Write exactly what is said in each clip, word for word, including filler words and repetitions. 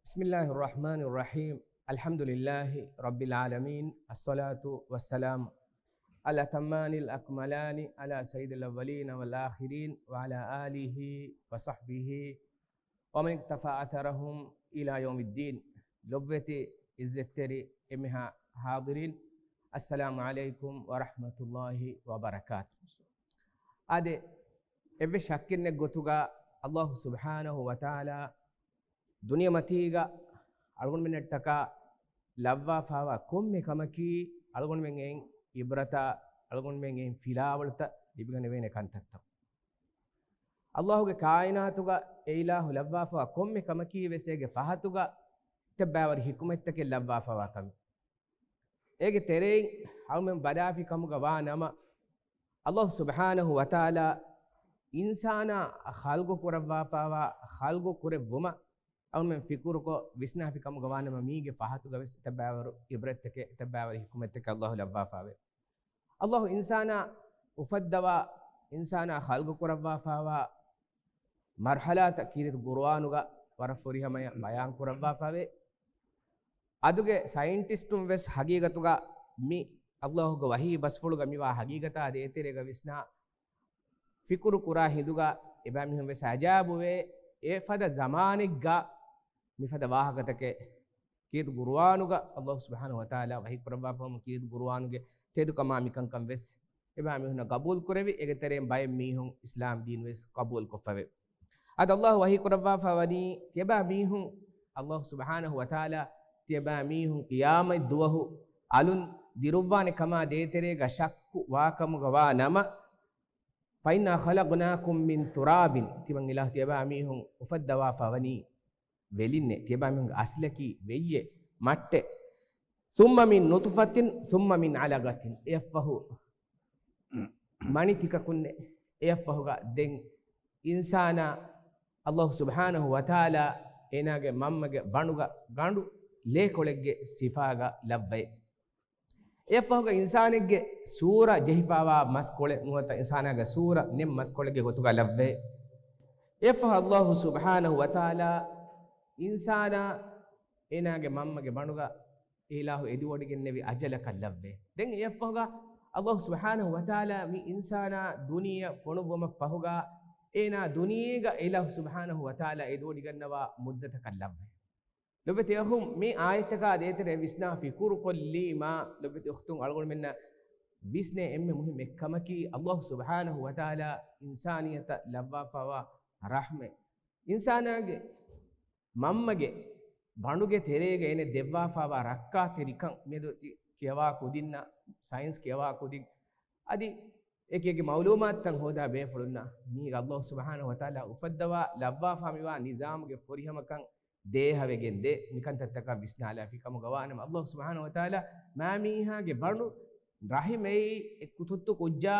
بسم الله الرحمن الرحيم. الحمد لله رب العالمين. الصلاة والسلام الأتمان الأكملان على سيد الأولين والآخرين وعلى آله وصحبه ومن اقتفى أثرهم إلى يوم الدين. ލޮބުވެތި އިއްޒަތްތެރި އެންމެހާ ހާޟިރީން، السلام عليكم ورحمة الله وبركاته. އާދެ، އެއްވެސް ޝައްކެއް ނެތް ގޮތުގަ ﷲ ސުބްޙާނަހޫ ވަތަޢާލާ ދުނިޔެމަތީގަ އަޅުގަނޑުމެންނަށްޓަކާ ލައްވާފާވާ ކޮންމެ ކަމަކީ އަޅުގަނޑުމެން އެއިން ޢިބްރަތާ، އަޅުގަނޑުމެން އެއިން ފިލާވަޅުތައް ލިބިގަނެވޭނެ ކަންތައްތައް. ﷲގެ ކާއިނާތުގަ އެ އިލާހު ލައްވާފާވާ ކޮންމެ ކަމަކީ ވެސް އޭގެ ފަހަތުގަ އެތައްބާވަރު ޙިކުމަތްތަކެއް ލައްވާފާވާ ކަމެއް. އޭގެ ތެރެއިން އަޅުމެން ބަލާފި ކަމުގަ ވާ ނަމަ، ﷲ ސުބްޙާނަހޫ ވަތަޢާލާ އިންސާނާ ޚަލްޤު ކުރައްވާފާވާ، ޚަލްޤު ކުރެއްވުމަށް އަޅުމެން ފިކުރުކޮށް ވިސްނާފި ކަމުގަ ވާނަމަ، މީގެ ފަހަތުގަ ވެސް އެތައްބާވަރު ޢިބްރަތްތަކެއް، އެތައްބާވަރު ޙިކުމަތްތަކެއް ﷲ ލައްވާފާވޭ. ﷲ އިންސާނާ އުފައްދަވާ، އިންސާނާ ޚަލްޤު ކުރައްވާފާވާ މަރްޙަލާތައް ކީރިތި ޤުރުއާނުގަ ވަރަށް ފުރިހަމަޔަށް ބަޔާން ކުރައްވާފާވޭ. އަދުގެ ސައިންޓިސްޓުން ވެސް ހަގީގަތުގަ މި ﷲގެ ވަޙީ ބަސްފުޅުގަ މިވާ ހަގީގަތާ ދޭތެރޭގަ ވިސްނާ ފިކުރު ކުރާ ހިނދުގަ އެބައިމީހުން ވެސް އަޖައިބުވޭ. އެ ފަދަ ޒަމާނެއްގަ މިފަދަ ވާހަކަތަކެއް ކީރިތި ޤުރުއާނުގަ ﷲ ސުބްޙާނަހޫ ވަތަޢާލާ ވަޙީ ކުރައްވާފަވުމުން ކީރިތި ޤުރުއާނުގެ ތެދުކަމާ މިކަންކަން ވެސް އެބައިމީހުންނަށް ޤަބޫލު ކުރެވި، އޭގެ ތެރެއިން ބައެއް މީހުން އިސްލާމް ދީން ވެސް ޤަބޫލު ކޮށްފަވޭ. އަދި ﷲ ވަޙީ ކުރައްވާފަ ވަނީ، ތިޔަބައިމީހުން، ﷲ ސުބްޙާނަހޫ ވަތަޢާލާ ތިޔަބައިމީހުން ޤިޔާމަތް ދުވަހު އަލުން ދިރުއްވާނެ ކަމާ ދޭތެރޭގަ ޝައްކު ވާކަމުގަ ވާ ނަމަ، فإنا خلقناكم من تراب، ތިމަން އިލާހު ތިޔަބައިމީހުން އުފައްދަވާފަ ވަނީ ވެލިންނޭ، ތިޔަބައިމީހުންގެ އަސްލަކީ ވެއްޔެއް، މައްޓެއް. ثم من نطفة ثم من علقة، އެއަށްފަހު މަނި ތިކަކުންނޭ، އެއަށްފަހުގަ ދެން އިންސާނާ ﷲ ސުބްޙާނަހޫ ވަތަޢާލާ އޭނާގެ މަންމަގެ ބަނޑުގަ ގަނޑު ލޭކޮޅެއްގެ ސިފާގަ ލައްވައޭ. އެއަށްފަހުގަ އިންސާނެއްގެ ސޫރަ ޖެހިފާވާ މަސްކޮޅެއް ނުވަތަ އިންސާނާގެ ސޫރަ ނެތް މަސްކޮޅެއްގެ ގޮތުގަ ލައްވައޭ. އެއަށްފަހު ﷲ ސުބްޙާނަހޫ ވަތަޢާލާ އިންސާނާ އޭނާގެ މަންމަގެ ބަނޑުގަ އިލާހު އެދިވޮޑިގެންނެވި އަޖަލަކަށް ލައްވައޭ. ދެން އެއަށްފަހުގަ ﷲ ސުބްޙާނަހޫ ވަތަޢާލާ މި އިންސާނާ ދުނިޔެއަށް ފޮނުއްވުމަށް ފަހުގަ އޭނާ ދުނިޔޭގަ އިލާހު ސުބްޙާނަހޫ ވަތަޢާލާ އެދިވޮޑިގަންނަވާ މުއްދަތަކަށް ލައްވައޭ. ލޮބުވެތި އަޚުން، މި އާޔަތްތަކާ ދޭތެރޭ ވިސްނާ ފިކުރުކޮށްލީމާ، ލޮބުވެތި އުޚްތުން، އަޅުގަނޑުމެންނަށް ވިސްނޭ އެންމެ މުހިއްމު އެއްކަމަކީ، ﷲ ސުބްޙާނަހޫ ވަތަޢާލާ އިންސާނިއްޔަތަށް ލައްވާފަވާ ރަޙްމަތް. އިންސާނާގެ މަންމަގެ ބަނޑުގެ ތެރޭގަ އޭނަ ދެއްވާފަވާ ރައްކާތެރިކަން މިއަދު ތި ކިޔަވާ ކުދިންނަށް، ސައިންސް ކިޔަވާ ކުދިން، އަދި އެކި އެކި މައުލޫމާތުތައް ހޯދާ ބޭފުޅުންނަށް، މީގަ ﷲ ސުބްޙާނަހޫ ވަތަޢާލާ އުފައްދަވާ ލައްވާފާ މިވާ ނިޒާމުގެ ފުރިހަމަކަން ދޭހަވެގެން ދޭ. މިކަންތައްތަކަށް ވިސްނާލާފި ކަމުގަ ވާނަމަ، ﷲ ސުބްޙާނަހޫ ވަތަޢާލާ މާމީހާގެ ބަނޑު ރަޙިމެއް އެ ކުތުއްތު ކުއްޖާ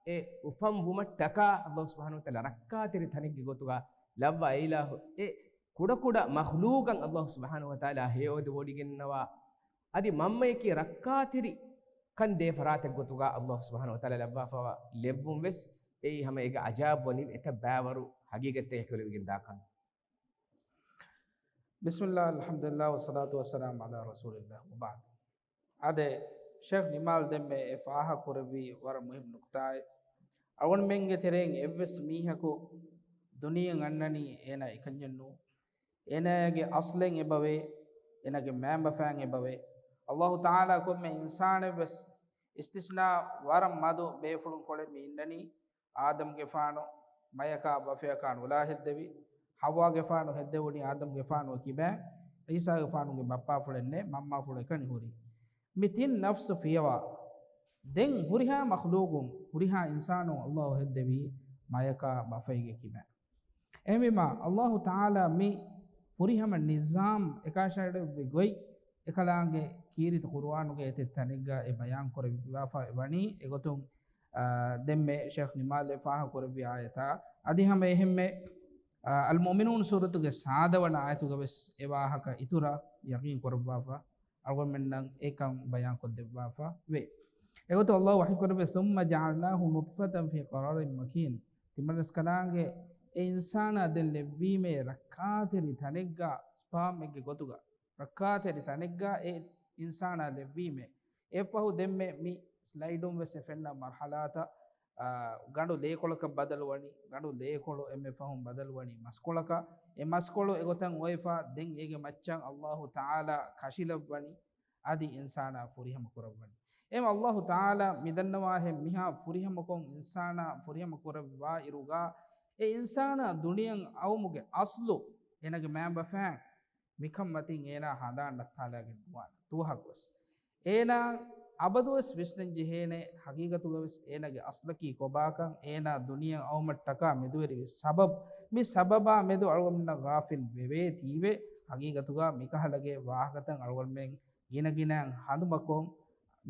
އެ އުފަންވުމަށްޓަކާ ﷲ ސުބްޙާނަހޫ ވަތަޢާލާ ރައްކާތެރި ތަނެއްގެ ގޮތުގަ ލައްވާ އެ އިލާހު އެ ކުޑަކުޑަ މަޚްލޫޤަށް ﷲ ސުބްޙާނަހޫ ވަތަޢާލާ ހެޔޮއެދިވޮޑިގެންނަވާ، އަދި މަންމަޔަކީ ރައްކާތެރި ކަން ދޭ ފަރާތެއް ގޮތުގަ ﷲ ސުބްޙާނަހޫ ވަތަޢާލާ ލައްވާފަވާ ލެއްވުން ވެސް އެއީ ހަމަ އޭގެ އަޖާއިބު ވަނީ އެތައް ބައިވަރު ހަގީގަތްތަކެއް ކުރެވިގެން ދާކަން. بسم الله، الحمد لله، والصلاة والسلام على رسول الله، وبعد. އާދެ، ޝޭޚް ނިމާލް ދެންމެ އެ ފާހަގަ ކުރެއްވީ ވަރަށް މުހިއްމު ނުކުތާއެއް. އަޅުގަނޑުމެންގެ ތެރެއިން އެއްވެސް މީހަކު ދުނިޔެއަށް އަންނަނީ އޭނާ އެކަންޏެއް ނޫން. އޭނާގެ އަސްލެއް އެބަވޭ، އޭނާގެ މައިންބަފައިން އެބަވޭ. ﷲ ތަޢާލާ ކޮންމެ އިންސާނެއްވެސް، އިސްތިސްނާ ވަރަށް މަދު ބޭފުޅުން ކޮޅެއް މި އިންނަނީ. އާދަމްގެފާނު މަޔަކާ ބަފަޔަކާ ނުލާ ހެއްދެވި. ޙައްވާގެފާނު ހެއްދެވުނީ އާދަމްގެފާނު ކިބައިން. ޢީސާގެފާނުގެ ބައްޕާފުޅެއް ނެތް، މަންމާފުޅެއް ކަނި ހުރި. މި ތިން ނަފްސު ފިޔަވާ، ދެން ހުރިހާ މަޚްލޫޤުން، ހުރިހާ އިންސާނުން ﷲ ހެއްދެވީ މަޔަކާ ބަފައިގެ ކިބައިން. އެހެންވީމާ، ﷲ ތަޢާލާ މި ފުރިހަމަ ނިޒާމް އެކަށައިގެންނެވި ގޮތް އެކަލާނގެ ކީރިތި ޤުރުއާނުގެ އެތައް ތަނެއްގަ އެ ބަޔާން ކުރެވިފަވާ ވަނީ. އެގޮތުން، އާ، ދެންމެ ޝޭޚް ނިމާލް އެ ފާހަގަ ކުރެއްވި އާޔަތާ އަދި ހަމަ އެހެންމެ، އާ، އަލްމުއުމިނޫން ސޫރަތުގެ ސާދަ ވަނަ އާޔަތުގަ ވެސް އެ ވާހަކަ އިތުރަށް ޔަޤީން ކުރައްވާފަ. އަޅުގަނޑުމެންނަށް އެކަން ބަޔާންކޮށްދެއްވާފަ ވޭ. އެގޮތުން ﷲ ވަޙީކުރެއްވި، ثم جعلناه نطفة في قرار مكين. ތިމަންރަސްކަލާނގެ އެ އިންސާނާ ދެން ލެއްވީމޭ ރައްކާތެރި ތަނެއްގަ، ފާމެއްގެ ގޮތުގަ، ރައްކާތެރި ތަނެއްގަ އެ އިންސާނާ ލެއްވީމޭ. އެއަށްފަހު ދެންމެ މި ސްލައިޑުން ވެސް އެ ފެންނަ މަރްޙަލާތައް، އާ، ގަނޑު ލޭކޮޅަކަށް ބަދަލުވަނީ، ގަނޑު ލޭކޮޅު އެންމެ ފަހުން ބަދަލުވަނީ މަސްކޮޅަކަށް. އެ މަސްކޮޅު އެގޮތަށް އޮވެފަ، ދެން އޭގެ މައްޗަށް އައްލާހު ތަޢާލާ ކަށިލައްވަނީ، އަދި އިންސާނާ ފުރިހަމަ ކުރައްވަނީ. އެހެން އައްލާހު ތަޢާލާ މިދަންނަވާހެން މިހާ ފުރިހަމަކޮށް އިންސާނާ ފުރިހަމަ ކުރައްވާ އިރުގަ، އެ އިންސާނާ ދުނިޔެއަށް އައުމުގެ އަސްލު އޭނާގެ މައިންބަފައިން މިކަން މަތިން އޭނާ ހަނދާން ނައްތާލާގެން ނުވާނެ ދުވަހަކުވެސް. އޭނާ އަބަދުވެސް ވިސްނަން ޖެހޭނެ ހަގީގަތުގަވެސް އޭނާގެ އަސްލަކީ ކޮބާކަން، އޭނާ ދުނިޔެއަށް އައުމަށްޓަކާ މެދުވެރިވި ސަބަބް، މި ސަބަބާ މެދު އަޅުގަނޑުމެންނަށް ޣާފިލް ވެވޭތީވެ، ހަގީގަތުގަ މިކަހަލަގެ ވާހަކަތައް އަޅުގަނޑުމެން ގިނަގިނައިން ހަނދުމަކޮށް،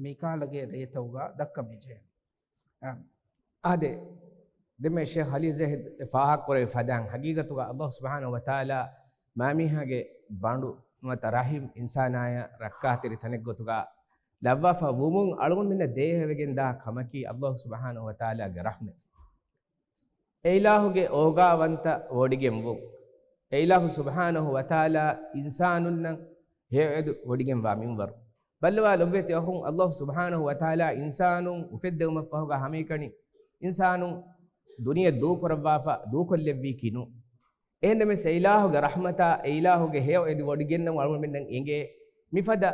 މިކަހަލަގެ ރޭތަކުގަ ދައްކަން މިޖެހޭނެ. އާ. އާދެ، ދެންމެ ޝޭޚް ހަލީލް ޒައިދް ފާހަގަކުރެއްވި ފަދައިން، ހަގީގަތުގަ އައްލާހު ސުބްޙާނަހު ވަތަޢާލާ މާމީހާގެ ބަނޑު ނުވަތަ ރަޙިމް އިންސާނާޔަށް ރައްކާތެރި ތަނެއްގޮތުގަ ލައްވާފަ ވުމުން އަޅުގަނޑުމެންނަށް ދޭހަވެގެންދާ ކަމަކީ އައްލާހު ސުބްޙާނަހު ވަތަޢާލާގެ ރަޙްމަތް. އެއިލާހުގެ އޯގާވަންތަ ވޮޑިގެންވުން. އެއިލާހު ސުބްޙާނަހު ވަތަޢާލާ އިންސާނުންނަށް ހެޔޮއެދު ވޮޑިގެންވާ މިންވަރު. ބައްލަވާ ލޮބުވެތި އަޚުން، އައްލާހު ސުބްޙާނަހު ވަތަޢާލާ އިންސާނުން އުފެއްދެވުމަށްފަހުގަ ހަމައެކަނި އިންސާނުން ދުނިޔެ ދޫކުރައްވާފަ ދޫކޮށްލެއްވީކީ ނޫން. އެހެންނަމަވެސް އެއިލާހުގެ ރަޙްމަތާ، އެއިލާހުގެ ހެޔޮއެދު ވޮޑިގެންނަމުން އަޅުގަނޑުމެންނަށް އެނގޭ މިފަދަ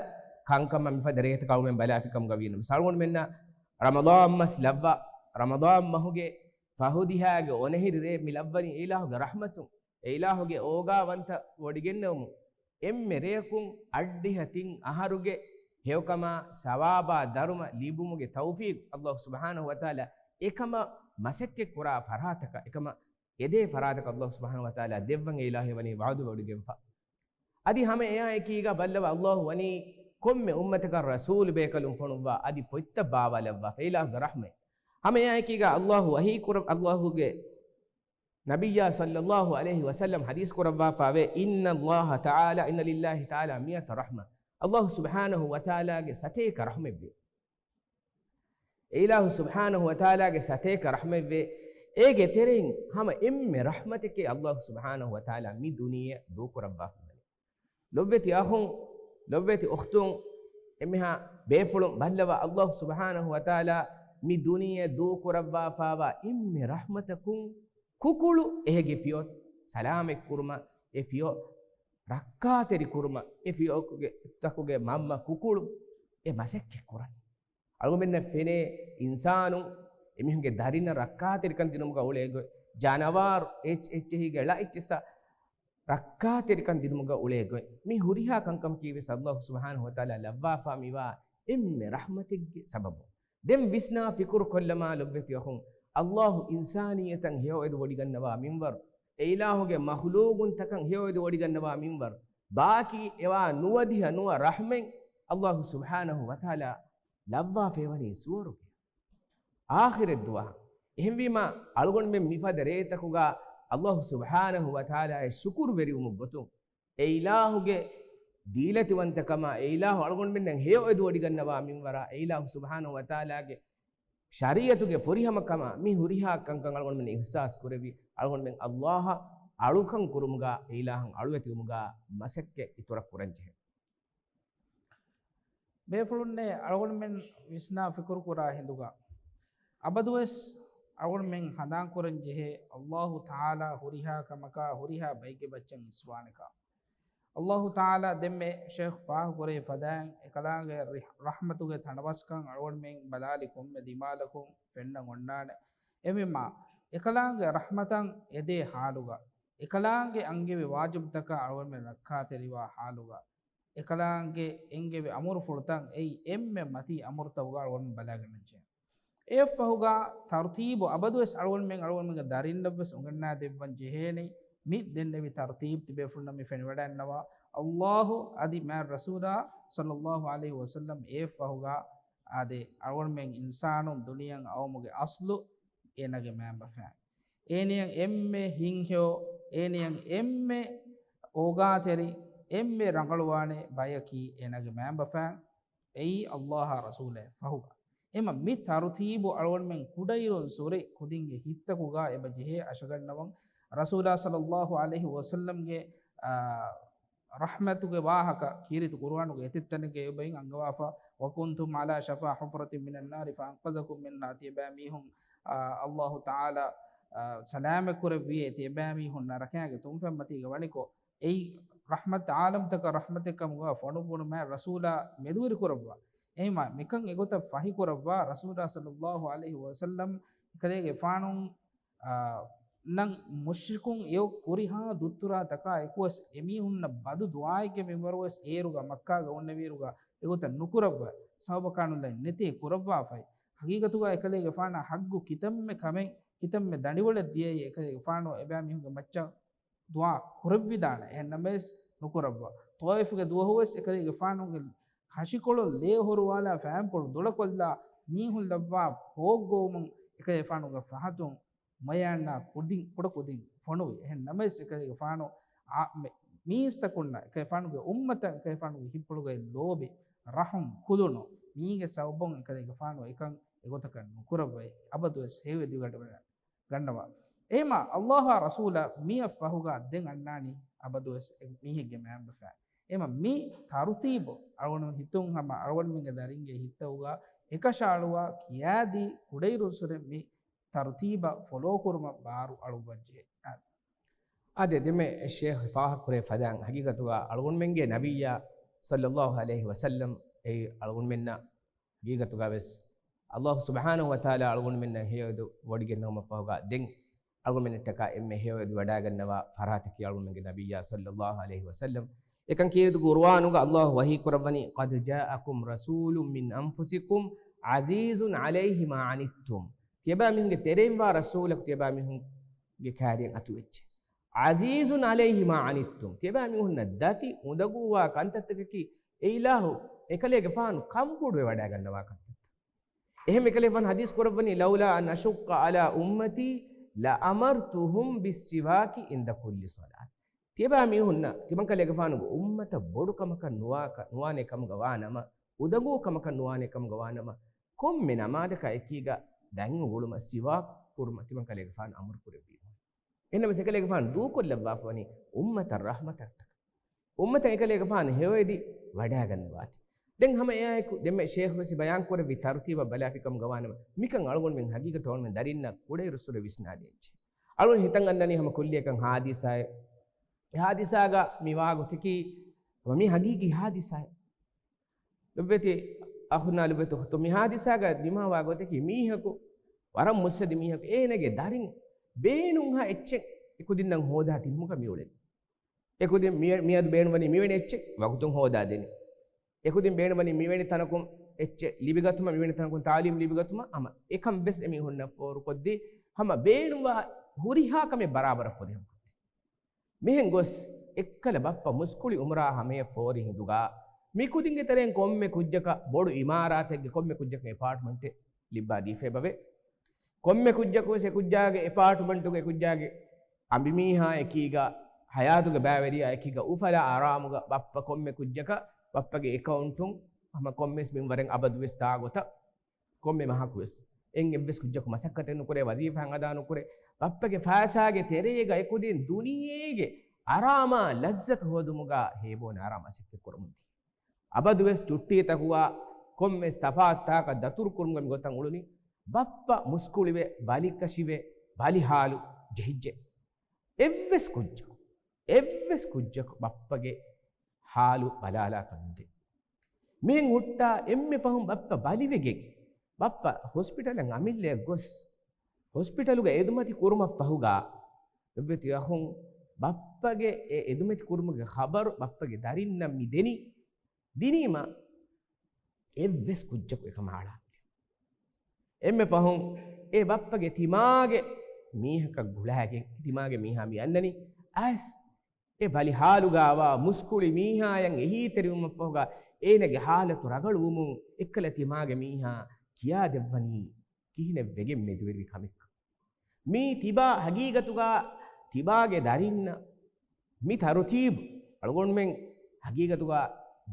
ކަންކަމަށް މިފަދަ ރޭތަކަށް އަޅުގަނޑުމެން ބަލާފިކަމުގަ ވީނަމަވެސް އަޅުގަނޑުމެންނަށް ރަމަޟާން މަސް ލައްވާ، ރަމަޟާން މަހުގެ ފަހު ދިހާގެ އޮނަހިރި ރޭ މި ލައްވަނީ އެއިލާހުގެ ރަޙްމަތުން، އެއިލާހުގެ އޯގާވަންތަ ވޮޑިގެންނެވުމުން. އެންމެ ރެޔަކުން އަށްޑިހަ ތިން އަހަރުގެ ހެޔޮކަމާ ސަވާބާ ދަރުމަ ލިބުމުގެ ތައުފީޤު އައްލާހު ސުބްޙާނަހު ވަތަޢާލާ އެކަމަށް މަސައްކަތްކުރާ ފަރާތަކަށް، އެކަމަށް އެދޭ ފަރާތަކަށް އައްލާހު ސުބްޙާނަހު ވަތަޢާލާ ދެއްވަން އެއިލާހު ވަނީ ވަޢުދު ވޮޑިގެންފަ. އަދި ހަމަ އެއާއެކީގަ ބައްލަވާ އައްލާހު ވަނީ ކޮންމެ އުއްމަތަކަށް ރަސޫލު ބޭކަލުން ފޮނުއްވާ އަދި ފޮތްތައް ބާވާލައްވާފަ އެއިލާހުގެ ރަޙްމަތް. ހަމަ އެއާއެކީގަ އައްލާހު ވަޙީ ކުރަ، އައްލާހުގެ ނަބިއްޔާ ޞައްލައްލާހު ޢަލައިހި ވަސައްލަމް ޙަދީޘް ކުރައްވާފައިވޭ، إن الله تعالى، إن لله تعالى مئة رحمة. އައްލާހު ސުބްޙާނަހު ވަތަޢާލާގެ ސަތޭކަ ރަޙްމަތްވޭ. އެއިލާހު ސުބްޙާނަހު ވަތަޢާލާގެ ސަތޭކަ ރަޙްމަތްވޭ. އޭގެ ތެރެއިން ހަމަ އެންމެ ރަޙްމަތެކޭ އައްލާހު ސުބްޙާނަހު ވަތަޢާލާ މި ދުނިޔެއަށް ދޫކުރައްވާފަވަނީ. ލޮބުވެތި އަޚުން، ލޮބުވެތި އުޚްތުން، އެންމެހާ ބޭފުޅުން ބައްލަވާ، އައްލާހު ސުބްޙާނަހު ވަތަޢާލާ މި ދުނިޔެއަށް ދޫކުރައްވާފަވާ އެންމެ ރަޙްމަތަކުން ކުކުޅު އެހެގެ ފިޔަވަޅު ސަލާމަތްކުރުމަށް، އެ ފިޔަވަޅު ރައްކާތެރިކުރުމަށް، އެ ފިޔަވަޅުގެ ތަކުގެ މަންމަ ކުކުޅު އެ މަސައްކަތް ކުރަނީ. އަޅުގަނޑުމެންނަށް ފެނޭ އިންސާނުން އެމީހުންގެ ދަރިންނަށް ރައްކާތެރިކަން ދިނުމުގަ އުޅޭ ގޮތް، ޖަނަވާރު އެއްޗެއް އެއްޗެހީގެ ޅަ އެއްޗިއްސަށް ރައްކާތެރިކަން ދިނުމުގަ އުޅޭ ގޮތް، މި ހުރިހާ ކަންކަމަކީ ވެސް އައްލާހު ސުބްޙާނަހު ވަތަޢާލާ ލައްވާފާ މިވާ އެންމެ ރަޙްމަތެއްގެ ސަބަބުން. ދެން ވިސްނާ ފިކުރު ކޮށްލަމާ ލޮބުވެތި އަޚުން، އައްލާހު އިންސާނިއްޔަތަށް ހެޔޮއެދު ވޮޑިގަންނަވާ މިންވަރު، އެ އިލާހުގެ މަޚްލޫގުންތަކަށް ހެޔޮއެދު ވޮޑިގަންނަވާ މިންވަރު، ބާކީ އެވާ ނުވަދިހަ ނުވަ ރަޙްމަތް އައްލާހު ސުބްޙާނަހު ވަތަޢާލާ ލައްވާފައިވަނީ ސުވަރުގެ އާޚިރަތް ދުވަހަށް. އެހެންވީމާ، އަޅުގަނޑުމެން މިފަދަ ރޭތަކުގަ އައްލާހު ސުބްޙާނަހު ވަތަޢާލާއަށް ޝުކުރުވެރިވުމުގެ ގޮތުން، އެ އިލާހުގެ ދީލަތިވަންތަކަމާ، އެ އިލާހު އަޅުގަނޑުމެންނަށް ހެޔޮއެދު ވޮޑިގަންނަވާ މިންވަރާ، އެ އިލާހު ސުބްޙާނަހު ވަތަޢާލާގެ ޝަރީޢަތުގެ ފުރިހަމަކަމާ، މި ހުރިހާ ކަންކަން އަޅުގަނޑުމެން އިޙްސާސް ކުރެވި، އަޅުގަނޑުމެން އައްލާހަށް އަޅުކަން ކުރުމުގަ، އެ އިލާހަށް އަޅުވެތިވުމުގަ މަސައްކަތް އިތުރަށް ކުރަންޖެހޭ. ބޭފުޅުންނޭ، އަޅުގަނޑުމެން ވިސްނާ ފިކުރު ކުރާ ހިނދުގަ، އަބަދުވެސް އަޅުގަނޑުމެން ހަނދާން ކުރަން ޖެހޭ، އައްލާހު ތަޢާލާ ހުރިހާ ކަމަކާ ހުރިހާ ބައެއްގެ މައްޗަށް އިސްވާނެކާ. އައްލާހު ތަޢާލާ ދެންމެ ޝޭޚް ފާހަގަކުރެއްވި ފަދައިން، އެކަލާނގެ ރިޙް-، ރަޙްމަތުގެ ތަނަވަސްކަން އަޅުގަނޑުމެން ބަލާލި ކޮންމެ ދިމާލަކުން ފެންނަން އޮންނާނެ. އެހެންވީމާ، އެކަލާނގެ ރަޙްމަތަށް އެދޭ ޙާލުގަ، އެކަލާނގެ އަންގެވި ވާޖިބުތަކަށް އަޅުގަނޑުމެން ރައްކާތެރިވާ ޙާލުގަ، އެކަލާނގެ އެންގެވި އަމުރުފުޅުތައް އެއީ އެންމެ މަތީ އަމުރުތަކުގަ އަޅުގަނޑުމެން ބަލާގަންނަންޖެހޭ. އެއަށްފަހުގަ ތަރުތީބު އަބަދުވެސް އަޅުގަނޑުމެން އަޅުގަނޑުމެންގެ ދަރިންނަށްވެސް އުނގަންނާދެއްވަން ޖެހޭނެ. މި ދެންނެވި ތަރުތީބު ތިބޭފުޅުންނަށް މި ފެނިވަޑައިގަންނަވާ، އައްލާހު އަދި މާތް ރަސޫލާ ޞައްލައްލާހު ޢަލައިހި ވަސައްލަމް އެއަށްފަހުގަ އާދެ، އަޅުގަނޑުމެން އިންސާނުން ދުނިޔެއަށް އައުމުގެ އަސްލު އޭނާގެ މައިންބަފައިން. އޭނިއަށް އެންމެ ހިތްހެޔޮ، އޭނިއަށް އެންމެ އޯގާތެރި، އެންމެ ރަނގަޅުވާނެ ބަޔަކީ އޭނާގެ މައިންބަފައިން. އެއީ އައްލާހާ ރަސޫލާ ފަހުގަ. އެމަ މި ތަރުތީބު އަޅުގަނޑުމެން ކުޑައިރުން ސުރެ ކުދިންގެ ހިތްތަކުގަ އެބަ ޖެހޭ އަށަގަންނަވަން. ރަސޫލާ ޞައްލައްލާހު ޢަލައިހި ވަސައްލަމްގެ، އާ، ރަޙްމަތުގެ ވާހަކަ ކީރިތި ޤުރުއާނުގެ އެތައް ތަނެއްގައި އެބައިން އަންގަވާފަ، "وكنتم على شفا حفرة من النار فأنقذكم منها" ތިޔަބައިމީހުން، އާ، ﷲ ތަޢާލާ، އާ، ސަލާމަތް ކުރެއްވިއޭ ތިޔަބައިމީހުންނަށް ރަކާގެ ތުންފަތްމަތީގަ ވަނިކޮށް، އެއީ ރަޙްމަތު ޢާލަމްތަކަށް ރަޙްމަތެއް ކަމުގަ ފޮނުއްވުނުމަށް ރަސޫލާ މެދުވެރި ކުރައްވާ. އެހެންމަ މިކަން އެގޮތަށް ފަހި ކުރައްވާ ރަސޫލާ ޞައްލައްލާހު ޢަލައިހި ވަސައްލަމް އެކަލޭގެފާނު އާ، ނަން މުޝްރިކުން އެއޮ ކުރިހާ ދުއްތުރާތަކާ އެކުވެސް އެމީހުންނަށް ބަދު ދުޢާއެއްގެ މިންވަރުވެސް އޭރުގަ މައްކާގަ އޮންނެވިއިރުގަ އެގޮތަށް ނުކުރައްވަ، ސަބަބަކާނުލައި ނެތޭ ކުރައްވާފައި. ހަގީގަތުގަ އެކަލޭގެފާނަށް ޙައްޤު ކިތަންމެ ކަމެއް، ކިތަންމެ ދަނޑިވަޅެއް ދިޔައީ އެކަލޭގެފާނު އެބައިމީހުންގެ މައްޗަށް ދުޢާ ކުރެއްވިދާނެ. އެހެންނަމަވެސް ނުކުރައްވާ. ޠާއިފުގެ ދުވަހުވެސް އެކަލޭގެފާނުގެ ހަށިކޮޅު ލޭ ހޮރުވާލާ ފައިންޕުޅު ދޮޅަކޮށްލާ މީހުން ލައްވާ ހޯއްގޮވުމުން އެކަލޭގެފާނުގެ ފަހަތުން މަޔާންނާ ކުދިން، ކުޑަކުދިން ފޮނުވި. އެހެން ނަމަވެސް އެކަލޭގެފާނު އާ، މެ-، މީސްތަކުންނަށް، އެކަލޭގެފާނުގެ އުއްމަތަށް، އެކަލޭގެފާނުގެ ހިތްޕުޅުގައި ލޯބި، ރަޙުމް، ކުލުނު މީގެ ސަބަބުން އެކަލޭގެފާނު އެކަން އެގޮތަކަށް ނުކުރައްވައި، އަބަދުވެސް ހެޔޮއެދިވަޑައިގަ-، ގަންނަވާ. އެހެމަ ﷲ އާ ރަސޫލާ މިއަށް ފަހުގަ ދެން އަންނާނީ އަބަދުވެސް އެ މީހެއްގެ މައިންބަފައިން. އެހެމަ މި ތަރުތީބު އަޅުގަނޑު ހިތުން ހަމަ އަޅުގަނޑުމެންގެ ދަރިންގެ ހިތަށް އެކަށައަޅުވާ ކިޔާދީ ކުޑައިރުއްސުރެ މި ތަރުތީބަށް ފޮލޯކުރުމަށް ބާރު އަޅުއްވަންޖެހޭ. އާދެ، ދެންމެ ޝޭޚް ފާހަގަކުރެއްވި ފަދައިން ހަގީގަތުގަ އަޅުގަނޑުމެންގެ ނަބިއްޔާ ޞައްލައްލާހު ޢަލައިހި ވަސައްލަމް އެއީ އަޅުގަނޑުމެންނަށް ހަގީގަތުގަވެސް ﷲ ސުބްޙާނަހު ވަތަޢާލާ އަޅުގަނޑުމެންނަށް ހެޔޮއެދިވަޑައިގެންނެވުމަށްފަހުގަ ދެން އަޅުގަނޑުމެންނަށްޓަކާ އެންމެ ހެޔޮއެދިވަޑައިގަންނަވާ ފަރާތަކީ އަޅުގަނޑުމެންގެ ނަބިއްޔާ ޞައްލައްލާހު ޢަލައިހި ވަސައްލަމް. އެކަން ކީރިތި ޤުރުއާނުގަ ﷲ ވަޙީ ކުރައްވަނީ، "قد جاءكم رسول من أنفسكم عزيز عليه ما عنتم." ތިޔަބައިމީހުންގެ ތެރެއިންވާ ރަސޫލަކު ތިޔަބައިމީހުންގެ ކާރިއަށް އަތުވެއްޖެ. "عزيز عليه ما عنتم." ތިޔަބައިމީހުންނަށް ދަތި އުނދަގޫވާ ކަންތައްތަކަކީ އެ އިލާހު އެކަލޭގެފާނު ކަންބޮޑުވެވަޑައިގަންނަވާ ކަންތައްތައް. އެހެން އެކަލޭގެފާނު ޙަދީޘް ކުރައްވަނީ، "لولا أن أشق على أمتي لأمرتهم بالسواك عند كل صلاة." ތިޔަބައިމީހުންނަށް ތިމަންކަލޭގެފާނުގެ އުއްމަތަށް ބޮޑު ކަމަކަށް ނުވާ-، ނުވާނެ ކަމުގަ ވާނަމަ، އުނދަގޫ ކަމަކަށް ނުވާނެ ކަމުގަ ވާނަމަ، ކޮންމެ ނަމާދަކާ އެކީގަ ދަތް އުގުޅުމަށް ސިވާކު ކުރުމަށް ތިމަންކަލޭގެފާނު އަމުރު ކުރެއްވީމު. އެހެންނަމަވެސް އެކަލޭގެފާނު ދޫކޮށްލައްވާފަވަނީ އުއްމަތަށް ރަޙްމަތަށްޓަކަ. އުއްމަތަށް އެކަލޭގެފާނު ހެޔޮއެދި ވަޑައިގަންނަވާތި. ދެން ހަމަ އެއާއެކު ދެންމެ ޝޭޚް ވެސް ބަޔާން ކުރެއްވި ތަރުތީބަށް ބަލާފިކަމުގަ ވާނަމަ، މިކަން އަޅުގަނޑުމެން ހަގީގަތު އަޅުގަނޑުމެން ދަރިންނަށް ކުޑައިރުއްސުރެ ވިސްނާލަންޖެހޭ. އަޅުގަނޑު ހިތަށް އަންނަނީ ހަމަ ކުއްލިއަކަށް ހާދިސާއެއް. އެ ހާދިސާގަ މިވާ ގޮތަކީ ހަމަ މީ ހަގީގީ ހާދިސާއެއް. ލޮބުވެތި އަޚުންނާ ލޮބުވެތި އުޚްތުން، މި ހާދިސާގަ ދިމާވާ ގޮތަކީ މީހަކު، ވަރަށް މުއްސަދި މީހަކު، އޭނަގެ ދަރިން ބޭނުންހާ އެއްޗެއް އެކުދިންނަށް ހޯދާ ދިނުމުގަ މިއުޅެނީ. އެކުދިން މި-، މިއަދު ބޭނުންވަނީ މިވެނި އެއްޗެއް ވަގުތުން ހޯދާ ދެނީ. އެކުދިން ބޭނުންވަނީ މިވެނި ތަނަކުން އެއްޗެއް ލިބިގަތުމަށް، މިވެނި ތަނަކުން ތާލީމް ލިބިގަތުމަށް، ހަމަ އެކަން ވެސް އެމީހުންނަށް ފޯރުކޮށްދީ، ހަމަ ބޭނުންވާ ހުރިހާ ކަމެއް ބަރާބަރަށް ފުރިހަމަ ކޮށްދީ. މިހެން ގޮސް، އެއްކަލަ ބައްޕަ މުސްކުޅި އުމުރާ ހަމަޔަށް ފޯރި ހިނދުގަ، މި ކުދިންގެ ތެރެއިން ކޮންމެ ކުއްޖަކަށް، ބޮޑު އިމާރާތެއްގެ ކޮންމެ ކުއްޖަކަށް އެޕާޓްމަންޓެއް ލިއްބާ ދީފައިބަވޭ. ކޮންމެ ކުއްޖަކުވެސް އެކުއްޖާގެ އެޕާޓްމަންޓުގެ އެކުއްޖާގެ އަނބިމީހާ އެކީގަ، ހަޔާތުގެ ބައިވެރިޔާ އެކީގަ، އުފަލާ އާރާމުގަ ބައްޕަ ކޮންމެ ކުއްޖަކަށް، ބައްޕަގެ އެކައުންޓުން ހަމަ ކޮންމެސް މިންވަރެއް އަބަދުވެސް ދާ ގޮތަށް، ކޮންމެ މަހަކުވެސް އެއްވެސް ކުއްޖަކު މަސައްކަތެއް ނުކުރޭ، ވަޒީފާއެއް އަދާ ނުކުރޭ، ބައްޕަގެ ފައިސާގެ ތެރޭގަ އެކުދިން ދުނިޔޭގެ އަރާމާ ލައްޒަތު ހޯދުމުގަ ހޭބޯނެ އަރާ މަސައްކަތް ކުރަމުންދީ. އަބަދުވެސް ޗުއްޓީތަކުގަ ކޮންމެސް ތަފާތު ތާކަށް ދަތުރު ކުރުމުގަ މިގޮތަށް އުޅުނީ. ބައްޕަ މުސްކުޅިވެ، ބަލިކަށިވެ، ބަލިހާލު ޖެހިއްޖެ. އެއްވެސް ކުއްޖަކު، އެއްވެސް ކުއްޖަކު ބައްޕަގެ ހާލު ބަލާލާކަށް ނުދޭ. މިހެން ހުއްޓާ އެންމެ ފަހުން ބައްޕަ ބަލިވެގެން، ބައްޕަ ހޮސްޕިޓަލަށް އަމިއްލަޔަށް ގޮސް، ހޮސްޕިޓަލުގަ އެދުމަތި ކުރުމަށްފަހުގަ، ލޮބުވެތި އަޚުން، ބައްޕަގެ އެ އެދުމަތި ކުރުމުގެ ޚަބަރު ބައްޕަގެ ދަރިންނަށް މި ދެނީ. ދިނީމަ އެއްވެސް ކުއްޖަކު އެކަމަށް އަޅާންވީ. އެންމެ ފަހުން އެ ބައްޕަގެ ތިމާގެ މީހަކަށް ގުޅާގެން، ތިމާގެ މީހާ މި އަންނަނީ އައިސް އެ ބަލި ހާލުގައިވާ މުސްކުޅި މީހާޔަށް އެހީތެރިވުމަށްފަހުގަ އޭނަގެ ހާލަތު ރަގަޅުވުމުން އެއްކަލަ ތިމާގެ މީހާ ކިޔާދެއްވަނީ ކިހިނެއް ވެގެން މެދުވެރިވި ކަމެއްކަން. މީ ތިބާ ހަގީގަތުގަ ތިބާގެ ދަރިންނަށް މި ތަރުތީބު އަޅުގަނޑުމެން ހަގީގަތުގަ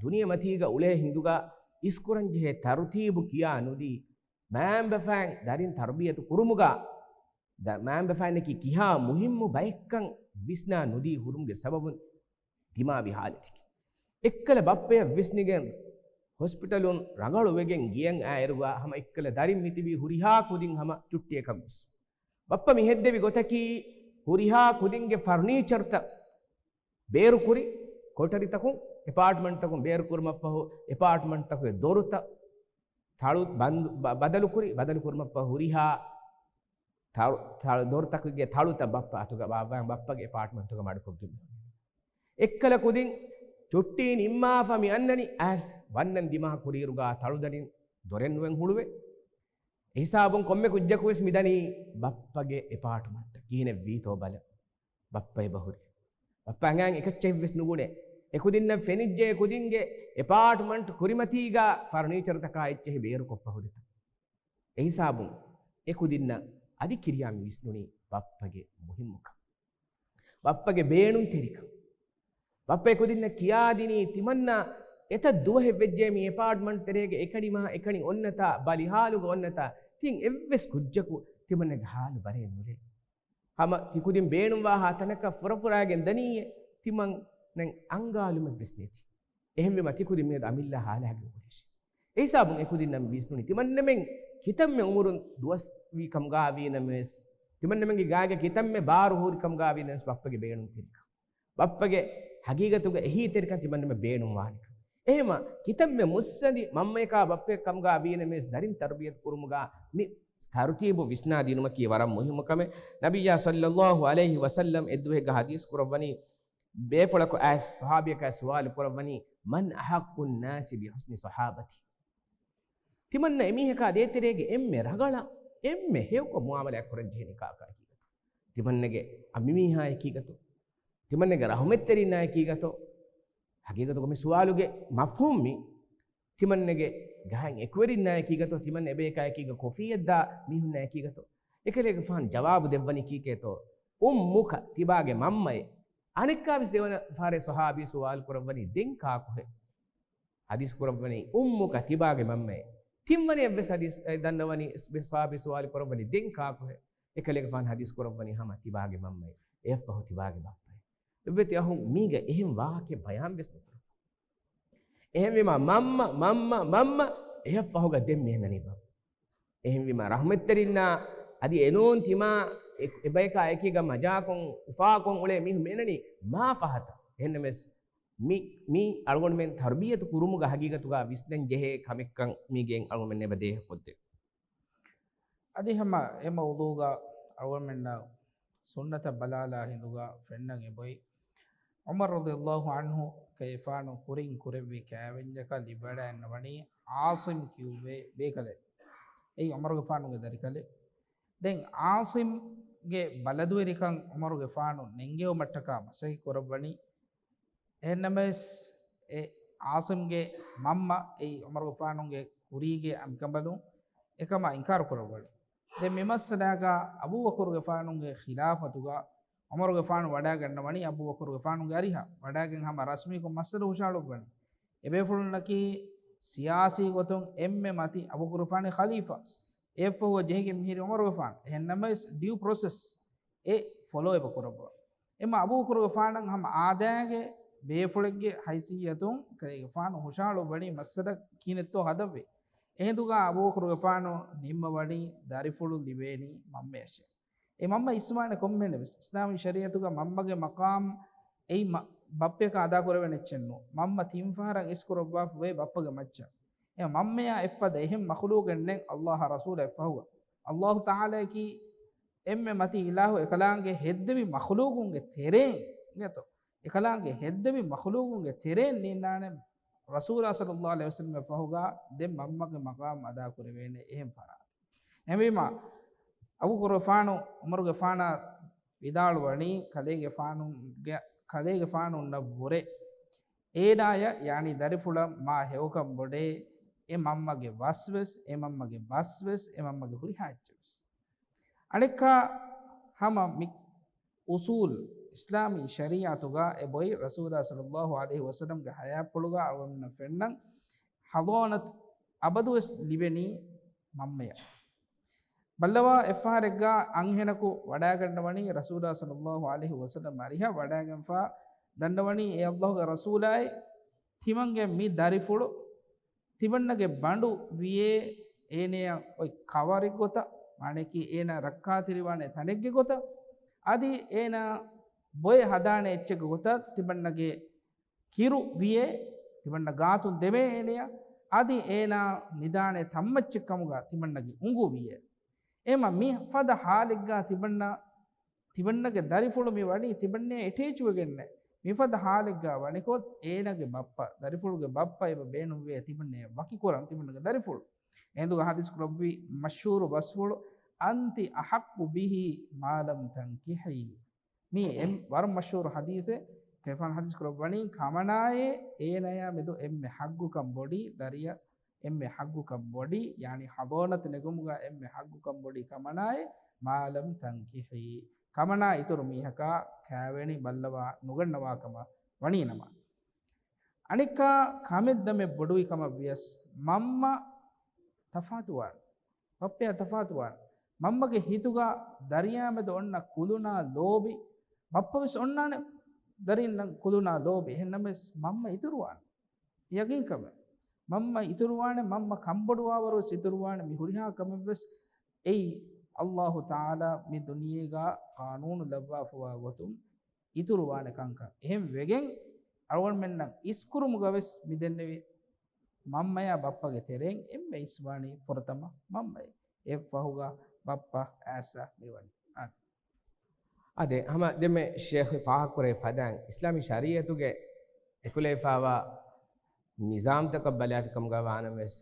ދުނިޔެމަތީގަ އުޅޭ ހިނދުގަ އިސްކުރަންޖެހޭ ތަރުތީބު ކިޔާ ނުދީ، މައިންބަފައިން ދަރިން ތަރުބިޔަތު ކުރުމުގަ ދަ-، މައިންބަފައިންނަކީ ކިހާ މުހިއްމު ބައެއްކަން ވިސްނާ ނުދީ ހުރުމުގެ ސަބަބުން ދިމާވި ހާލަތަކީ. އެއްކަލަ ބައްޕަޔަށް ވިސްނިގެން ހޮސްޕިޓަލުން ރަނގަޅު ވެގެން ގިޔަން އާއިރުގަ ހަމަ އެއްކަލަ ދަރިން މިތިބީ ހުރިހާ ކުދިން ހަމަ ޗުއްޓީއަކަށް ގޮސް. ބައްޕަ މި ހެއްދެވި ގޮތަކީ ހުރިހާ ކުދިންގެ ފަރުނީޗަރުތައް ބޭރުކުރި، ކޮޓަރިތަކުން އެޕާޓްމަންޓްތަކުން ބޭރުކުރުމަށްފަހު، އެޕާޓްމަންޓްތަކުގެ ދޮރުތައް ތަޅު ބަންދު، ބަ-، ބަދަލުކުރި، ބަދަލުކުރުމަށްފަހު ހުރިހާ ތަޅު، ތަޅު، ދޮރުތަކުގެ ތަޅުތައް ބައްޕަ އަތުގަ ބާއްވާ ބައްޕަގެ އެޕާޓްމަންޓުގަ މަޑުކޮށްގެން. އެއްކަލަ ކުދިން ޗުއްޓީ ނިންމާފަ މި އަންނަނީ އައިސް ވަންނަން ދިމާ ކުރިއިރުގަ ތަޅުދަރިން ދޮރެއް ނުވެން ހުޅުވެ. އެހިސާބުން ކޮންމެ ކުއްޖަކުވެސް މިދަނީ ބައްޕަގެ އެޕާޓްމަންޓަށް. ކިހިނެއް ވީތޯ ބަލަ. ބައްޕަ އެބަ ހުރި. ބައްޕަ އަނގައިން އެކައްޗެއްވެސް ނުބުނެ. އެކުދިންނަށް ފެނިއްޖެ އެކުދިންގެ އެޕާޓްމަންޓް ކުރިމަތީގަ ފަރުނީޗަރުތަކާ އެއްޗެހި ބޭރުކޮށްފަ ހުރިތަން. އެހިސާބުން އެކުދިންނަށް އަދި ކިރިޔާ މި ވިސްނުނީ ބައްޕަގެ މުހިއްމުކަން. ބައްޕަގެ ބޭނުންތެރިކަން. ބައްޕަ އެކުދިންނަށް ކިޔާދިނީ ތިމަންނަ އެތައް ދުވަހެއް ވެއްޖެ މި އެޕާޓްމަންޓް ތެރޭގަ އެކަނި މާ އެކަނި އޮންނަތާ، ބަލި ހާލުގަ އޮންނަތާ، ތިން އެއްވެސް ކުއްޖަކު ތިމަންނަގެ ހާލު ބަލައެއް ނުލޭ. ހަމަ ތިކުދިން ބޭނުންވާހާ ތަނަކަށް ފުރަފުރާގެން ދަނީއޭ، ތިމަންނަށް އަންގާލުމެއްވެސް ނެތި. އެހެންވީމަ ތިކުދިން މިއަދު އަމިއްލަ ހާލާގެން އުޅޭށޭ. އެހިސާބުން އެކުދިންނަށް ވިސްނުނީ ތިމަންނަމެން ކިތަންމެ އުމުރުން ދުވަސްވީ ކަމުގާވީ ނަމަވެސް، ތިމަންނަމެންގެ ގާގެ ކިތަންމެ ބާރު ހުރި ކަމުގާވީ ނަމަވެސް ބައްޕަގެ ބޭނުންތެރިކަން. ބައްޕަގެ ހަގީގަތުގަ އެހީތެރިކަން ތިމަންނަމެން ބޭނުންވާނެކަން. އެހެމަ ކިތަންމެ މުއްސަނދި މަންމަޔަކާ ބައްޕަޔަކަށް ކަމުގާ ވީނަމަވެސް ދަރިން ތަރުބިޔަތު ކުރުމުގާ މި ތަރުތީބު ވިސްނާ ދިނުމަކީ ވަރަށް މުހިއްމު ކަމެއް. ނަބިއްޔާ ޞައްލައްލާހު ޢަލައިހި ވަސައްލަމް އެއްދުވަހެއްގަ ޙަދީޘް ކުރައްވަނީ، ބޭފުޅަކު އައިސް ޞަޙާބިޔަކާ ސުވާލު ކުރައްވަނީ، "مَنْ أَحَقُّ النَّاسِ بِحُسْنِ صَحَابَتِي؟" ތިމަންނަ އެމީހަކާ ދޭތެރޭގެ އެންމެ ރަގަޅަށް، އެންމެ ހެޔޮކޮށް މުޢާމަލާތް ކުރަން ޖެހެނީ ކާކާ އެކީގަތޯ؟ ތިމަންނަގެ އަނބިމީހާ އެކީގަތޯ؟ ތިމަންނަގެ ރަޙުމަތްތެރިންނާ އެކީގަތޯ؟ ހަގީގަތުގަ މި ސުވާލުގެ މަފްހޫމް މި. ތިމަންނަގެ ގާތް އެކުވެރިންނާ އެކީގަތޯ؟ ތިމަންނަ އެބަޔަކާ އެކީގަ ކޮފީއެއްދާ މީހުންނާ އެކީގަތޯ؟ އެކަލޭގެފާނު ޖަވާބު ދެއްވަނީ ކީކޭތޯ؟ "أُمُّكَ، ތިބާގެ މަންމައޭ." އަނެއްކާވެސް ދެވަނަ ފަހަރެއް ޞަޙާބީ ސުވާލު ކުރައްވަނީ، "ދެން ކާކުހޭ؟" ޙަދީޘް ކުރައްވަނީ، "أُمُّكَ، ތިބާގެ މަންމައޭ." ތިންވަނައަށްވެސް ޙަދީޘް، އެ، ދަންނަވަނީ، ޞަޙާބީ ސުވާލު ކުރައްވަނީ، "ދެން ކާކުހޭ؟" އެކަލޭގެފާނު ޙަދީޘް ކުރައްވަނީ ހަމަ ތިބާގެ މަންމައޭ. އެއަށްފަހު ތިބާގެ ބައްޕައޭ. އެއްވެތި އަހުން މީގަ އެހެން ވާހަކައެއް ބަޔާންވެސް ނުކުރައްވާ. އެހެންވީމަ މަންމަ، މަންމަ، މަންމަ، އެއަށްފަހުގަ ދެން މި އަންނަނީ ބައްޕަ. އެހެންވީމަ ރަޙުމަތްތެރިންނާ އަދި އެނޫން ތިމާ އެ-، އެބަޔަކާ އެކީގަ މަޖާކޮށް، އުފާކޮށް އުޅޭ މީހުން މި އަންނަނީ މާ ފަހަތަށް. އެހެންނަމަވެސް މި، މީ އަޅުގަނޑުމެން ތަރުބިޔަތު ކުރުމުގަ ހަގީގަތުގަ ވިސްނަން ޖެހޭ ކަމެއްކަން މީގެން އަޅުގަނޑުމެން އެބަ ދޭހަކޮށްދެވި. އަދި ހަމަ އެ މައުޟޫގަ އަޅުގަނޑުމެންނަށް ސުންނަތަށް ބަލާލާ ހިނދުގަ ފެންނަން އެބައޮތް. ޢުމަރު ރަޟިޔަﷲ ޢަންހު ކައިފާނު ކުރިން ކުރެއްވި ކައިވެންޏަކަށް ލިބިވަޑައިގަންނަވަނީ ޢާޞިމް ކިޔުއްވޭ ބޭކަލެއް. އެއީ ޢުމަރުގެފާނުގެ ދަރިކަލެއް. ދެން ޢާޞިމްގެ ބަލަދުވެރިކަން ޢުމަރުގެފާނު ނެންގެވުމަށްޓަކާ މަސައްކަތް ކުރައްވަނީ. އެހެންނަމަވެސް، އެ ޢާޞިމްގެ މަންމަ އެއީ ޢުމަރުގެފާނުގެ ކުރީގެ އަނބިކަނބަލުން އެކަމަށް އިންކާރު ކުރައްވަނީ. ދެން މި މައްސަލާގަ އަބޫބަކުރުގެފާނުގެ ޚިލާފަތުގަ ޢުމަރުގެފާނު ވަޑައިގަންނަވަނީ އަބޫބަކުރުގެފާނުގެ އަރިހަށް. ވަޑައިގެން ހަމަ ރަސްމީކޮށް މައްސަލަ ހުށަހަޅުއްވަނީ. އެބޭފުޅުންނަކީ ސިޔާސީ ގޮތުން އެންމެ މަތި އަބޫބަކުރުގެފާނު ޚަލީފާ. އެއަށްފަހު ޖެހިގެން މިހިރީ ޢުމަރުގެފާނު. އެހެންނަމަވެސް ޑިއު ޕްރޮސެސް އެ ފޮލޯ އެބަ ކުރައްވާ. އެމަ އަބޫބަކުރުގެފާނަށް ހަމަ އާދައިގެ ބޭފުޅެއްގެ ހައިސިއްޔަތުން ކަލޭގެފާނު ހުށަހަޅުއްވަނީ މައްސަލަ ކިހިނެއްތޯ ހަދަންވީ. އެހިނދުގަ އަބޫބަކުރުގެފާނު ނިންމަވަނީ ދަރިފުޅު ލިބޭނީ މަންމަޔަށޭ. އެ މަންމަ އިސްވާނެ ކޮންމެހެންނެވެސް. އިސްލާމީ ޝަރީޢަތުގަ މަންމަގެ މަޤާމް އެއީ މަ-، ބައްޕަޔަކަށް އަދާކުރެވޭނެ އެއްޗެއްނޫން. މަންމަ ތިން ފަހަރަށް އިސްކުރައްވާފަ ވޭ ބައްޕަގެ މައްޗަށް. އެ މަންމަޔާ އެއްފަދަ އެހެން މަޚުލޫގެއް ނެތް ﷲ އާ ރަސޫލާ އެއްފަހުގަ. ﷲ ތަޢާލާއަކީ އެންމެ މަތީ އިލާހު އެކަލާނގެ ހެއްދެވި މަޚުލޫގުންގެ ތެރެއިން އިނގޭތޯ. އެކަލާނގެ ހެއްދެވި މަޚުލޫގުންގެ ތެރެއިން ނީންނާނެ ރަސޫލާ ޞައްލައްލާހު ޢަލައިހި ވަސައްލަމް އެއްފަހުގަ ދެން މަންމަގެ މަޤާމް އަދާކުރެވޭނެ އެހެން ފަރާތެއް. އެހެންވީމަ، އަބޫބަކުރުގެފާނު ޢުމަރުގެފާނާ ވިދާޅުވަނީ ކަލޭގެފާނުގެ، ކަލޭގެފާނުންނަށްވުރެ އޭނާޔަށް، ޔާނީ ދަރިފުޅަށް މާ ހެޔޮކަން ބޮޑޭ އެ މަންމަގެ ވަސްވެސް، އެ މަންމަގެ ބަސްވެސް، އެ މަންމަގެ ހުރިހާ އެއްޗެއްވެސް. އަނެއްކާ ހަމަ މި އުޞޫލް އިސްލާމީ ޝަރީޢަތުގަ އެބޮތް ރަސޫލާ ޞައްލައްލާހު ޢަލައިހި ވަސައްލަމްގެ ޙަޔާތްޕުޅުގަ އަޅުގަނޑުމެންނަށް ފެންނަން ޙަޟާނަތު އަބަދުވެސް ލިބެނީ މަންމަޔަށް. ބައްލަވާ އެއްފަހަރެއްގަ އަންހެނަކު ވަޑައިގަންނަވަނީ ރަސޫލާ ޞައްލައްލާހު ޢަލައިހި ވަސައްލަމް އަރިހަށް ވަޑައިގެންފާ ދަންނަވަނީ އޭ ﷲގެ ރަސޫލާއޭ، ތިމަންގެ މި ދަރިފުޅު ތިމަންނަގެ ބަނޑު ވިޔޭ އޭނަޔަށް އޮތް ކަވަރެއް ގޮތަށް، މާނައަކީ އޭނަ ރައްކާތެރިވާނެ ތަނެއްގެ ގޮތަށް، އަދި އޭނަ ބޮއެ ހަދާނެ އެއްޗެއްގެ ގޮތަށް ތިމަންނަގެ ކިރު ވިޔޭ، ތިމަންނަ ގާތުން ދެމޭ އޭނަޔަށް، އަދި އޭނާ ނިދާނެ ތަންމައްޗެއް ކަމުގަ ތިމަންނަގެ އުނގޫ ވިޔޭ. އެމަ މި ފަދަ ހާލެއްގަ ތިމަންނަ، ތިމަންނަގެ ދަރިފުޅު މި ވަނީ ތިމަންނަޔާ އެޓޭޗް ވެގެންނެ. މި ފަދަ ހާލެއްގަ ވަނިކޮށް އޭނަގެ ބައްޕަ، ދަރިފުޅުގެ ބައްޕަ އެބަ ބޭނުންވޭ ތިމަންނަޔަށް ވަކިކުރަން ތިމަންނަގެ ދަރިފުޅު. އެހިނދުގަ ހަދީސް ކުރައްވި މަޝްހޫރު ބަސްފުޅު، "أنت أحق به ما لم تنكحي." މީ އެން ވަރަށް މަޝްހޫރު ހަދީސެއް. ކެފާން ހަދީސް ކުރައްވަނީ، ކަމަނާއޭ އޭނަޔާ މެދު އެންމެ ޙައްގުކަން ބޮޑީ، ދަރިޔަށް އެންމެ ޙައްގުކަން ބޮޑީ، ޔާނީ ޙަޟާނަތު ނެގުމުގަ އެންމެ ޙައްގުކަން ބޮޑީ ކަމަނާއޭ، "ما لم تنكحي." ކަމަނާ އިތުރު މީހަކާ ކާވެނި ބައްލަވާ ނުގަންނަވާ ކަމަށް ވަނީ ނަމަ. އަނެއްކާ ކަމެއް ދަމެއް ބޮޑުވި ކަމަށް ވިޔަސް މަންމަ ތަފާތުވާނެ. ބައްޕަޔާ ތަފާތުވާނެ. މަންމަގެ ހިތުގަ ދަރިޔާމެދު އޮންނަ ކުލުނާ ލޯބި، ބައްޕަވެސް އޮންނާނެ ދަރިންނަށް ކުލުނާ ލޯބި. އެހެންނަމަވެސް މަންމަ އިތުރުވާނެ. ޔަގީންކަމެއް. މަންމަ އިތުރުވާނެ، މަންމަ ކަންބޮޑުވާވަރުވެސް އިތުރުވާނެ. މި ހުރިހާ ކަމެއްވެސް އެއީ ﷲ ތަޢާލާ މި ދުނިޔޭގަ ޤާނޫނު ލައްވާފަވާ ގޮތުން އިތުރުވާނެ ކަންކަން. އެހެން ވެގެން އަޅުގަނޑުމެންނަށް އިސްކުރުމުގަވެސް މި ދެންނެވި މަންމަޔާ ބައްޕަގެ ތެރެއިން އެންމެ އިސްވާނީ ފުރަތަމަ މަންމައޭ. އެއަށްފަހުގަ ބައްޕަ އައިސް މިވަނީ. އާދެ. އާދެ، ހަމަ ދެންމެ ޝޭޚް ފާހަގަކުރެއްވި ފަދައިން، އިސްލާމީ ޝަރީޢަތުގެ އެކުލެވިފައިވާ ނިޒާމްތަކަށް ބަލާފިކަމުގަ ވާނަމަވެސް،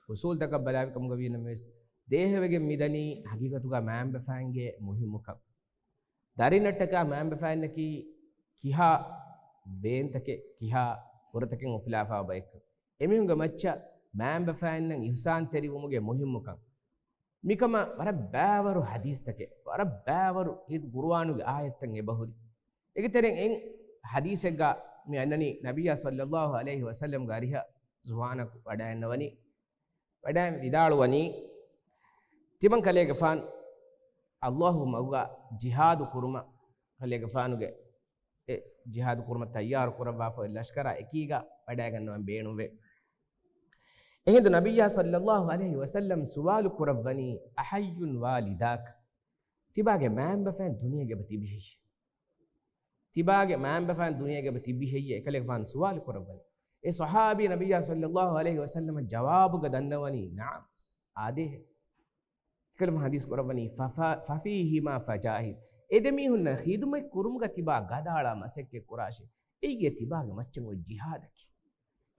އުސޫލްތަކަށް ބަލާފިކަމުގަ ވީނަމަވެސް، ދޭހަވެގެން މިދަނީ ހަގީގަތުގަ މައިންބަފައިންގެ މުހިއްމުކަން. ދަރިންނަށްޓަކާ މައިންބަފައިންނަކީ ކިހާ ވޭންތަކެއް، ކިހާ ކުރަތަކެއް އުފުލާފައިވާ ބައެއްކަން. އެމީހުންގެ މައްޗަށް މައިންބަފައިންނަށް އިޙްސާންތެރިވުމުގެ މުހިއްމުކަން. މިކަމަށް ވަރަށް ބައިވަރު ޙަދީޘްތަކެއް، ވަރަށް ބައިވަރު ކީރިތި ޤުރުއާނުގެ އާޔަތްތައް އެބަހުރި. އޭގެ ތެރެއިން އެއް ޙަދީޘެއްގަ މި އަންނަނީ ނަބިއްޔާ ޞައްލައްލާހު ޢަލައިހި ވަސައްލަމްގެ އަރިހަށް ޒުވާނަކު ވަޑައިންނަވަނީ. ވަޑައިން ވިދާޅުވަނީ، ތިމަން ކަލޭގެފާނު ﷲގެ މަގުގަ ޖިހާދު ކުރުމަށް ކަލޭގެފާނުގެ އެ ޖިހާދު ކުރުމަށް ތައްޔާރު ކުރައްވާފަ އޮތް ލަޝްކަރާ އެކީގަ ވަޑައިގަންނަވަން ބޭނުންވޭ. އެހިނދު ނަބިއްޔާ ޞައްލައްލާހު ޢަލައިހި ވަސައްލަމް ސުވާލު ކުރައްވަނީ، "أحي والداك؟" ތިބާގެ މައިންބަފައިން ދުނިޔޭގަ އެބަ ތިބި ހެއްޔޭ؟ ތިބާގެ މައިންބަފައިން ދުނިޔޭގަ އެބަ ތިބި ހެއްޔޭ؟ އެކަލޭގެފާނު ސުވާލު ކުރައްވަނީ. އެ ޞަޙާބީ ނަބިއްޔާ ޞައްލައްލާހު ޢަލައިހި ވަސައްލަމަށް ޖަވާބުގަ ދަންނަވަނީ، ނަޢަމް. އާދޭހެއް. އެކަލޭގެފާނު ޙަދީޘް ކުރައްވަނީ، ފަ-، ފަ-، فَفِيهِمَا فَجَاهِدْ. އެދެމީހުންނަށް ޚިދުމަތް ކުރުމުގަ ތިބާ ގަދައަޅާ މަސައްކަތް ކުރާށޭ. އެއީ ތިބާގެ މައްޗަށް އޮތް ޖިހާދަކީ.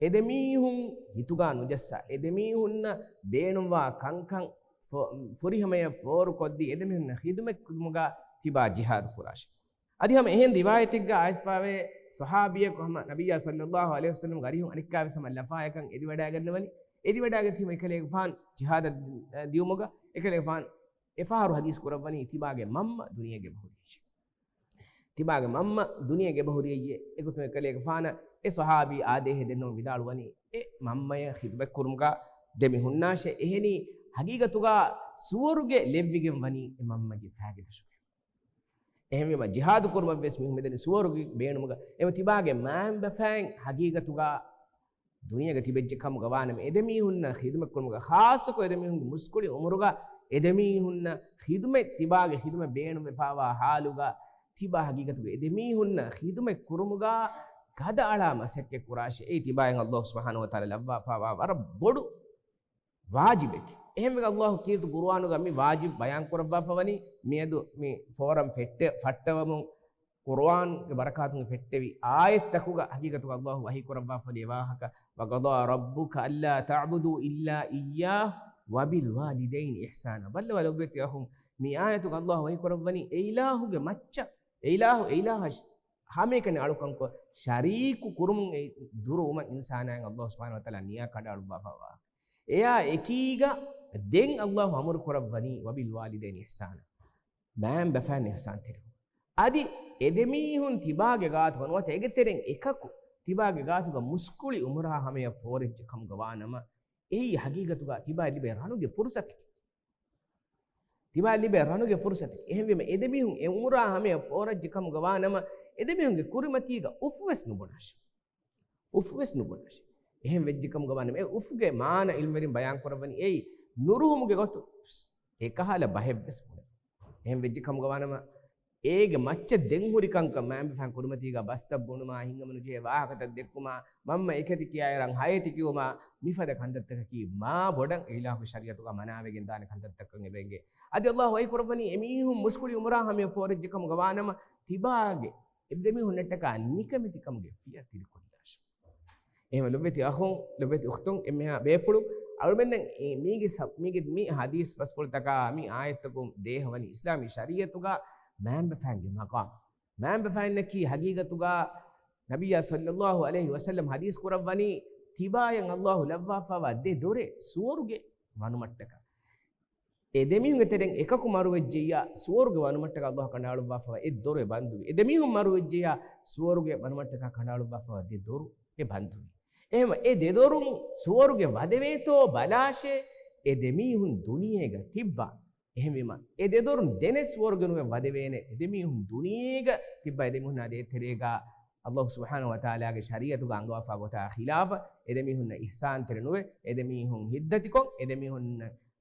އެދެމީހުން ހިތުގަ ނުޖައްސާ، އެދެމީހުންނަށް ބޭނުންވާ ކަންކަން ފު-، ފުރިހަމަޔަށް ފޯރުކޮށްދީ، އެދެމީހުންނަށް ޚިދުމަތް ކުރުމުގަ ތިބާ ޖިހާދު ކުރާށޭ. އަދި ހަމަ އެހެން ރިވާޔަތެއްގަ އައިސްފަވޭ، ޞަޙާބީއަކު ހަމަ ނަބިއްޔާ ޞައްލައްލާހު ޢަލައިހި ވަސައްލަމްގެ އަރިހުން އަނެއްކާވެސް ހަމަ ލަފާޔަކަށް އެދިވަޑައިގަންނަވަނީ. އެދިވަޑައިގަތީމަ އެކަލޭގެފާނު ޖިހާދަށް ދިޔުމުގަ އެކަލޭގެފާނު އެފަހަރު ޙަދީޘް ކުރައްވަނީ ތިބާގެ މަންމަ ދުނިޔޭގަ އެބަހުރި ހެއްޔޭ؟ ތިބާގެ މަންމަ ދުނިޔޭގަ އެބަހުރި ހެއްޔޭ؟ އެގޮތުން އެކަލޭގެފާނަށް އެ ޞަޙާބީ އާދޭހެއް ދެންނެވުން ވިދާޅުވަނީ، އެ މަންމަޔަށް ޚިދުމަތް ކުރުމުގަ ދެމި ހުންނާށޭ. އެހެނީ ޙަޤީޤަތުގަ ސުވަރުގެ ލެއްވިގެން ވަނީ އެ މަންމަގެ ފައިގެ ދަށުގަ. އެހެންވީމަ، ޖިހާދު ކުރުމަށްވެސް މީހުން މިދަނީ ސުވަރުގެ ބޭނުމުގަ. އެމަ ތިބާގެ މައިންބަފައިން ޙަޤީޤަތުގަ ދުނިޔޭގަ ތިބެއްޖެ ކަމުގަ ވާނަމަ، އެދެމީހުންނަށް ޚިދުމަތް ކުރުމުގަ، ޚާއްޞަކޮށް އެދެމީހުންގެ މުސްކުޅި އުމުރުގަ އެދެމީހުންނަށް ޚިދުމަތް، ތިބާގެ ޚިދުމަތް ބޭނުންވެފައިވާ ޙާލުގަ، ތިބާ ޙަޤީޤަތުގަ އެދެމީހުންނަށް ޚިދުމަތް ކުރުމުގަ ގަދައަޅާ މަސައްކަތް ކުރާށޭ. އެއީ ތިބާއަށް ﷲ ސުބްޙާނަހޫ ވަތަޢާލާ ލައްވާފައިވާ ވަރަށް ބޮޑު ވާޖިބެކޭ. އެހެންވެ، ﷲ ކީރިތި ޤުރުއާނުގަ މި ވާޖިބް ބަޔާންކުރައްވާފަވަނީ، މިއަދު މި ފޯރަމް ފެއްޓެ-، ފައްޓަވަމުން ޤުރުއާންގެ ބަރަކާތުން ފެއްޓެވި އާޔަތްތަކުގަ ޙަޤީޤަތުގަ ﷲ ވަޙީކުރައްވާފަވަނީ ވާހަކަ، وَقَضَىٰ رَبُّكَ أَلَّا تَعْبُدُوا إِلَّا إِيَّاهُ وَبِالْوَالِدَيْنِ إِحْسَانًا. ބައްލަވާ ލޮބުވެތި އަޚުން، މި އާޔަތުގަ ﷲ ވަޙީކުރައްވަނީ އެ އިލާހުގެ މައްޗަށް، އެ އިލާހު، އެ އިލާހަށް ހަމައެކަނި އަޅުކަންކޮށް، ޝަރީކު ކުރުމުން ދުރުވުމަށް އިންސާނާއަށް ﷲ ސުބްޙާނަހޫ ވަތަޢާލާ ނިޔާ ކަނޑައަޅުއްވާފައިވާ. އެއާ އެކީގަ ދެން ﷲ އަމުރު ކުރައްވަނީ، وَبِالْوَالِدَيْنِ إِحْسَانًا. މައިންބަފައިން އިޙްސާންތެރިވުން. އަދި އެދެމީހުން ތިބާގެ ގާތުގަ ނުވަތަ އޭގެ ތެރެއިން އެކަކު ތިބާގެ ގާތުގަ މުސްކުޅި އުމުރާ ހަމަޔަށް ފޯރެއްޖެ ކަމުގަ ވާނަމަ، އެއީ ޙަޤީޤަތުގަ ތިބާ ލިބޭ ރަނުގެ ފުރުޞަތެކޭ. ތިބާ ލިބޭ ރަނުގެ ފުރުޞަތެއް. އެހެންވީމަ، އެދެމީހުން އެ އުމުރާ ހަމަޔަށް ފޯރައްޖެ ކަމުގަ ވާނަމަ، އެދެމީހުންގެ ކުރިމަތީގަ އުފުވެސް ނުބުނާށި. އުފުވެސް ނުބުނާށި. އެހެން ވެއްޖެކަމުގަ ވާނަމަ، އެ އުފުގެ މާނަ ޢިލްމުވެރިން ބަޔާން ކުރައްވަނީ އެއީ ނުރުހުމުގެ ގޮތު. އެކަހަލަ ބަހެއްވެސް ބުނެ. އެހެން ވެއްޖެކަމުގަ ވާނަމަ، އޭގެ މައްޗަށް ދެން ހުރި ކަންކަން މައިންބަފައިން ކުރިމަތީގަ ބަސްތައް ބުނުމާ، ހިތްހަމަނުޖެހޭ ވާހަކަތައް ދެއްކުމާ، މަންމަ އެކަތި ކިޔާއިރަށް ހައެތި ކިޔުމާ، މިފަދަ ކަންތައްތަކަކީ މާ ބޮޑަށް އިލާހު ޝަރީޢަތުގަ މަނާވެގެން ދާނެ ކަންތައްތައްކަން އެބަ އެނގޭ. އަދި ﷲ ވަޙީ ކުރައްވަނީ އެމީހުން މުސްކުޅި އުމުރާ ހަމަޔަށް ފޯރެއްޖެކަމުގަ ވާނަމަ، ތިބާގެ އެދެމީހުންނަށްޓަކާ ނިކަމެތިކަމުގެ ފިޔަ ތިރިކޮށްލާށި. އެހެން ލޮބުވެތި އަޚުން، ލޮބުވެތި އުޚްތުން، އެންމެހާ ބޭފުޅުން، އަޅުމެންނަށް އެ މީގެ ސަ-، މީގެ މި ޙަދީޘް ބަސްފުޅުތަކާ މި އާޔަތްތަކުން ދޭހަވަނީ އިސްލާމީ ޝަރީޢަތުގަ މައިންބަފައިންގެ މަޤާމް. މައިންބަފައިންނަކީ ޙަޤީޤަތުގަ ނަބިއްޔާ ޞައްލައްލާހު ޢަލައިހި ވަސައްލަމް ޙަދީޘް ކުރައްވަނީ، ތިބާޔަށް ﷲ ލައްވާފައިވާ ދެ ދޮރެއް ސުވަރުގެ ވަނުމަށްޓަކާ. އެ ދެމީހުންގެ ތެރެއިން އެކަކު މަރުވެއްޖެއްޔާ، ސުވަރުގެ ވަނުމަށްޓަކާ ﷲ ކަނޑައަޅުއްވާފައިވާ އެއް ދޮރެއް ބަންދުވި. އެ ދެމީހުން މަރުވެއްޖެއްޔާ، ސުވަރުގެ ވަނުމަށްޓަކާ ކަނޑައަޅުއްވާފައިވާ ދެ ދޮރު އެ ބަންދުވި. އެހެންވެ، އެ ދެ ދޮރުން ސުވަރުގެ ވަދެވޭތޯ ބަލާށޭ، އެ ދެމީހުން ދުނިޔޭގަ ތިއްބާ. އެހެންވީމަ، އެ ދެ ދޮރުން ދެނެއް ސުވަރުގެ ނުވެ ވަދެވޭނެ. އެ ދެމީހުން ދުނިޔޭގަ ތިއްބާ، އެ ދެމީހުންނާ ދޭތެރޭގަ ﷲ ސުބްޙާނަހޫ ވަތަޢާލާގެ ޝަރީޢަތުގަ އަންގަވާފަ ގޮތާ ޚިލާފަށް، އެ ދެމީހުންނަށް އިޙްސާންތެރި ނުވެ، އެ ދެމީހުން ހިތްދަތިކޮށް، އެ ދެމީހުން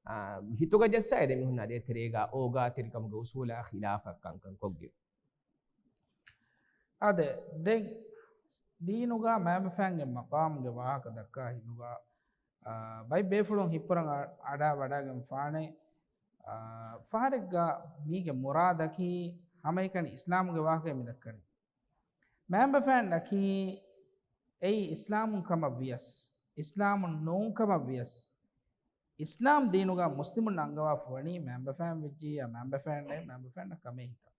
އާ، ހިތުގަ ޖައްސާ، އެދެމީހުންނާ ދޭތެރޭގަ އޯގާތެރިކަމުގެ އުޞޫލާ ޚިލާފަށް ކަންކަން ކޮށްގެން. އާދެ، ދެން ދީނުގަ މައިންބަފައިންގެ މަޤާމުގެ ވާހަކަ ދައްކާ ހިނދުގަ، އާ، ބައެއް ބޭފުޅުން ހިތްޕުރަށް އަ-، އަޑާ ވަޑާގެން ފާނެ، އާ، ފަހަރެއްގަ މީގެ މުރާދަކީ ހަމައެކަނި އިސްލާމުގެ ވާހަކައެއް މި ދައްކަނީ. މައިންބަފައިންނަކީ އެއީ އިސްލާމުން ކަމަށް ވިޔަސް، އިސްލާމުން ނޫން ކަމަށް ވިޔަސް، އިސްލާމް ދީނުގަ މުސްލިމުން އަންގަވާފަ ވަނީ މައިންބަފައިން ވެއްޖިއްޔާ މައިންބަފައިންނޭ، މައިންބަފައިންނަށް ކަމޭ ހިތަށް.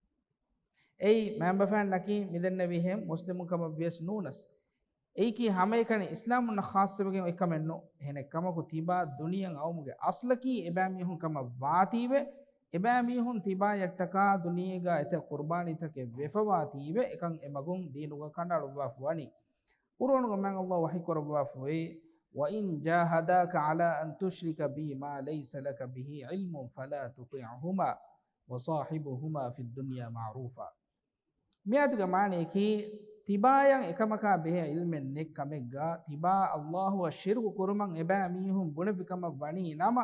އެއީ މައިންބަފައިންނަކީ މިދެންނެވިހެން މުސްލިމުން ކަމަށް ވިޔަސް ނޫނަސް. އެއީކީ ހަމައެކަނި އިސްލާމުންނަށް ޚާއްޞަވެގެން އޮތް ކަމެއް ނޫން. އެހެނެއް ކަމަކު ތިބާ ދުނިޔެއަށް އައުމުގެ އަސްލަކީ އެބައިމީހުން ކަމަށް ވާތީވެ، އެބައިމީހުން ތިބާޔަށްޓަކާ ދުނިޔޭގަ އެތައް ޤުރުބާނީތަކެއް ވެފަވާތީވެ، އެކަން އެމަގުން ދީނުގަ ކަނޑައަޅުއްވާފަ ވަނީ. ޤުރުއާނުގަ މާތް ﷲ ވަޙީ ކުރައްވާފައި، وَإِنْ جَاهَدَاكَ عَلَىٰ أَنْ تُشْرِكَ بِي مَا لَيْسَ لَكَ بِهِ عِلْمٌ فَلَا تُطِعْهُمَا وَصَاحِبْهُمَا فِي الدُّنْيَا مَعْرُوفًا. މި އާޔަތުގެ މާނަޔަކީ، ތިބާޔަށް އެކަމަކާ ބެހޭ ޢިލްމެއް ނެތް ކަމެއްގަ، ތިބާ ﷲ އަށް ޝިރުކު ކުރުމަށް އެބައިމީހުން ބުނެފި ކަމަށް ވަނީ ނަމަ،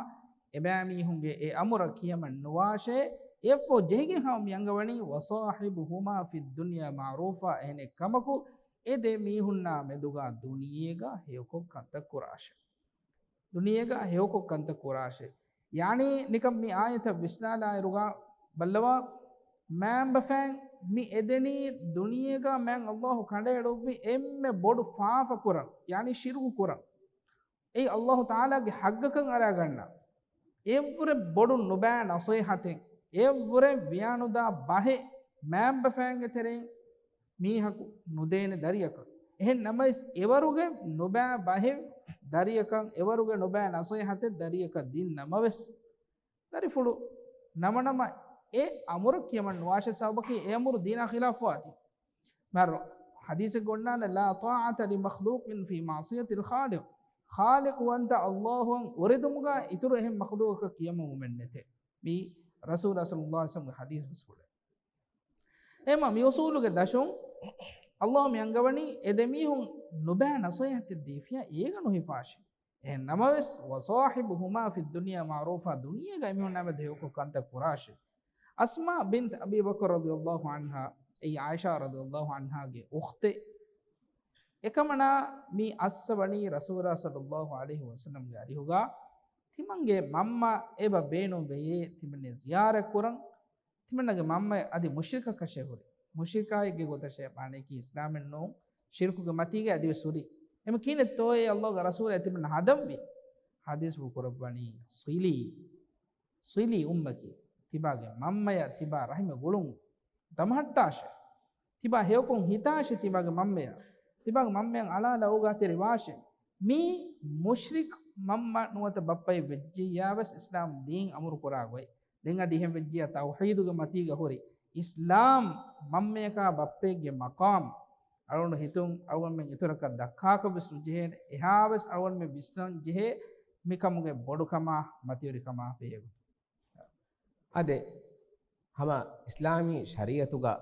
އެބައިމީހުންގެ އެ އަމުރަށް ކިޔަމަން ނުވާށޭ، އެއަށްފަހު ޖެހިގެން ހަމަ މި އަންގަވަނީ، وَصَاحِبْهُمَا فِي الدُّنْيَا مَعْرُوفًا، އެހެނެއް ކަމަކު، އެ ދެ މީހުންނާ މެދުގަ ދުނިޔޭގަ ހެޔޮކޮށް ކަންތައް ކުރާށޭ. ދުނިޔޭގަ ހެޔޮކޮށް ކަންތައް ކުރާށޭ. ޔާނީ ނިކަން މި އާޔަތަށް ވިސްނާލާއިރުގަ ބައްލަވާ، މައިންބަފައިން މި އެދެނީ ދުނިޔޭގަ މާތް ﷲ ކަނޑައެޅުއްވި އެންމެ ބޮޑު ފާފަ ކުރަން، ޔާނީ ޝިރުކު ކުރަން. އެއީ ﷲ ތަޢާލާގެ ޙައްޤަކަށް އަރާގަންނަ އެއަށްވުރެ ބޮޑު ނުބައި ނަޞޭޙަތެއް، އެއަށްވުރެ ވިޔާނުދާ ބަހެއް މައިންބަފައިންގެ ތެރެއިން މީހަކު ނުދޭނެ ދަރިއަކަށް. އެހެން ނަމަވެސް، އެވަރުގެ ނުބައި ބަހެއް ދަރިއަކަށް، އެވަރުގެ ނުބައި ނަޞޭޙަތެއް ދަރިއަކަށް ދިން ނަމަވެސް، ދަރިފުޅު ނަމަނަމަ އެ އަމުރަށް ކިޔަމަން ނުވާށޭ، ސަބަބަކީ އެ އަމުރު ދީނާ ޚިލާފުވާތީ. މާތް ޙަދީޘެއްގަ އޮންނާނެ، لَا طَاعَةَ لِمَخْلُوقٍ فِي مَعْصِيَةِ الْخَالِقِ. ޚާލިޤުވަންތަ ﷲ އަށް އުރެދުމުގަ އިތުރު އެހެން މަޚްލޫޤަކަށް ކިޔަމަންވުމެއް ނެތޭ. މީ ރަސޫލާ ޞައްލައްލާހު ޢަލައިހި ވަސައްލަމްގެ ޙަދީޘް ބަސްފުޅެއް. އެހެންމަ މި އުޞޫލުގެ ދަށުން ﷲ މި އަންގަވަނީ އެ ދެމީހުން ނުބައި ނަޞޭޙަތެއް ދީފިޔާ އޭގަ ނުހިފާށޭ. އެހެން ނަމަވެސް، وَصَاحِبْهُمَا فِي الدُّنْيَا مَعْرُوفًا، ދުނިޔޭގަ އެމީހުންނާ މެދު ހެޔޮކޮށް ކަންތައް ކުރާށޭ. އަސްމާ ބިންތު އަބީ ބަކުރު ރަޟިޔައްލާހު ޢަންހާ، އެއީ ޢާއިޝާ ރަޟިޔައްލާހު ޢަންހާގެ އުޚްތެއް. އެކަމަނާ މި އައްސަވަނީ ރަސޫލާ ޞައްލައްލާހު ޢަލައިހި ވަސައްލަމްގެ އަރިހުގަ، ތިމަންގެ މަންމަ އެބަ ބޭނުން ވެޔޭ ތިމަންނެ ޒިޔާރަތް ކުރަން. ތިމަންނަގެ މަންމަ އަދި މުޝްރިކަކަށޭ ހުރި. މުޝްރިކާއެއްގެ ގޮތަށޭ، މާނައަކީ އިސްލާމެއް ނޫން، ޝިރުކުގެ މަތީގަ އަދިވެސް ހުރި. އެމަ ކިހިނެއްތޯއޭ ﷲގެ ރަސޫލާ ތިމަންނަ ހަދަންވީ؟ ޙަދީޘްފުޅު ކުރައްވަނީ، صِلِي، صِلِي أُمَّكِ، ތިބާގެ މަންމަޔަށް ތިބާ ރަޙިމެއް ގުޅުން ދަމަހައްޓާށޭ. ތިބާ ހެޔޮކޮށް ހިތާށޭ ތިބާގެ މަންމަޔަށް. ތިބާގެ މަންމަޔަށް އަޅާލާ އޯގާތެރިވާށޭ. މީ މުޝްރިކް މަންމަ ނުވަތަ ބައްޕައެއް ވެއްޖިއްޔާވެސް އިސްލާމް ދީން އަމުރު ކުރާ ގޮތް. ދެން އަދި އެހެން ވެއްޖިއްޔާ ތައުޙީދުގެ މަތީގަ ހުރި. އިސްލާމް މަންމަޔަކާ ބައްޕައެއްގެ މަޤާމް އަޅުގަނޑު ހިތުން އަޅުގަނޑުމެން އިތުރަކަށް ދައްކާކަށް ވެސް ނުޖެހޭނެ. އެހާވެސް އަޅުގަނޑުމެން ވިސްނަން ޖެހޭ މިކަމުގެ ބޮޑުކަމާ މަތިވެރިކަމާ ބެހޭގޮތުން. އާދެ، ހަމަ އިސްލާމީ ޝަރީޢަތުގަ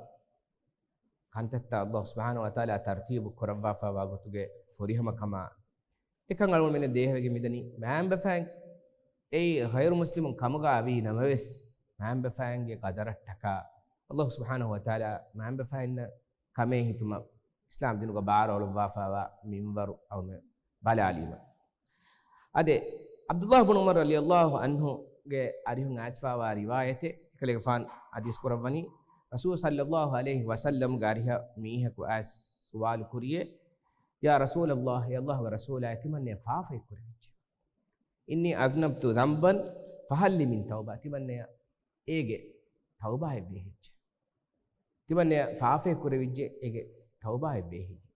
ކަންތައްތައް ﷲ ސުބްޙާނަހޫ ވަތަޢާލާ ތަރްތީބު ކުރައްވާފައިވާ ގޮތުގެ ފުރިހަމަކަމާ އެކަން އަޅުގަނޑުމެންނަށް ދޭހަވެގެން މިދަނީ. މައިންބަފައިން އެއީ ޣައިރު މުސްލިމުން ކަމުގަ ވީ ނަމަވެސް، މައިންބަފައިންގެ ޤަދަރަށްޓަކާ ﷲ ސުބްޙާނަހޫ ވަތަޢާލާ މައިންބަފައިންނަށް ކަމޭ ހިތުމަށް އިސްލާމް ދީނުގަ ބާރު އަޅުއްވާފައިވާ މިންވަރު އަޅުމެ ބަލާލީމަ. އަދެ، ޢަބްދުﷲ ބުނު ޢުމަރު ރަޟިޔަﷲ ޢަންހުގެ އަރިހުން އައިސްފައިވާ ރިވާޔަތެއް، އެކަލޭގެފާން ޙަދީޘް ކުރައްވަނީ، ރަސޫލު ޞައްލަﷲ ޢަލައިހި ވަސައްލަމްގެ އަރިހަށް މީހަކު އައިސް ސުވާލު ކުރިޔޭ، ޔާ ރަސޫލަﷲ، އޭ ﷲގެ ރަސޫލާ، ތިމަންނެ ފާފައެއް ކުރެވިއްޖެ. އިންނީ އަޒްނަބްތު ޛަންބަން ފަހައްލި މިން ތައުބާ، ތިމަންނެ އޭގެ ތައުބާއެއް ވޭހެއްޗެ. ތިމަންނެ ފާފައެއް ކުރެވިއްޖެ، އޭގެ ތައުބާއެއް ވޭހެއްޔެ.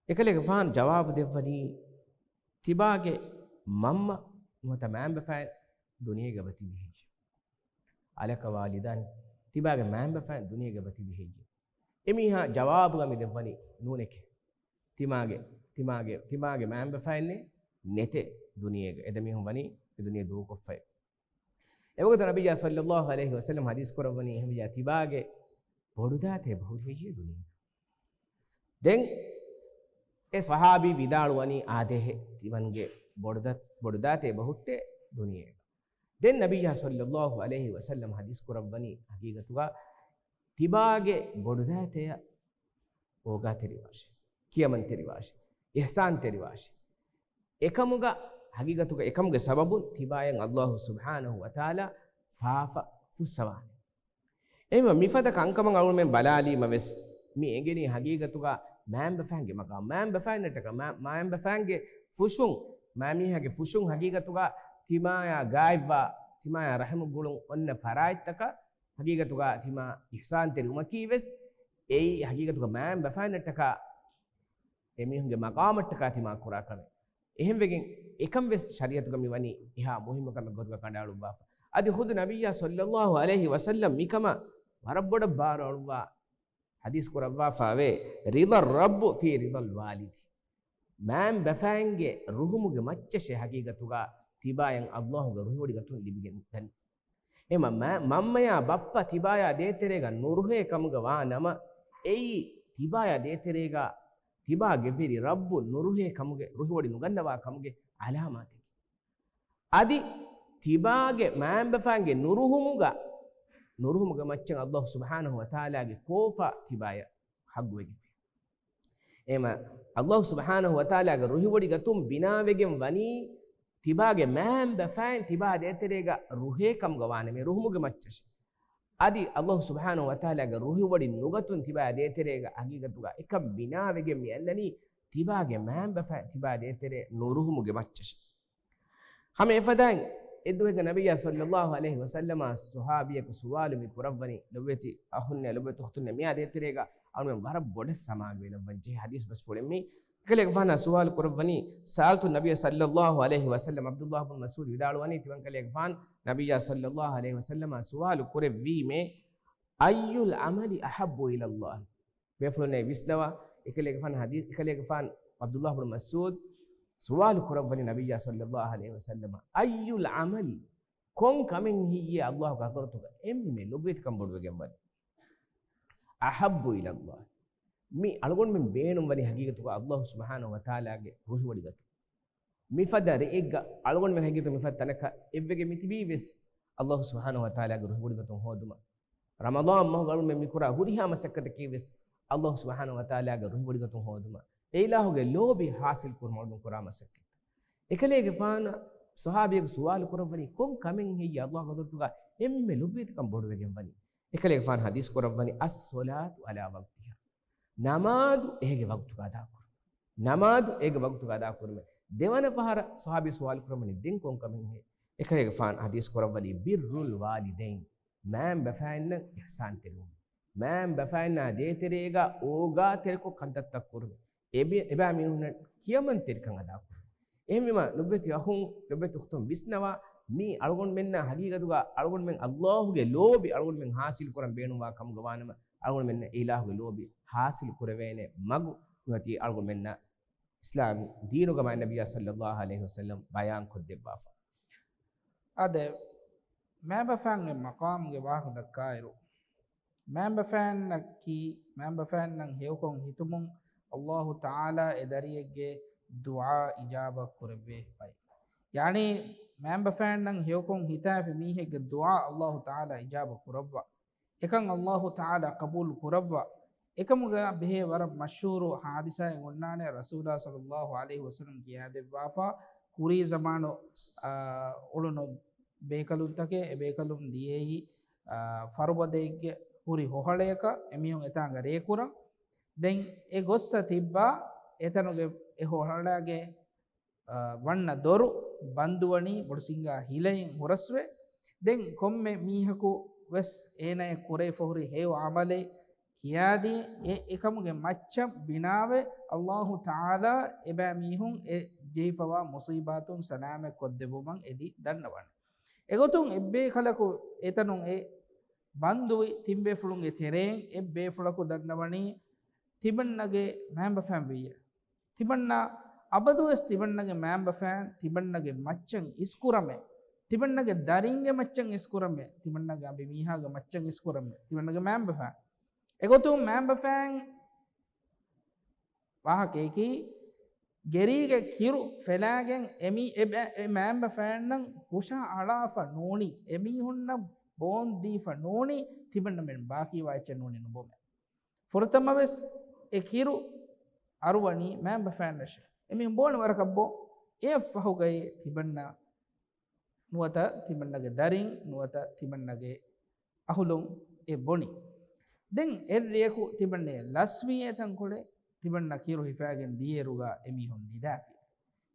އެކަލޭގެފާނު ޖަވާބު ދެއްވަނީ، ތިބާގެ މަންމަ ނުވަތަ މައިންބަފައިން ދުނިޔޭގަ އެބަ ތިބި ހެއްޔެ؟ އަލަކަ ވާލިދާން، ތިބާގެ މައިންބަފައިން ދުނިޔޭގަ އެބަ ތިބި ހެއްޔެ؟ އެމީހާ ޖަވާބުގަ މި ދެއްވަނީ ނޫނެކޭ. ތިމާގެ، ތިމާގެ، ތިމާގެ މައިންބަފައިންނެއް ނެތޭ ދުނިޔޭގަ. އެ ދެމީހުން ވަނީ މި ދުނިޔެ ދޫކޮށްފައި. އެވަގުތު ނަބިއްޔާ ޞައްލަﷲ ޢަލައިހި ވަސައްލަމް ޙަދީޘް ކުރައްވަނީ، އެހެންވެއްޔާ ތިބާގެ ބޮޑުދާތައް އެބަ ހުރި ހެއްޔޭ ދުނިޔޭގަ؟ ދެން އެ ޞަޙާބީ ވިދާޅުވަނީ، އާދޭހޭ، ތިމަންގެ ބޮޑުދަ-، ބޮޑުދާތައް އެބަ ހުއްޓޭ ދުނިޔޭގަ. ދެން ނަބިއްޔާ ޞައްލަﷲ ޢަލައިހި ވަސައްލަމް ޙަދީޘް ކުރައްވަނީ، ޙަޤީޤަތުގަ ތިބާގެ ބޮޑުދާތައް އޯގާތެރިވާށި، ކިޔަމަންތެރިވާށި، އިޙްސާންތެރިވާށި. އެކަމުގަ ޙަޤީޤަތުގަ އެކަމުގެ ސަބަބުން ތިބާޔަށް ﷲ ސުބްޙާނަހޫ ވަތަޢާލާ ފާފަ ފުއްސަވާނެ. އެހެންވެ، މިފަދަ ކަންކަމަށް އަޅުގަނޑުމެން ބަލާލީމަ ވެސް، މި އެނގެނީ ޙަޤީޤަތުގަ މައިންބަފައިންގެ މަޤާމް، މައިންބަފައިންނަށްޓަކާ، މަ-، މައިންބަފައިންގެ ފުށުން، މައިމީހާގެ ފުށުން ޙަޤީޤަތުގަ ތިމާޔާ ގާތްވާ، ތިމާޔާ ރަޙިމު ގުޅުން އޮންނަ ފަރާތްތަކަށް ޙަޤީޤަތުގަ ތިމާ އިޙްސާންތެރިވުމަކީ ވެސް، އެއީ ޙަޤީޤަތުގަ މައިންބަފައިންނަށްޓަކާ އެމީހުންގެ މަޤާމަށްޓަކާ ތިމާ ކުރާ ކަމެއް. އެހެންވެގެން އެކަން ވެސް ޝަރީޢަތުގަ މިވަނީ އެހާ މުހިއްމު ކަމެއް ގޮތުގަ ކަނޑައަޅުއްވާފަ. އަދި ޚުދު ނަބިއްޔާ ޞައްލަﷲ ޢަލައިހި ވަސައްލަމް މިކަމަށް ވަރަށް ބޮޑަށް ބާރު އަޅުއްވާ ޙަދީޘް ކުރައްވާފައިވޭ، رضا الرب في رضا الوالد. މައިންބަފައިންގެ ރުހުމުގެ މައްޗަށޭ ޙަޤީޤަތުގަ ތިބާޔަށް ﷲގެ ރުހިވޮޑިގަތުން ލިބިގެން ދަނީ. އެމަ-، މަ-، މަންމަޔާ ބައްޕަ ތިބާޔާ ދޭތެރޭގަ ނުރުހޭ ކަމުގަ ވާ ނަމަ، އެއީ ތިބާޔާ ދޭތެރޭގަ ތިބާގެ ވެރި ރައްބު ނުރުހޭ ކަމުގެ، ރުހިވޮޑި ނުގަންނަވާ ކަމުގެ އަލާމާތެކޭ. އަދި ތިބާގެ މައިންބަފައިންގެ ނުރުހުމުގަ، ނުރުހުމުގެ މައްޗަށް ﷲ ސުބްޙާނަހޫ ވަތަޢާލާގެ ކޯފާ ތިބާޔަށް ޙައްޤުވެގެންފި. އެމަ، ﷲ ސުބްޙާނަހޫ ވަތަޢާލާގެ ރުހިވޮޑި ގަތުން ބިނާވެގެން ވަނީ، ތިބާގެ މައިންބަފައިން ތިބާ ދޭތެރޭގަ ރުހޭ ކަމުގަ ވާނަމޭ، ރުހުމުގެ މައްޗަށް. އަދި ﷲ ސުބްޙާނަހޫ ވަތަޢާލާގެ ރުހިވޮޑި ނުގަތުން ތިބާ ދޭތެރޭގަ ޙަޤީޤަތުގަ އެކަން ބިނާވެގެން މި އަންނަނީ، ތިބާގެ މައިންބަފައިން ތިބާ ދޭތެރޭ ނުރުހުމުގެ މައްޗަށް. ހަމަ އެފަދައިން އެއްދުވަހެއްގަ ނަބިއްޔާ ޞައްލަﷲ ޢަލައިހި ވަސައްލަމާ ޞަޙާބީއަކު ސުވާލު މި ކުރައްވަނީ، ލޮބުވެތި އަޚުންނޭ، ލޮބުވެތި އުޚްތުންނޭ، މިއާ ދޭތެރޭގަ އަޅުމެން ވަރަށް ބޮޑަށް ސަމާލުވެލައްވަން ޖެހޭ ޙަދީޘް ބަސްފުޅެއް މީ. އެކަލޭގެފާނާ ސުވާލު ކުރައްވަނީ، سألت النبي صلى الله عليه وسلم، ޢަބްދުﷲ ބުން މަސްޢޫދު ވިދާޅުވަނީ، ތިމަން ކަލޭގެފާނު ނަބިއްޔާ ޞައްލަﷲ ޢަލައިހި ވަސައްލަމާ ސުވާލު ކުރެއްވީމޭ، أي العمل أحب إلى الله؟ ބޭފުޅުންނޭ ވިސްނަވާ، އެކަލޭގެފާނު ޙަދީ-، އެކަލޭގެފާނު ޢަބްދުﷲ ބުން މަސްޢޫދު ސުވާލު ކުރައްވަނީ ނަބިއްޔާ ޞައްލަﷲ ޢަލައިހި ވަސައްލަމަށް، أي العمل، ކޮން ކަމެއް ހެއްޔޭ ﷲގެ ޙަޟްރަތުގަ އެންމެ ލޮބުވެތިކަން ބޮޑުވެގެން ވަނީ؟ أحب إلى الله. މި އަޅުގަނޑުމެން ބޭނުންވަނީ ޙަޤީޤަތުގަ ﷲ ސުބްޙާނަހޫ ވަތަޢާލާގެ ރުހިވޮޑިގަތުން. މިފަދަ ރެއެއްގަ އަޅުގަނޑުމެން ޙަޤީޤަތުގަ މިފަދަ ތަނަކަށް އެއްވެގެން މިތިބީ ވެސް، ﷲ ސުބްޙާނަހޫ ވަތަޢާލާގެ ރުހިވޮޑިގަތުން ހޯދުމަށް. ރަމަޟާން މަހުގަ އަޅުގަނޑުމެން މިކުރާ ހުރިހާ މަސައްކަތަކީ ވެސް، ﷲ ސުބްޙާނަހޫ ވަތަޢާލާގެ ރުހިވޮޑިގަތުން ހޯދުމަށް، އެ އިލާހުގެ ލޯބި ޙާޞިލް ކުރުމަށް އަޅުގަނޑު ކުރާ މަސައްކަތް. އެކަލޭގެފާނަށް ޞަޙާބީއަކު ސުވާލު ކުރައްވަނީ، ކޮން ކަމެއް ހެއްޔޭ ﷲގެ ޙަޟްރަތުގަ އެންމެ ލޮބުވެތިކަން ބޮޑުވެގެން ވަނީ؟ އެކަލޭގެފާނު ޙަދީޘް ކުރައްވަނީ، الصلاة على وقتها. ނަމާދު އޭގެ ވަގުތުގަ އަދާކުރުން. ނަމާދު އޭގެ ވަގުތުގަ އަދާކުރުމެ. ދެވަނަ ފަހަރަށް ޞަޙާބީ ސުވާލު ކުރައްވަނީ، ދެން ކޮން ކަމެއް ހެއްޔޭ؟ އެކަލޭގެފާނު ޙަދީޘް ކުރައްވަނީ، بِرُّ الْوَالِدَيْنِ. މައިންބަފައިންނަށް އިޙްސާންތެރިވުން. މައިންބަފައިންނާ ދޭތެރޭގަ އޯގާތެރިކޮށް ކަންތައްތައް ކުރުން. އެބި-، އެބައިމީހުންނަށް ކިޔަމަންތެރިކަން އަދާކުރުން. އެހެންވީމަ، ލޮބުވެތި އަޚުން، ލޮބުވެތި އުޚްތުން ވިސްނަވާ، މީ އަޅުގަނޑުމެންނާ ޙަޤީޤަތުގަ އަޅުގަނޑުމެން ﷲގެ ލޯބި އަޅުގަނޑުމެން ޙާޞިލް ކުރަން ބޭނުންވާ ކަމުގަ ވާނަމަ، އަޅުގަނޑުމެންނަށް އެ އިލާހުގެ ލޯބި ޙާޞިލް ކުރެވޭނެ މަގު ނުވަތީ އަޅުގަނޑުމެންނަށް އިސްލާމް ދީނުގަ މާތް ނަބިއްޔާ ޞައްލަﷲ ޢަލައިހި ވަސައްލަމް ބަޔާން ކޮށްދެއްވާފަ. އާދެ، މައިންބަފައިންގެ މަޤާމުގެ ވާހަކަ ދައްކާއިރު، މައިންބަފައިންނަކީ، މައިންބަފައިންނަށް ހެޔޮކޮށް ހިތުމުން އައްލާހު ތަޢާލާ އެ ދަރިއެއްގެ ދުޢާ އިޖާބަ ކުރެއްވޭ ބައެއް. ޔަޢުނީ މައިންބަފައިންނަށް ހެޔޮކޮށް ހިތާފި މީހެއްގެ ދުޢާ އައްލާހު ތަޢާލާ އިޖާބަ ކުރައްވާ. އެކަން އައްލާހު ތަޢާލާ ޤަބޫލު ކުރައްވާ. އެކަމުގަ ބެހޭ ވަރަށް މަޝްހޫރު ޙާދިސާއެއް އޮންނާނެ، ރަސޫލާ ޞައްލައްލާހު ޢަލައިހި ވަސައްލަމް ކިޔާދެއްވާފަ، ކުރީ ޒަމާނު، އާ، އުޅުނު ބޭކަލުންތަކެއް، އެ ބޭކަލުން ދިޔައީ، އާ، ފަރުބަދައެއްގެ ހުރި ހޮހަޅަޔަކަށް އެމީހުން އެތާނގަ ރޭކުރަން. ދެން އެ ގޮއްސަ ތިއްބާ އެތަނުގެ އެ ހޮހަޅާގެ އާ، ވަންނަ ދޮރު ބަންދުވަނީ ބޮޑު ސިނގާ ހިލައިން ހުރަސްވެ. ދެން ކޮންމެ މީހަކު ވެސް އޭނަޔަށް ކުރެވިފަ ހުރި ހެޔޮ ޢަމަލެއް ކިޔާދީ، އެ އެކަމުގެ މައްޗަށް ބިނާވެ އައްލާހު ތަޢާލާ އެބައިމީހުން އެ ޖެހިފަވާ މުޞީބާތުން ސަލާމަތް ކޮށްދެއްވުމަށް އެދި ދަންނަވަން. އެގޮތުން އެއްބޭކަލަކު އެތަނުން އެ ބަންދުވި ތިންބޭފުޅުންގެ ތެރެއިން އެއްބޭފުޅަކު ދަންނަވަނީ ތިމަންނަގެ މައިންބަފައިން ވެއްޔޭ. ތިމަންނަ އަބަދުވެސް ތިމަންނަގެ މައިންބަފައިން ތިމަންނަގެ މައްޗަށް އިސްކުރަމޭ. ތިމަންނަގެ ދަރިންގެ މައްޗަށް އިސްކުރަމޭ. ތިމަންނަގެ އަނބިމީހާގެ މައްޗަށް އިސްކުރަމޭ. ތިމަންނަގެ މައިންބަފައިން. އެގޮތުން މައިންބަފައިން ވާހަކަޔަކީ، ގެރީގެ ކިރު ފެލާގެން އެމީ-، އެ ބަ-، އެ މައިންބަފައިންނަށް ހުށަހަޅާފަ ނޫނީ، އެމީހުންނަށް ބޯން ދީފަ ނޫނީ، ތިމަންނަމެން ބާކީވާ އެއްޗެއް ނޫނީ ނުބޮމޭ. ފުރަތަމަވެސް އެ ކިރު އަރުވަނީ މައިންބަފައިންނަށޭ. އެމީހުން ބޯނެ ވަރަކަށް ބޯ. އެއަށްފަހުގައި ތިމަންނަ ނުވަތަ ތިމަންނަގެ ދަރިން، ނުވަތަ ތިމަންނަގެ އަހުލުން އެ ބޮނި. ދެން އެއްރެޔަކު ތިމަންނަ ލަސްވީ އެތަންކޮޅެއް، ތިމަންނަ ކިރު ހިފާގެން ދިޔައިރުގަ އެމީހުން ނިދާފި.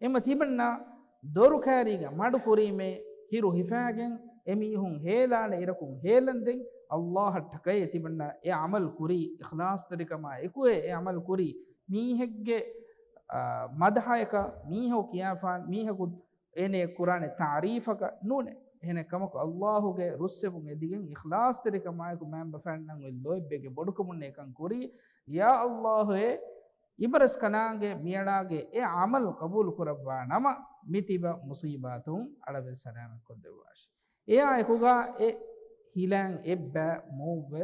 އެމަ ތިމަންނަ ދޮރު ކާރީގަ މަޑުކުރީމޭ ކިރު ހިފާގެން އެމީހުން ހޭލާނެ އިރަކުން ހޭލަންދެން، އައްލާހަށްޓަކައި ތިމަންނަ އެ ޢަމަލު ކުރީ، އިޚްލާޞްތެރިކަމާ އެކުއޭ އެ ޢަމަލު ކުރީ. މީހެއްގެ، އާ، މަދަޙަޔަކަށް މީހަކު ކިޔާފާން މީހަކު އޭނަޔަށް ކުރާނެ ތާރީފަކަށް ނޫނޭ. އެހެނެއް ކަމަކު، އައްލާހުގެ ރުއްސެވުން އެދިގެން އިޚްލާޞްތެރިކަމާއެކު މައިންބަފައިންނަށް އޮތް ލޯތްބެއްގެ ބޮޑުކަމުންނޭ އެކަން ކުރީ. ޔާ އައްލާހުއޭ، އިބަރަސް ކަލާނގެ މިއަޅާގެ އެ ޢަމަލު ޤަބޫލު ކުރައްވާ ނަމަ، މި ތިބަ މުޞީބާތުން އަޅަވެސް ސަލާމަތް ކޮށްދެއްވާށި. އެއާ އެކުގަ އެ ހިލައިން އެއްބައި މޫއްވެ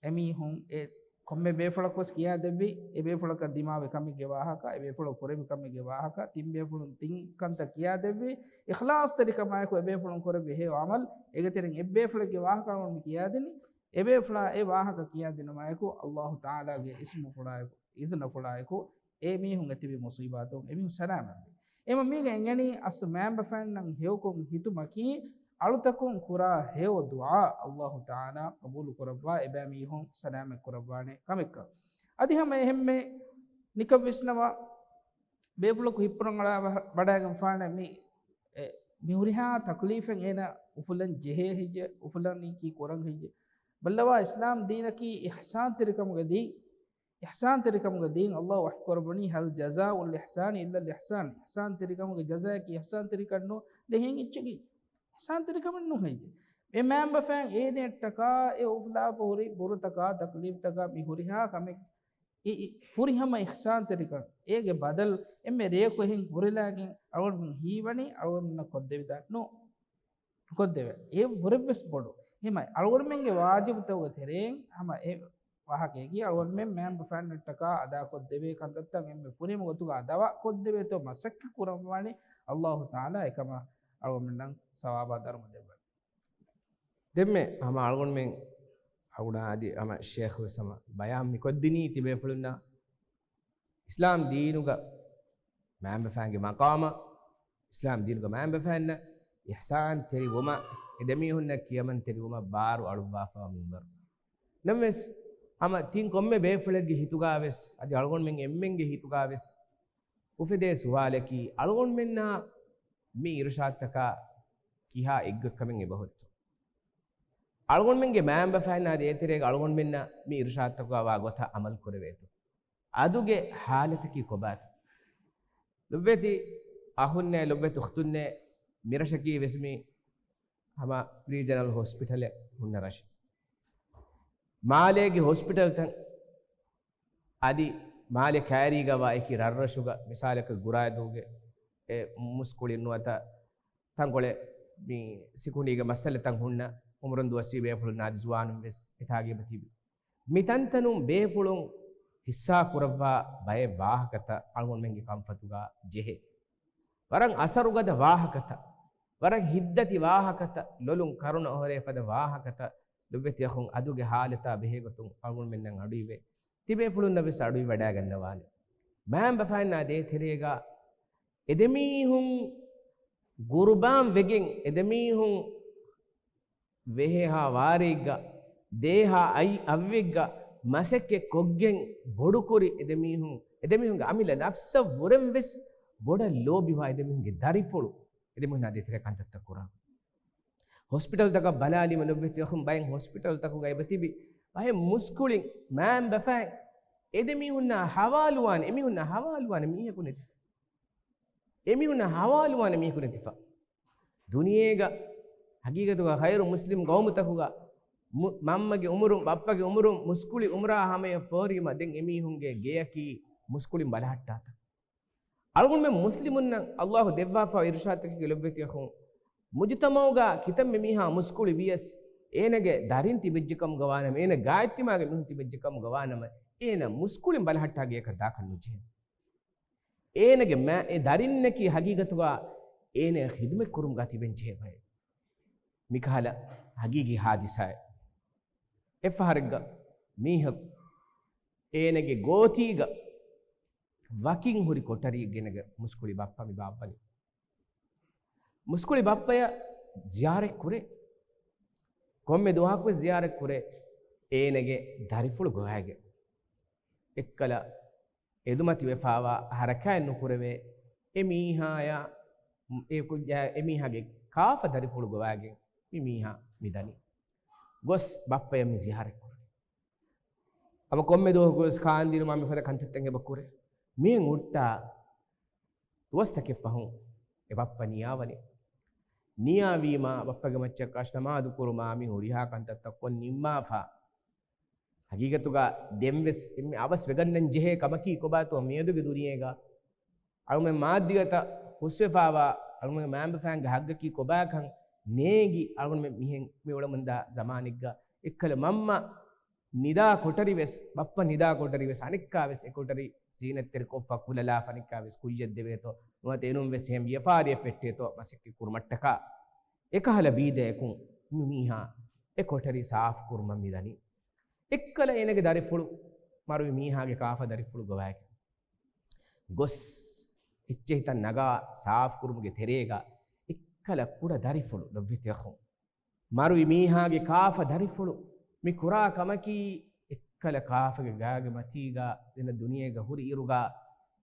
އެމީހުން އެ ކޮންމެ ބޭފުޅަކުވެސް ކިޔާދެއްވި، އެ ބޭފުޅަކަށް ދިމާވި ކަމެއްގެ ވާހަކަ، އެ ބޭފުޅަކު ކުރެއްވި ކަމެއްގެ ވާހަކަ، ތިން ބޭފުޅުން ތިން ކަންތައް ކިޔާދެއްވި، އިޚްލާޞްތެރިކަމާއެކު އެ ބޭފުޅުން ކުރެއްވި ހެޔޮ ޢަމަލު، އޭގެ ތެރެއިން އެއް ބޭފުޅެއްގެ ވާހަކަ އަޅުގަނޑު ކިޔާދިނީ. އެ ބޭފުޅާ އެ ވާހަކަ ކިޔާދިނުމާއެކު، އައްލާހު ތަޢާލާގެ އިސްމުފުޅާއެކު، އިޒުނަފުޅާއެކު، އެ މީހުން އެތިބި މުޞީބާތުން އެ މީހުން ސަލާމަތްވި. އެމަ މީގަ އެނގެނީ އަސްލު މައިންބަފައިންނަށް ހެޔޮކޮށް ހިތުމަކީ، އަޅުތަކުން ކުރާ ހެޔޮ ދުޢާ އައްލާހު ތަޢާލާ ޤަބޫލު ކުރައްވާ، އެބައިމީހުން ސަލާމަތް ކުރައްވާނެ ކަމެއްކަން. އަދި ހަމަ އެހެންމެ ނިކަން ވިސްނަވާ، ބޭފުޅަކު ހިއްޕުރަނގަޅާ ވަ-، ވަޑައިގެން ފާނެ މި، އެ، މި ހުރިހާ ތަކްލީފެއް އޭނަ އުފުލަން ޖެހޭ ހެއްޔެ، އުފުލަނީކީ ކުރަން ހެއްޔެ؟ ބައްލަވާ، އިސްލާމް ދީނަކީ އިޙްސާންތެރިކަމުގެ ދީން. އިޙްސާންތެރިކަމުގެ ދީން އައްލާހު ވަޙީ ކުރައްވަނީ، "ހަލް ޖަޒާއުލް އިޙްސާނި އިއްލަލް އިޙްސާން." އިޙްސާންތެރިކަމުގެ ޖަޒާއަކީ އިޙްސާންތެރިކަން ނޫން. ދެން އެހެން އެއްޗަކީ އިޙްސާންތެރިކަމެއް ނޫން ހެއްޔެ؟ އެ މައިންބަފައިން އޭނައަށްޓަކާ އެ އުފުލާފަ ހުރި ބުރަތަކާ ތަކްލީފްތަކާ މި ހުރިހާ ކަމެއް އި-، އި-، ފުރިހަމަ އިޙްސާންތެރިކަން، އޭގެ ބަދަލު އެންމެ ރެޔަކު އެހެން ހުރެލާގެން އަޅުގަނޑުމެން ހީވަނީ އަޅުގަނޑުމެންނަށް ކޮށްދެވިދާނެ ނޫން. ކޮށްދެވޭ. އެ ވުރެއްވެސް ބޮޑު. އެހެންމަ އަޅުގަނޑުމެންގެ ވާޖިބުތަކުގެ ތެރެއިން ހަމަ އެ ވާހަކައަކީ އަޅުގަނޑުމެން މައިންބަފައިންނަށްޓަކާ އަދާކޮށްދެވޭ ކަންތައްތައް އެންމެ ފުރިހަމަ ގޮތުގަ އަދާ ކޮށްދެވޭތޯ މަސައްކަތް ކުރައްވާނީ އައްލާހު ތަޢާލާ އެކަމަށް އަޅުގަނޑުމެންނަށް ސަވާބާ ދަރުމަ ދެއްވަން. ދެންމެ ހަމަ އަޅުގަނޑުމެން އަޅުގަނޑާ އަދި ހަމަ ޝޭޚް ވެސް ހަމަ ބަޔާން މިކޮށްދިނީ ތިބޭފުޅުންނަށް އިސްލާމް ދީނުގަ މައިންބަފައިންގެ މަޤާމަށް، އިސްލާމް ދީނުގަ މައިންބަފައިންނަށް އިޙްސާންތެރިވުމަށް، އެ ދެމީހުންނަށް ކިޔަމަންތެރިވުމަށް ބާރު އަޅުއްވާފަވާ މިންވަރު. ނަމަވެސް، ހަމަ ތިން ކޮންމެ ބޭފުޅެއްގެ ހިތުގަވެސް، އަދި އަޅުގަނޑުމެން އެންމެންގެ ހިތުގަވެސް އުފެދޭ ސުވާލަކީ، އަޅުގަނޑުމެންނާ މި އިރުޝާދުތަކާ ކިހާ އެއްގޮތްކަމެއް އެބަހުރިތޯ؟ އަޅުގަނޑުމެންގެ މައިންބަފައިންނާ ދޭތެރޭގަ އަޅުގަނޑުމެންނަށް މި އިރުޝާދުތަކުގަ ވާ ގޮތަށް ޢަމަލު ކުރެވޭތޯ؟ އަދުގެ ޙާލަތަކީ ކޮބާތޯ؟ ލޮބުވެތި އަޚުންނޭ، ލޮބުވެތި އުޚްތުންނޭ، މިރަށަކީ ވެސް މި ހަމަ ރީޖަނަލް ހޮސްޕިޓަލެއް ހުންނަ ރަށެއް. މާލޭގެ ހޮސްޕިޓަލްތައް އަދި މާލެ ކައިރީގަ ވާ އެކި ރަށްރަށުގަ، މިސާލަކަށް ގުރާދޫގެ އެ މުސްކުޅި ނުވަތަ ތަންކޮޅެއް މި ސިކުނޑީގެ މައްސަލަތައް ހުންނަ އުމުރުން ދުވަސްވީ ބޭފުޅުންނާ އަދި ޒުވާނުން ވެސް އެތާގައި ތިބި. މި ތަންތަނުން ބޭފުޅުން ހިއްސާ ކުރައްވާ ބައެއް ވާހަކަތައް އަޅުގަނޑުމެންގެ ކަންފަތުގަ ޖެހޭ. ވަރަށް އަސަރުގަދަ ވާހަކަތައް، ވަރަށް ހިތްދަތި ވާހަކަތައް، ލޮލުން ކަރުނަ އޮހޮރޭ ފަދަ ވާހަކަތައް ލޮބުވެތި އަޚުން އަދުގެ ހާލަތާ ބެހޭގޮތުން އަޅުގަނޑުމެންނަށް އަޑުއިވޭ. ތިބޭފުޅުންނަށް ވެސް އަޑުއިވަޑައިގަންނަވާނެ. މައިންބަފައިންނާ ދޭތެރޭގަ އެދެމީހުން ގުރުބާން ވެގެން، އެދެމީހުން ވެހޭހާ ވާރީގަ، ދޭހާ އަތް އަށްވެއްގަ މަސައްކަތް ކޮށްގެން ބޮޑުކުރި އެދެމީހުން، އެދެމީހުންގެ އަމިއްލަ ނަފްސަށް ވުރެން ވެސް ބޮޑަށް ލޯބިވާ އެދެމީހުންގެ ދަރިފުޅު އެދެމީހުންނާ ދޭތެރޭ ކަންތައްތައް ކުރާ. ހޮސްޕިޓަލްތަކަށް ބަލާލީމަ ލޮބުވެތި އަޚުން ބައެއް ހޮސްޕިޓަލްތަކުގަ އެބަ ތިބި ބައެއް މުސްކުޅިން މައިންބަފައިން އެދެމީހުންނާ ހަވާލުވާނެ، އެމީހުންނާ ހަވާލުވާނެ މީހަކު ނެތިފަ. އެމީހުންނާ ހަވާލުވާނެ މީހަކު ނެތިފަ. ދުނިޔޭގަ ހަގީގަތުގަ ޚައިރު މުސްލިމް ގައުމުތަކުގަ މު-، މަންމަގެ އުމުރުން، ބައްޕަގެ އުމުރުން މުސްކުޅި އުމުރާ ހަމަޔަށް ފޯރީމަ ދެން އެމީހުންގެ ގެޔަކީ މުސްކުޅިން ބަލަހައްޓާތަން. އަޅުގަނޑުމެން މުސްލިމުންނަށް އައްލާހު ދެއްވާފަ އިރުޝާދުތަކެއް ލޮބުވެތި އަޚުން، މުޖުތަމަޢުގަ ކިތަންމެ މީހާ މުސްކުޅި ވިޔަސް، އޭނަގެ ދަރިން ތިބެއްޖެކަމުގަ ވާނަމަ، އޭނަ ގާތްތިމާގެ މީހުން ތިބެއްޖެކަމުގަ ވާނަމަ، އޭނަ މުސްކުޅިން ބަލަހައްޓާ ގެޔަކަށް ދާކަށް ނުޖެހޭ. އޭނަގެ މަ-، އެ ދަރިންނަކީ ހަގީގަތުގަ އޭނަ ޚިދުމަތް ކުރުމުގަ ތިބެން ޖެހޭ ބައެއް. މިކަހަލަ ހަގީގީ ހާދިސާއެއް. އެއްފަހަރެއްގަ މީހަކު އޭނަގެ ގޯތީގަ ވަކިން ހުރި ކޮޓަރިއެއް ގެނެގެ މުސްކުޅި ބައްޕަ މި ބާއްވަނީ. މުސްކުޅި ބައްޕަޔަށް ޒިޔާރަތް ކުރޭ. ކޮންމެ ދުވަހަކުވެސް ޒިޔާރަތް ކުރޭ އޭނަގެ ދަރިފުޅު ގޮވައިގެން. އެއްކަލަ އެދުމަތިވެފާވާ ހަރަކާތް ނުކުރެވޭ އެ މީހާޔާ، އެ ކުއްޖާ، އެ މީހާގެ ކާފަ ދަރިފުޅު ގޮވައިގެން މި މީހާ މިދަނީ. ގޮސް ބައްޕަޔަށް މި ޒިޔާރަތް ކުރަނީ. ހަމަ ކޮންމެ ދުވަހަކުވެސް ކާންދިނުމާ މިފަދަ ކަންތައްތައް އެބަ ކުރޭ. މިހެން ހުއްޓާ ދުވަސްތަކެއް ފަހުން އެ ބައްޕަ ނިޔާވަނީ. ނިޔާވީމާ ބައްޕަގެ މައްޗަށް ކަށު ނަމާދު ކުރުމާ މި ހުރިހާ ކަންތައްތައް ކޮށް ނިންމާފަ. ހަގީގަތުގަ ދެންވެސް އެންމެ އަވަސް ވެގަންނަން ޖެހޭ ކަމަކީ ކޮބާތޯ މިއަދުގެ ދުނިޔޭގަ އަޅުމެން މާއްދިގަތަށް ހުސްވެފާވާ އަޅުމެން މައިންބަފައިންގެ ހައްގަކީ ކޮބާކަން ނޭނގި އަޅުމެން މިހެން މި އުޅަމުންދާ ޒަމާނެއްގަ އެއްކަލަ މަންމަ ނިދާ ކޮޓަރި ވެސް، ބައްޕަ ނިދާ ކޮޓަރި ވެސް، އަނެއްކާ ވެސް އެ ކޮޓަރި ޒީނަތްތެރިކޮށްފަ ކުލަލާފަ އަނެއްކާ ވެސް ކުއްޔަށް ދެވޭތޯ، ނުވަތަ އެނޫން ވެސް އެހެން ވިޔަފާރިއެއް ފެއްޓޭތޯ މަސައްކަތް ކުރުމަށްޓަކާ. އެކަހަލަ ބީދަޔަކުން މި މީހާ އެ ކޮޓަރި ސާފު ކުރުމަށް މިދަނީ. އެއްކަލަ އޭނަގެ ދަރިފުޅު މަރުވި މީހާގެ ކާފަ ދަރިފުޅު ގޮވައިގެން ގޮސް، އެއްޗެހިތައް ނަގާ ސާފު ކުރުމުގެ ތެރޭގަ އެއްކަލަ ކުޑަ ދަރިފުޅު ލޮބުވެތި އަޚުން. މަރުވި މީހާގެ ކާފަ ދަރިފުޅު މި ކުރާ ކަމަކީ، އެއްކަލަ ކާފަގެ ގާގެ މަތީގަ ދެން ދުނިޔޭގަ ހުރި އިރުގަ،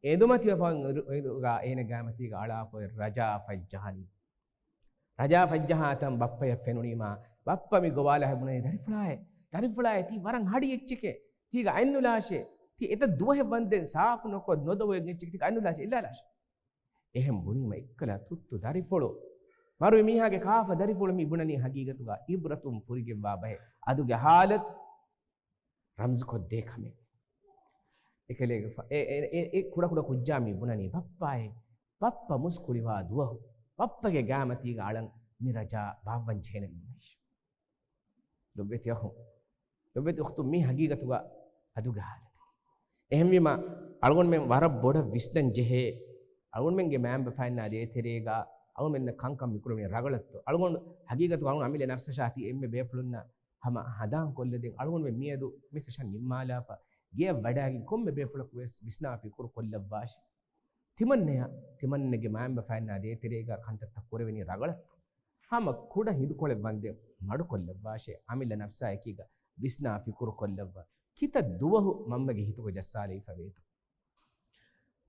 އެދުމަތިވެފަ އިރުގަ އޭނަ ގާ މަތީގަ އަޅާފައި ރަޖާ ފައްޖަހަނީ. ރަޖާ ފައްޖަހާތަން ބައްޕަޔަށް ފެނުނީމާ، ބައްޕަ މި ގޮވާލާ ބުނަނީ، ދަރިފުޅާއޭ، ދަރިފުޅާއޭ، ތީ ވަރަށް ހަޑި އެއްޗެކޭ، ތީގަ އަތްނުލާށޭ، ތީ އެތައް ދުވަހެއް ވަންދެން ސާފު ނުކޮށް ނުދޮވެ އެއްޗެކޭ، ތީގަ އަތްނުލާށޭ، އެއްލާލާށޭ. އެހެން ބުނީމަ އެއްކަލަ ތުއްތު ދަރިފުޅު، މަރުވި މީހާގެ ކާފަ ދަރިފުޅު މި ބުނަނީ ހަގީގަތުގަ އިބްރަތުން ފުރިގެންވާ ބަހެއް. އަދުގެ ހާލަތު ރަމްޒުކޮށްދޭ ކަމެއް. އެކަލޭގެފާ، އެ، އެ، އެ، އެ ކުޑަކުޑަ ކުއްޖާ މި ބުނަނީ، ބައްޕާއޭ، ބައްޕަ މުސްކުޅިވާ ދުވަހު، ބައްޕަގެ ގާމަތީގަ އަޅަން މި ރަޖާ ބާއްވަން ޖެހޭނެ ނޫނޭ. ލޮބުވެތި އަޚުން، ލޮބުވެތި އުޚްތުން، މީ ހަގީގަތުގަ އަދުގެ ހާލަތަކީ. އެހެންވީމަ، އަޅުގަނޑުމެން ވަރަށް ބޮޑަށް ވިސްނަން ޖެހޭ، އަޅުގަނޑުމެންގެ މައިންބަފައިންނާ ދޭތެރޭގަ އަޅުގަނޑުމެންނަށް ކަންކަން މިކުރެވެނީ ރަގަޅަށްތޯ؟ އަޅުގަނޑު ހަގީގަތުގަ އަޅުގަނޑު އަމިއްލަ ނަފްސަށާ ތި އެންމެ ބޭފުޅުންނަށް ހަމަ ހަނދާން ކޮށްލަދޭން. އަޅުގަނޑުމެން މިއަދު މި ސެޝަން ނިންމާލާފަ، ގެއަށް ވަޑައިގެން ކޮންމެ ބޭފުޅަކު ވެސް ވިސްނާ ފިކުރު ކޮށްލައްވާށި. ތިމަންނަޔަށް، ތިމަންނަގެ މައިންބަފައިންނާ ދޭތެރޭގަ ކަންތައްތައް ކުރެވެނީ ރަގަޅަށްތޯ؟ ހަމަ ކުޑަ ހިނދުކޮޅެއް ވަންދެން މަޑުކޮށްލައްވާށޭ. އަމިއްލަ ނަފްސާ އެކީގަ ވިސްނާ ފިކުރު ކޮށްލައްވާ. ކިތައް ދުވަހު މަންމަގެ ހިތުގަ ޖައްސާލައިފަ ވޭތޯ؟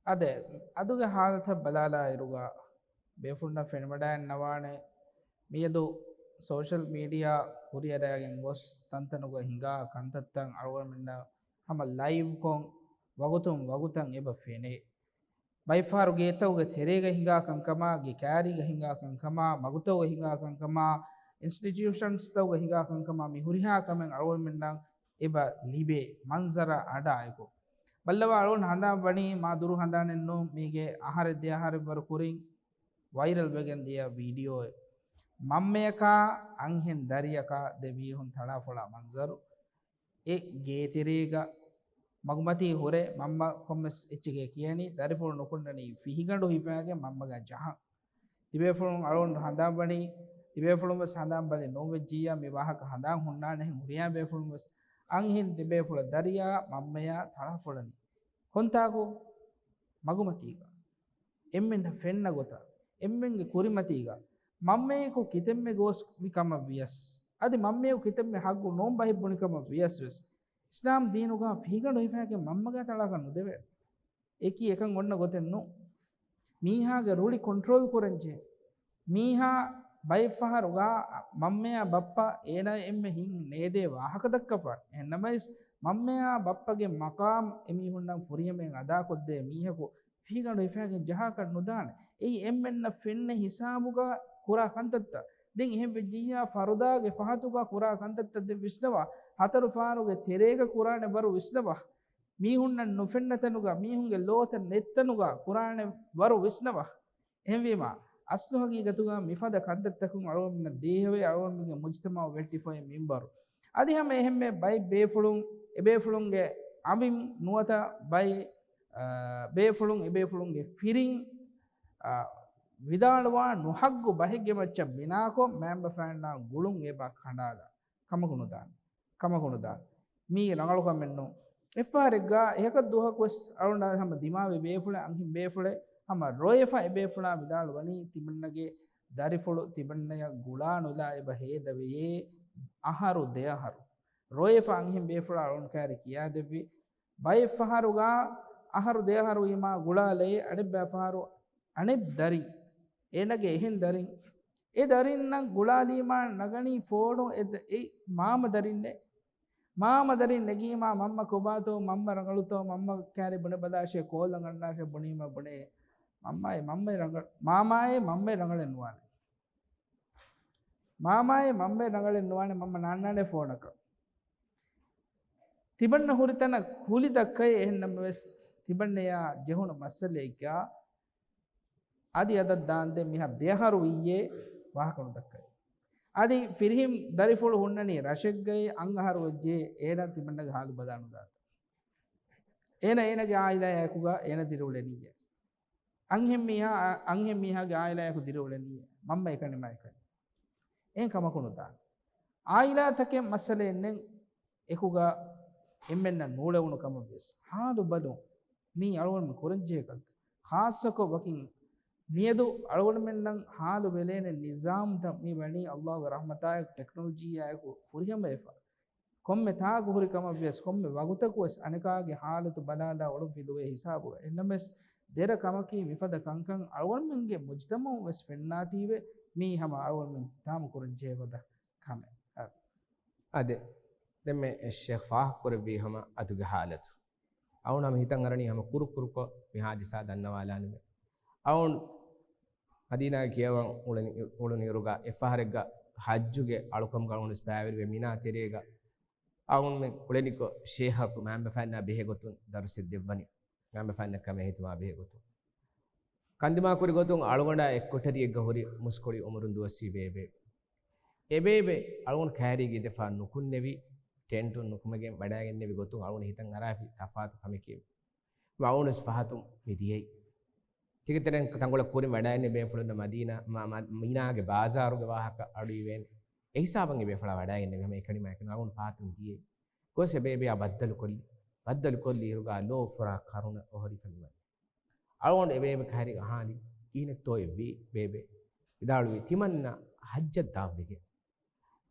އާދެ، އަދުގެ ހާލަތަށް ބަލާލާ އިރުގަ ބޭފުޅުންނަށް ފެނިވަޑައެއް ނަވާނެ. މިއަދު ސޯޝަލް މީޑިއާ ހުރިއަރައިގެން ގޮސް ތަންތަނުގަ ހިނގާ ކަންތައްތައް އަޅުގަނޑުމެންނަށް ހަމަ ލައިވްކޮށް ވަގުތުން ވަގުތަށް އެބަ ފެނޭ. ބައެއްފަހަރު ގޭތަކުގެ ތެރޭގަ ހިނގާ ކަންކަމާ، ގެ ކާރީގަ ހިނގާ ކަންކަމާ، މަގުތަކުގަ ހިނގާ ކަންކަމާ، އިންސްޓިޓިއުޝަންސްތަކުގަ ހިނގާ ކަންކަމާ، މި ހުރިހާ ކަމެއް އަޅުގަނޑުމެންނަށް އެބަ ލިބޭ މަންޒަރާ އަޑާއެކު. ބައްލަވާ އަޅުގަނޑު ހަނދާން ވަނީ މާ ދުރު ހަނދާނެއް ނޫން، މީގެ އަހަރެއް ދެ އަހަރެއް ވަރު ކުރިން ވައިރަލް ވެގެން ދިޔަ ވީޑިއޯއެއް. މަންމަޔަކާ އަންހެން ދަރިޔަކާ ދެ މީހުން ތަޅާފޮޅާ މަންޒަރު. އެ ގޭތެރޭގަ މަގުމަތީ ހުރެ މަންމަ ކޮންމެސް އެއްޗެކޭ ކިޔަނީ، ދަރިފުޅު ނުކުންނަނީ ފިހިގަނޑު ހިފާގެން މަންމަގާ ޖަހަން. ތިބޭފުޅުން އަޅުގަނޑު ހަނދާންވަނީ، ތިބޭފުޅުން ވެސް ހަނދާން ބަލި ނޫންވެއްޖިއްޔާ މި ވާހަކަ ހަނދާން ހުންނާނެހެން ހުރިހާ ބޭފުޅުން ވެސް އަންހެން ދެބޭފުޅަށް ދަރިޔާ މަންމަޔާ ތަޅާފޮޅަނީ. ކޮންތާކު؟ މަގުމަތީގަ. އެންމެންނަށް ފެންނަ ގޮތަށް، އެންމެންގެ ކުރިމަތީގަ، މަންމަޔަކު ކިތަންމެ ގޯސް ވި ކަމަށް ވިޔަސް، އަދި މަންމަޔަކު ކިތަންމެ ހައްގު ނޫން ބަހެއް ބުނި ކަމަށް ވިޔަސް ވެސް، އިސްލާމް ދީނުގަ ފިހިގަނޑު ހިފާގެން މަންމަގާ ތަޅާކަށް ނުދެވޭނެ. އެކީ އެކަން އޮންނަ ގޮތެއް ނޫން. މީހާގެ ރުޅި ކޮންޓްރޯލް ކުރަންޖެހޭ. މީހާ ބައެއްފަހަރުގަ މަންމަޔާ ބައްޕަ އޭނާ އެންމެ ހިތް ނޭދޭ ވާހަކަ ދައްކަފަ. އެހެންނަމަވެސް، މަންމަޔާ ބައްޕަގެ މަޤާމް އެމީހުންނަށް ފުރިހަމައިން އަދާކޮށްދޭ މީހަކު ފިހިގަނޑު ހިފާގެން ޖަހާކަށް ނުދާނެ. އެއީ އެންމެންނަށް ފެންނަ ހިސާބުގަ ކުރާ ކަންތައްތައް. ދެން އެހެން ވެއްޖިއްޔާ ފަރުދާގެ ފަހަތުގަ ކުރާ ކަންތައްތައް ދެން ވިސްނަވާ. ހަތަރު ފަހަރުގެ ތެރޭގަ ކުރާނެ ވަރު ވިސްނަވާ. މީހުންނަށް ނުފެންނަ ތަނުގަ، މީހުންގެ ލޯތައް ނެތް ތަނުގަ ކުރާނެ ވަރު ވިސްނަވާ. އެހެންވީމާ، އަސްލު ހަގީގަތުގަ މިފަދަ ކަންތައްތަކުން އަޅުގަނޑުމެންނަށް ދޭހަވޭ، އަޅުގަނޑުމެންގެ މުޖްތަމަޢު ވެއްޓިފައި މިންވަރު. އަދި ހަމަ އެހެންމެ ބައެއް ބޭފުޅުން، އެބޭފުޅުންގެ އަނބިން ނުވަތަ ބައެއް، އާ، ބޭފުޅުން އެބޭފުޅުންގެ ފިރިން، އާ، ވިދާޅުވާ ނުހައްގު ބަހެއްގެ މައްޗަށް ބިނާކޮށް، މައިންބަފައިންނާ ގުޅުން އެބަ ކަނޑާލާ. ކަމަކު ނުދާނެ. ކަމަކު ނުދާނެ. މީ ރަނގަޅު ކަމެއް ނޫން. އެއްފަހަރެއްގަ އެހަކަށް ދުވަހަކުވެސް އަޅުގަނޑާ ހަމަ ދިމާވި ބޭފުޅެއް، އަންހެން ބޭފުޅެއް ހަމަ ރޮއެފަ އެބޭފުޅާ ވިދާޅުވަނީ ތިމަންނަގެ ދަރިފުޅު ތިމަންނަޔަށް ގުޅާ ނުލާ އެބަ ހޭދަވެޔޭ އަހަރު ދެއަހަރު. ރޮއެފަ އަންހެން ބޭފުޅާ އަޅުގަނޑު ކައިރި ކިޔާދެއްވި. ބައެއް ފަހަރުގަ އަހަރު ދެއަހަރު ވީމާ ގުޅާލައޭ އަނެއްބައި ފަހަރު އަނެއް ދަރިން، އޭނަގެ އެހެން ދަރިން، އެ ދަރިންނަށް ގުޅާލީމާ ނަގަނީ ފޯނު އެ ދަ-، އެ މާމަ ދަރިންނޭ. މާމަ ދަރިން ނެގީމާ މަންމަ ކޮބާތޯ، މަންމަ ރަނގަޅުތޯ، މަންމަ ކައިރި ބުނެބަލާށޭ، ކޯލް އަނގަންނާށޭ ބުނީމަ ބުނޭ، މަންމާއޭ މަންމަ ރަނގަޅް، މާމާއޭ މަންމަ ރަނގަޅެއް ނުވާނެ. މާމާއޭ މަންމަ ރަނގަޅެއް ނުވާނެ، މަންމަ ނާންނާނެ ފޯނަކަށް. ތިމަންނަ ހުރި ތަނަށް ކުލި ދައްކައޭ، އެހެންނަމަވެސް ތިމަންނަޔާ ޖެހުނު މައްސަލައެއްގަ އަދި އަދަށް ދާންދެން މިހާ ދެއަހަރު ވިއްޔޭ ވާހަކަ ނުދައްކައި. އަދި ފިރިހެން ދަރިފުޅު ހުންނަނީ ރަށެއްގައި އަށް އަހަރު ވެއްޖެ އޭނަ ތިމަންނަގެ ހާލު ބަލާނުދާތަ. އޭނަ އޭނަގެ އާއިލާއާއެކުގަ އޭނަ ދިރިއުޅެނީއޭ. އަންހެން މީހާ، އަންހެން މީހާގެ އާއިލާއާއެކު ދިރިއުޅެނީއޭ. މަންމަ އެކަނި މަ އެކަނި. އެހެން ކަމަކު ނުދާނެ. އާއިލާތަކެއް މައްސަލައެއް ނެތް. އެކުގަ އެންމެންނަށް ނޫޅެވުނު ކަމަށް ވެސް ހާލު ބަލުން މީ އަޅުގަނޑުމެން ކުރަންޖެހޭ ކަންތައް. ޚާއްޞަކޮށް ވަކިން މިއަދު އަޅުގަނޑުމެންނަށް ހާލު ބެލޭނެ ނިޒާމްތައް މި ވަނީ އައްލާހުގެ ރަޙްމަތާއެކު ޓެކްނޮލޮޖީއާއެކު ފުރިހަމަވެފަ. ކޮންމެ ތާކު ހުރި ކަމަށް ވިޔަސް ކޮންމެ ވަގުތަކު ވެސް އަނެކާގެ ހާލަތު ބަލާލާ އޮޅުން ފިލުވޭ ހިސާބުގަ. އެހެންނަމަވެސް ދެރަ ކަމަކީ މިފަދަ ކަންކަން އަޅުގަނޑުމެންގެ މުޖްތަމަޢުން ވެސް ފެންނާތީވެ މީ ހަމަ އަޅުގަނޑުމެން ތާމަ ކުރަންޖެހޭ ފަދަ ކަމެއް. އާ. އާދެ، ދެންމެ ޝޭޚް ފާހަގަކުރެއްވީ ހަމަ އަދުގެ ހާލަތު. އަޅުގަނޑު ހަމަ ހިތަށް އަރަނީ ހަމަ ކުރު ކުރުކޮށް މި ހާދިސާ ދަންނަވާލާނެވެ. އަޅުގަނޑު މަދީނާގެ ކިޔަވަން އުޅެނި، އުޅުނިއިރުގަ އެއްފަހަރެއްގަ ޙައްޖުގެ އަޅުކަމުގަ އަޅުގަނޑު ވެސް ބައިވެރިވެ މިނާ ތެރޭގަ އަޅުގަނޑުމެން އުޅެނިކޮށް ޝޭޚަކު މައިންބަފައިންނާ ބެހޭގޮތުން ދަރުސެއް ދެއްވަނީ. މައިންބަފައިންނަށް ކަމެއް ހިތުމާ ބެހޭގޮތުން. ކަންދިމާކުރި ގޮތުން އަޅުގަނޑާ އެއްކޮޓަރިއެއްގަ ހުރި މުސްކުޅި އުމުރުން ދުވަސްވީ ބޭބެ. އެބޭބެ އަޅުގަނޑު ކައިރީގަ އިނދެފާ ނުކުންނެވި، ޓެންޓުން ނުކުމެގެން ވަޑައިގެންނެވި ގޮތުން އަޅުގަނޑު ހިތަށް އަރާފި ތަފާތު ކަމެކޭ. އަޅުގަނޑުވެސް ފަހަތުން މި ދިޔައީ. ތިކެތެރެން ތަންކޮޅެއް ކުރިން ވަޑައިގެންނެވި ބޭފުޅުންނަށް މަދީނާ، މަ-، މަ-، މިނާގެ ބާޒާރުގެ ވާހަކަ އަޑުއިވޭނެ. އެހިސާބަށް އެބޭފުޅާ ވަޑައިގެންނެވި ހަމަ އެކަނި މާ އެކަނި އަޅުގަނޑު ފަހަތުން ދިޔައީ. ގޮސް އެބޭބެއާ ބައްދަލުކޮށްލި. ބައްދަލުކޮށްލި އިރުގަ ލޯ ފުރާ ކަރުނަ އޮހޮރިފަ މިވަނީ. އަޅުގަނޑު އެބޭބެ ކައިރި އަހާލި ކިހިނެއްތޯ އެއްވީ ބޭބެ. ވިދާޅުވީ ތިމަންނަ ޙައްޖަށް ދާންވެގެން.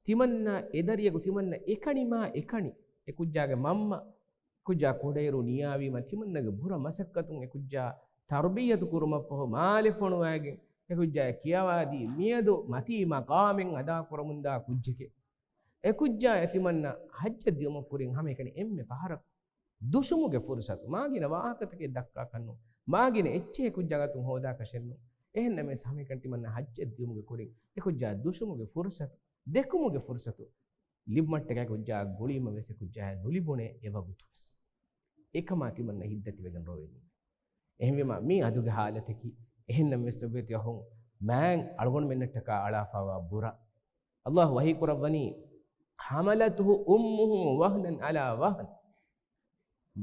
ތިމަންނަ އެދަރިޔަކު ތިމަންނަ އެކަނި މާ އެކަނި. އެކުއްޖާގެ މަންމަ އެކުއްޖާ ކުޑައިރު ނިޔާވީމަ ތިމަންނަގެ ބުރަ މަސައްކަތުން އެކުއްޖާ ތަރުބިއްޔަތު ކުރުމަށްފަހު މާލެ ފޮނުވައިގެން އެކުއްޖާ ކިޔަވާދީ މިއަދު މަތީ މަޤާމެއް އަދާކުރަމުންދާ ކުއްޖެކޭ. އެކުއްޖާ ތިމަންނަ ޙައްޖަށް ދިޔުމަށް ކުރިން ހަމައެކަނި އެންމެ ފަހަރަކު ދުށުމުގެ ފުރުސަތު، މާގިނަ ވާހަކަތަކެއް ދައްކާކަށްނު، މާގިނަ އެއްޗެހި ކުއްޖާގަތުން ހޯދާކަށެއްނު. އެހެންނަމަވެސް ހަމައެކަނި ތިމަންނަ ޙައްޖަށް ދިޔުމުގެ ކުރިން އެކުއްޖާ ދުށުމުގެ ފުރުސަތު، ދެކުމުގެ ފުރުސަތު ލިބުމަށްޓަކާ އެކުއްޖާ ގުޅީމަ ވެސް އެކުއްޖާ ނުލިބުނޭ އެވަގުތު ވެސް. އެކަމާ ތިމަންނަ ހިތްދަތިވެގެން ރޮވެނީ. އެހެންވީމާ މީ އަދުގެ ހާލަތަކީ. އެހެންނަމަވެސް ލޮބުވެތި އަޚުން މާތް އަޅުގަނޑުމެންނަށްޓަކާ އަޅާފައިވާ ބުރަ. ﷲ ވަޙީ ކުރައްވަނީ، "حملته أمه وهنا على وهن."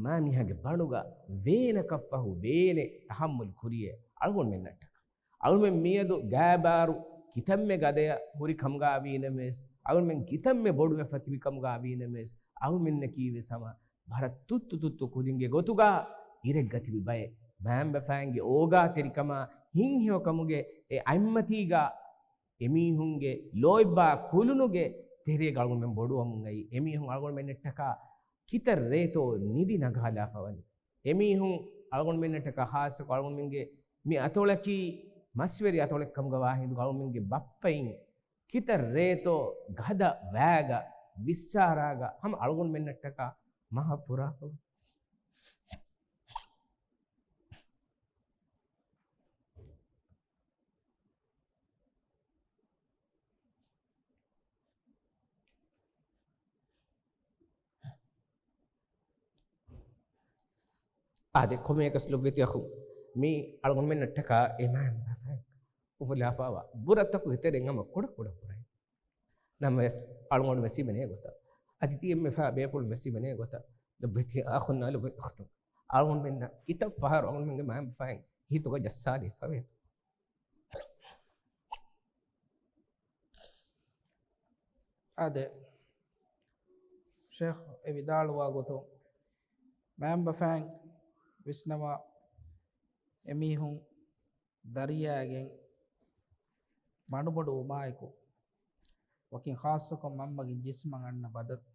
މާ މީހާގެ ބަނޑުގަ ވޭނަކަށްފަހު ވޭނެ ތަޙައްމަލް ކުރިޔޭ އަޅުގަނޑުމެންނަށްޓަކާ. އަޅުމެން މިއަދު ގާބާރު ކިތަންމެ ގަދަޔަށް ހުރި ކަމުގައިވީނަމަވެސް، އަޅުމެން ކިތަންމެ ބޮޑުވެފަ ތިބި ކަމުގައިވީނަމަވެސް، އަޅުމެންނަކީވެސް ހަމަ ވަރަށް ތުއްތު ތުއްތު ކުދިންގެ ގޮތުގަ އިރެއްގަ ތިބި ބައެއް. މައިންބަފައިންގެ އޯގާތެރިކަމާ ހިތްހެޔޮކަމުގެ އެ އަތްމަތީގަ އެމީހުންގެ ލޯތްބާ ކުލުނުގެ ތެރޭގަ އަޅުގަނޑުމެން ބޮޑުވަމުން އައީ. އެމީހުން އަޅުގަނޑުމެންނަށްޓަކާ ކިތައް ރޭތޯ ނިދި ނަގާލާފަވަނީ. އެމީހުން އަޅުގަނޑުމެންނަށްޓަކާ ޚާއްޞަކޮށް އަޅުގަނޑުމެންގެ މި އަތޮޅަކީ މަސްވެރި އަތޮޅެއްކަމުގަ ވާހިނދުގަ އަޅުގަނޑުމެންގެ ބައްޕައިން ކިތައް ރޭތޯ ގަދަ ވައިގަ ވިއްސާރާގަ ހަމަ އަޅުގަނޑުމެންނަށްޓަކާ މަހަށް ފުރާފަވަނީ. އާދެ، ކޮމެއަކަސް ލޮބުވެތި އަޚުން، މީ އަޅުގަނޑުމެންނަށްޓަކާ އެމާން ބަފައިން އުފުލާފައިވާ ބުރަތަކުގެ ތެރެއިން ހަމަ ކުޑަ ކުޑަ ބުރައެއް. ނަމަވެސް، އަޅުގަނޑު ވެސް ހިމެނޭ ގޮތަށް، އަދި ތިޔަ އެންމެ ފަހަރު ބޭފުޅުން ވެސް ހިމެނޭ ގޮތަށް، ލޮބުވެތި އަޚުންނާ ލޮބުވެތި އުޚްތުން، އަޅުގަނޑުމެންނަށް ކިތައް ފަހަރު އަޅުގަނޑުމެންގެ މާމަފައިން ހިތުގަ ޖައްސާލައިފަވޭ. އާދެ، ޝޭޚް އެ ވިދާޅުވާ ގޮތުން، މާމަފައިން ވިސްނަވާ އެމީހުން ދަރިޔާގެން ބަނޑުބޮޑުވުމާއެކު، ވަކިން ޚާއްޞަކޮށް މަންމަގެ ޖިސްމަށް އަންނަ ބަދަލު،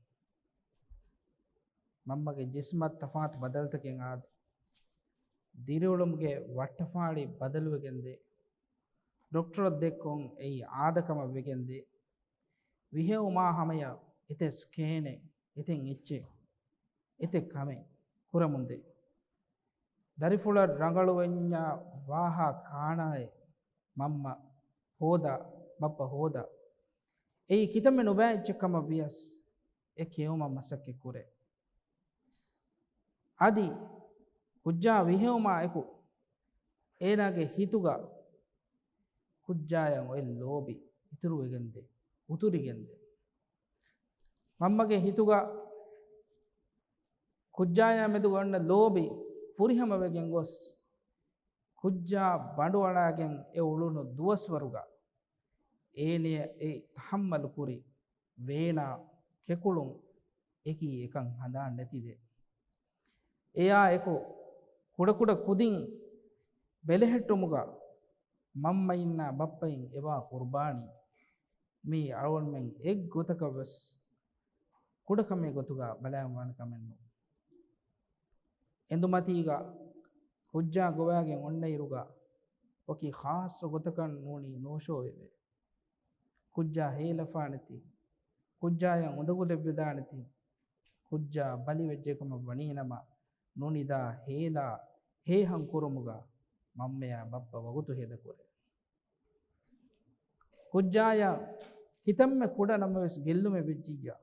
މަންމަގެ ޖިސްމަށް ތަފާތު ބަދަލުތަކެއް އާދެ، ދިރިއުޅުމުގެ ވައްޓަފާޅި ބަދަލުވެގެންދޭ، ޑޮކްޓަރަށް ދެއްކުން އެއީ އާދަކަމަށް ވެގެންދޭ، ވިހެއުމާ ހަމަޔަށް އެތައް ސްކޭނެއް، އެތައް އެއްޗެއް، އެތައް ކަމެއް ކުރަމުންދޭ. ދަރިފުޅަށް ރަނގަޅުވަންޏާ ވާހާ ކާނާއޭ މަންމަ ހޯދާ، ބައްޕަ ހޯދާ. އެއީ ކިތަންމެ ނުބައި އެއްޗެއް ކަމަށް ވިޔަސް، އެ ކެއުމަށް މަސައްކަތް ކުރޭ. އަދި ކުއްޖާ ވިހެއުމާ އެކު، އޭނާގެ ހިތުގަ ކުއްޖާޔަށް އޮތް ލޯބި އިތުރުވެގެންދޭ، އުތުރިގެންދޭ. މަންމަގެ ހިތުގަ ކުއްޖާޔާ މެދުގަ އޮންނަ ލޯބި ފުރިހަމަވެގެން ގޮސް، ކުއްޖާ ބަނޑުއަޅާގެން އެ އުޅުނު ދުވަސްވަރުގަ އޭނަޔަށް އެ ތަޙައްމަލު ކުރި ވޭނާ ކެކުޅުން އެކީ އެކަން ހަނދާން ނެތިދޭ. އެޔާ އެކު ކުޑަކުޑަ ކުދިން ބެލެހެއްޓުމުގަ މަންމައިންނާ ބައްޕައިން އެވާ ޤުރުބާނީ މީ އަޅުގަނޑުމެން އެއްގޮތަކަށް ވެސް ކުޑަކަމެއް ގޮތުގަ ބަލާން ވާނެ ކަމެއް ނޫން. އެނދުމަތީގަ ކުއްޖާ ގޮވާގެން އޮންނައިރުގަ ވަކި ޚާއްޞަ ގޮތަކަށް ނޫނީ ނޯޝޯވެވޭ. ކުއްޖާ ހޭލަފާނެތީ، ކުއްޖާޔަށް އުނދަގުލެއްވެދާނެތީ، ކުއްޖާ ބަލިވެއްޖެކަމަށް ވަނީނަމަ، ނުނިދާ ހޭލާ ހޭހަން ކުރުމުގަ މަންމަޔާ ބައްޕަ ވަގުތު ހޭދަކުރޭ. ކުއްޖާޔަށް ކިތަންމެ ކުޑަ ނަމަވެސް ގެއްލުމެއް ވެއްޖިއްޔާ،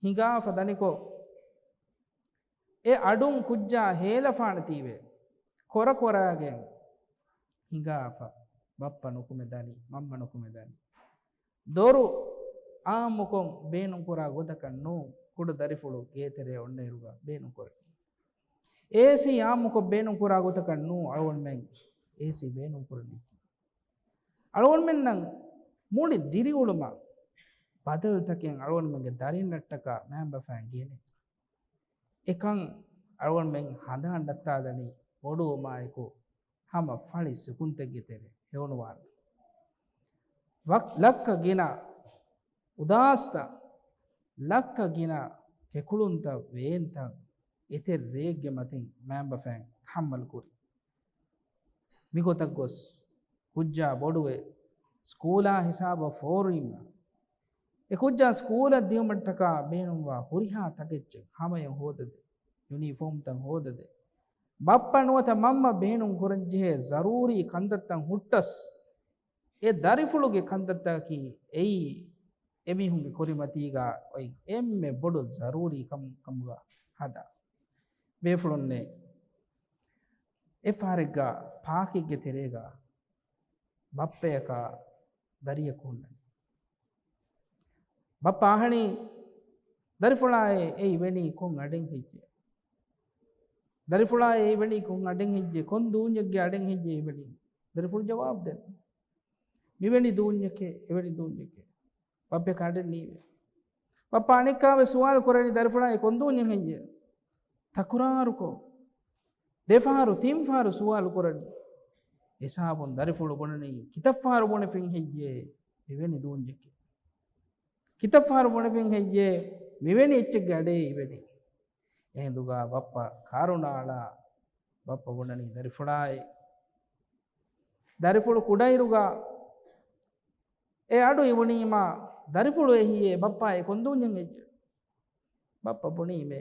ހިނގާފަ ދަނިކޮށް، އެ އަޑުން ކުއްޖާ ހޭލަފާނެތީވެ، ކޮރަކޮރާގެން ހިނގާފަ، ބައްޕަ ނުކުމެ ދަނީ، މަންމަ ނުކުމެ ދަނީ. ދޮރު އާއްމުކޮށް ބޭނުންކުރާ ގޮތަކަށް ނޫ، ކުޑަ ދަރިފުޅު ގޭތެރޭ އޮންނައިރުގަ ބޭނުންކުރަނީ. އޭސީ އާއްމުކޮށް ބޭނުންކުރާ ގޮތަކަށް ނޫ، އަޅުގަނޑުމެން އޭސީ ބޭނުންކުރަނީ. އަޅުގަނޑުމެންނަށް މުޅި ދިރިއުޅުމަށް ބަދަލުތަކެއް އަޅުގަނޑުމެންގެ ދަރިންނަށްޓަކާ މައިންބަފައިން ގެނެ. އެކަން އަޅުގަނޑުމެން ހަނދާން ނައްތާލަނީ ބޮޑުވުމާއެކު ހަމަ ފަޅި ސުކުންތެއްގެ ތެރެ ހެޔޮނުވާނެ. ވަކް-، ލައްކަ ގިނަ އުދާސްތައް، ލައްކަ ގިނަ ކެކުޅުންތައް، ވޭންތައް އެތެއް ރެއެއްގެ މަތިން މައިންބަފައިން ތަޙައްމަލް ކުރި. މިގޮތަށް ގޮސް، ކުއްޖާ ބޮޑުވެ، ސްކޫލާ ހިސާބަށް ފޯރުވީމަ، އެ ކުއްޖާ ސްކޫލަށް ދިޔުމަށްޓަކާ ބޭނުންވާ ހުރިހާ ތަކެއްޗެއް ހަމަޔަށް ހޯދަދޭ، ޔުނީފޯމްތައް ހޯދަދޭ. ބައްޕަ ނުވަތަ މަންމަ ބޭނުން ކުރަންޖެހޭ ޒަރޫރީ ކަންތައްތައް ހުއްޓަސް، އެ ދަރިފުޅުގެ ކަންތައްތަކަކީ އެއީ އެމީހުންގެ ކުރިމަތީގަ އޮތް އެންމެ ބޮޑު ޒަރޫރީ ކަމު-، ކަމުގަ ހަދާ. ބޭފުޅުންނޭ އެއްފަހަރެއްގަ ޕާކެއްގެ ތެރޭގަ ބައްޕަޔަކާ ދަރިޔަކު ހުންނަނީ. ބައްޕަ އަހަނީ، ދަރިފުޅާއޭ، އެއީ ވެނީ ކޮން އަޑެއް ހެއްޔޭ؟ ދަރިފުޅާއޭ، އެއީ ވެނީ ކޮން އަޑެއް ހެއްޔޭ؟ ކޮން ދޫންޏެއްގެ އަޑެއް ހެއްޔޭ އެވެނީ؟ ދަރިފުޅު ޖަވާބު ދެން، މިވެނި ދޫންޏެކޭ، އެވެނި ދޫންޏެކޭ. ބައްޕަ އަޑެއް ނީވޭ. ބައްޕަ އަނެއްކާވެސް ސުވާލު ކުރަނީ، ދަރިފުޅާއޭ ކޮން ދޫންޏެއް ހެއްޔޭ؟ ތަކުރާރުކޮށް، ދެފަހަރު ތިންފަހަރު ސުވާލު ކުރަނީ. ހިސާބުން ދަރިފުޅު ބުނަނީ، ކިތައްފަހަރު ބުނެފިން ހެއްޔޭ މިވެނި ދޫންޏެކޭ؟ ކިތައްފަހަރު ބުނެފިން ހެއްޔޭ މިވެނި އެއްޗެއްގެ އަޑޭ އިވެނީ؟ އެހިނދުގަ ބައްޕަ ކަރުނައަޅާ، ބައްޕަ ބުނަނީ ދަރިފުޅާއޭ. ދަރިފުޅު ކުޑައިރުގަ އެ އަޑު އިވުނީމާ، ދަރިފުޅު އެހިއޭ، ބައްޕާއޭ ކޮން ދޫންޏެއް ހެއްޔޭ؟ ބައްޕަ ބުނީމޭ،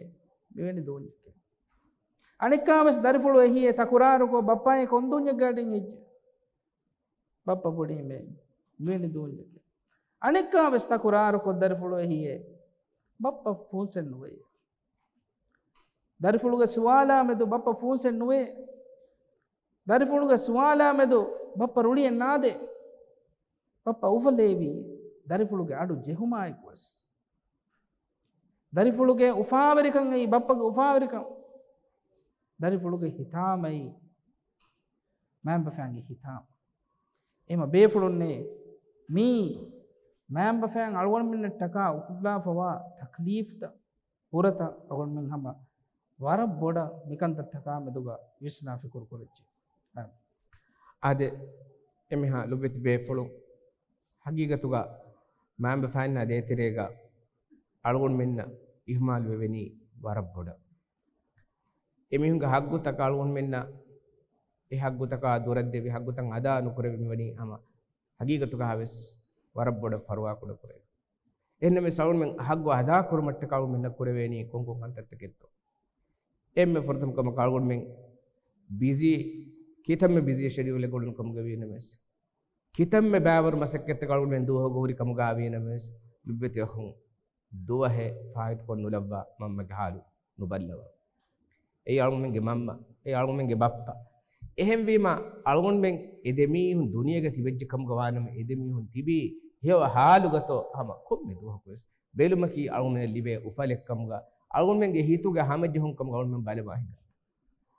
މިވެނި ދޫންޏެކޭ. އަނެއްކާވެސް ދަރިފުޅު އެހިއޭ ތަކުރާރުކޮށް، ބައްޕާއޭ ކޮން ދޫންޏެއްގެ އަޑެއް ހެއްޔޭ؟ ބައްޕަ ބުނީމޭ، މިވެނި ދޫންޏެކޭ. އަނެއްކާވެސް ތަކުރާރުކޮށް، ދަރިފުޅު އެހިއޭ، ބައްޕަ ފޫންސެއް ނުވެޔޭ. ދަރިފުޅުގެ ސުވާލާ މެދު ބައްޕަ ފޫންސެއް ނުވޭ. ދަރިފުޅުގެ ސުވާލާ މެދު ބައްޕަ ރުޅިއެއް ނާދޭ. ބައްޕަ އުފަލޭވީ ދަރިފުޅުގެ އަޑު ޖެހުމާއެކުވެސް. ދަރިފުޅުގެ އުފާވެރިކަން އެއީ ބައްޕަގެ އުފާވެރިކަން. ދަރިފުޅުގެ ހިތާމައީ މައިންބަފައިންގެ ހިތާމަ. އެހެމަ ބޭފުޅުންނޭ، މީ މައިންބަފައިން އަޅުގަނޑުމެންނަށްޓަކާ އުފުއްލާފަވާ ތަކްލީފްތައް ފުރަތައް އަޅުގަނޑުމެން ހަމަ ވަރަށް ބޮޑަށް މިކަންތައްތަކާ މެދުގަ ވިސްނާ ފިކުރު ކުރެއްޖެ. އާދެ، އެމިހާ ލޮބުވެތި ބޭފުޅުން، ހަގީގަތުގަ މައިންބަފައިންނާ ދޭތެރޭގަ އަޅުގަނޑުމެންނަށް އިހުމާލު ވެވެނީ ވަރަށް ބޮޑަށް. އެމީހުންގެ ހައްގުތަކަށް އަޅުގަނޑުމެންނަށް އެ ހައްގުތަކާ ދުރަށްދެވި، ހައްގުތައް އަދާ ނުކުރެވި މިވަނީ ހަމަ ހަގީގަތުގަ ވެސް ވަރަށް ބޮޑަށް ފަރުވާކުޑަ ކުރެވި. އެހެންނަމަވެސް އަޅުގަނޑުމެން ހައްގު އަދާ ކުރުމަށްޓަކާ އަޅުގަނޑުމެންނަށް ކުރެވޭނީ ކޮންކޮން ކަންތައްތަކެއްތޯ؟ އެންމެ ފުރަތަމަ ކަމަކަށް އަޅުގަނޑުމެން ބިޒީ، ކިތަންމެ ބިޒީ ޝެޑިއުލެއް އުޅުނު ކަމުގަ ވީނަމަވެސް، ކިތަންމެ ބައިވަރު މަސައްކަތްތަކަށް އަޅުގަނޑުމެން ދުވަހުގަ ހުރި ކަމުގަ ވީނަމަވެސް، ލޮބުވެތި އަޚުން، ދުވަހެއް ފާއިތުކޮށް ނުލައްވާ މަންމަގެ ހާލު ނުބައްލަވާ. އެއީ އަޅުގަނޑުމެންގެ މަންމަ، އެއީ އަޅުގަނޑުމެންގެ ބައްޕަ. އެހެންވީމަ، އަޅުގަނޑުމެން އެ ދެމީހުން ދުނިޔޭގަ ތިބެއްޖެ ކަމުގަ ވާނަމަ، އެ ދެމީހުން ތިބީ ހެޔޮ ހާލުގަތޯ ހަމަ ކޮންމެ ދުވަހަކުވެސް ބެލުމަކީ އަޅުގަނޑުމެންނަށް ލިބޭ އުފަލެއް ކަމުގަ، އަޅުގަނޑުމެންގެ ހިތުގެ ހަމަޖެހުން ކަމުގަ އަޅުގަނޑުމެން ބަލަމާ ހިނގާ.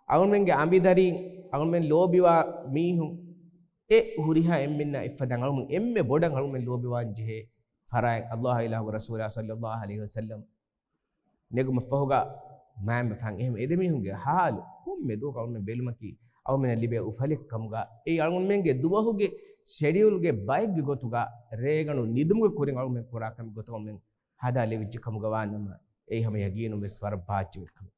އަޅުގަނޑުމެންގެ އަނބިދަރީން، އަޅުގަނޑުމެން ލޯބިވާ މީހުން، އެ ހުރިހާ އެންމެންނާ އެއްފަދައިން އަޅުގަނޑުމެން އެންމެ ބޮޑަށް އަޅުގަނޑުމެން ލޯބިވާން ޖެހޭ ފަރާތް ﷲ އިލާހުގެ ރަސޫލާ ޞައްލައްލާހު ޢަލައިހި ވަސައްލަމް ނެގުމަށްފަހުގަ މައިންބަފައިން އެހެން އެދެމީހުންގެ ހާލު ކޮންމެ ދުވަހަކު އަޅުގަނޑުމެން ބެލުމަކީ އަޅުގަނޑުމެންނަށް ލިބޭ އުފަލެއް ކަމުގަ، އެއީ އަޅުގަނޑުމެންގެ ދުވަހުގެ ޝެޑިއުލްގެ ބައެއްގެ ގޮތުގަ ރޭގަނޑު ނިދުމުގެ ކުރިން އަޅުގަނޑުމެން ކުރާ ކަމެއް ގޮތަށް އަޅުގަނޑުމެން ހަދާލެވިއްޖެ ކަމުގަ ވާނަމަ، އެއީ ހަމަ ޔަގީނުން ވެސް ވަރަށް ބާއްޖަވެރި ކަމެއް.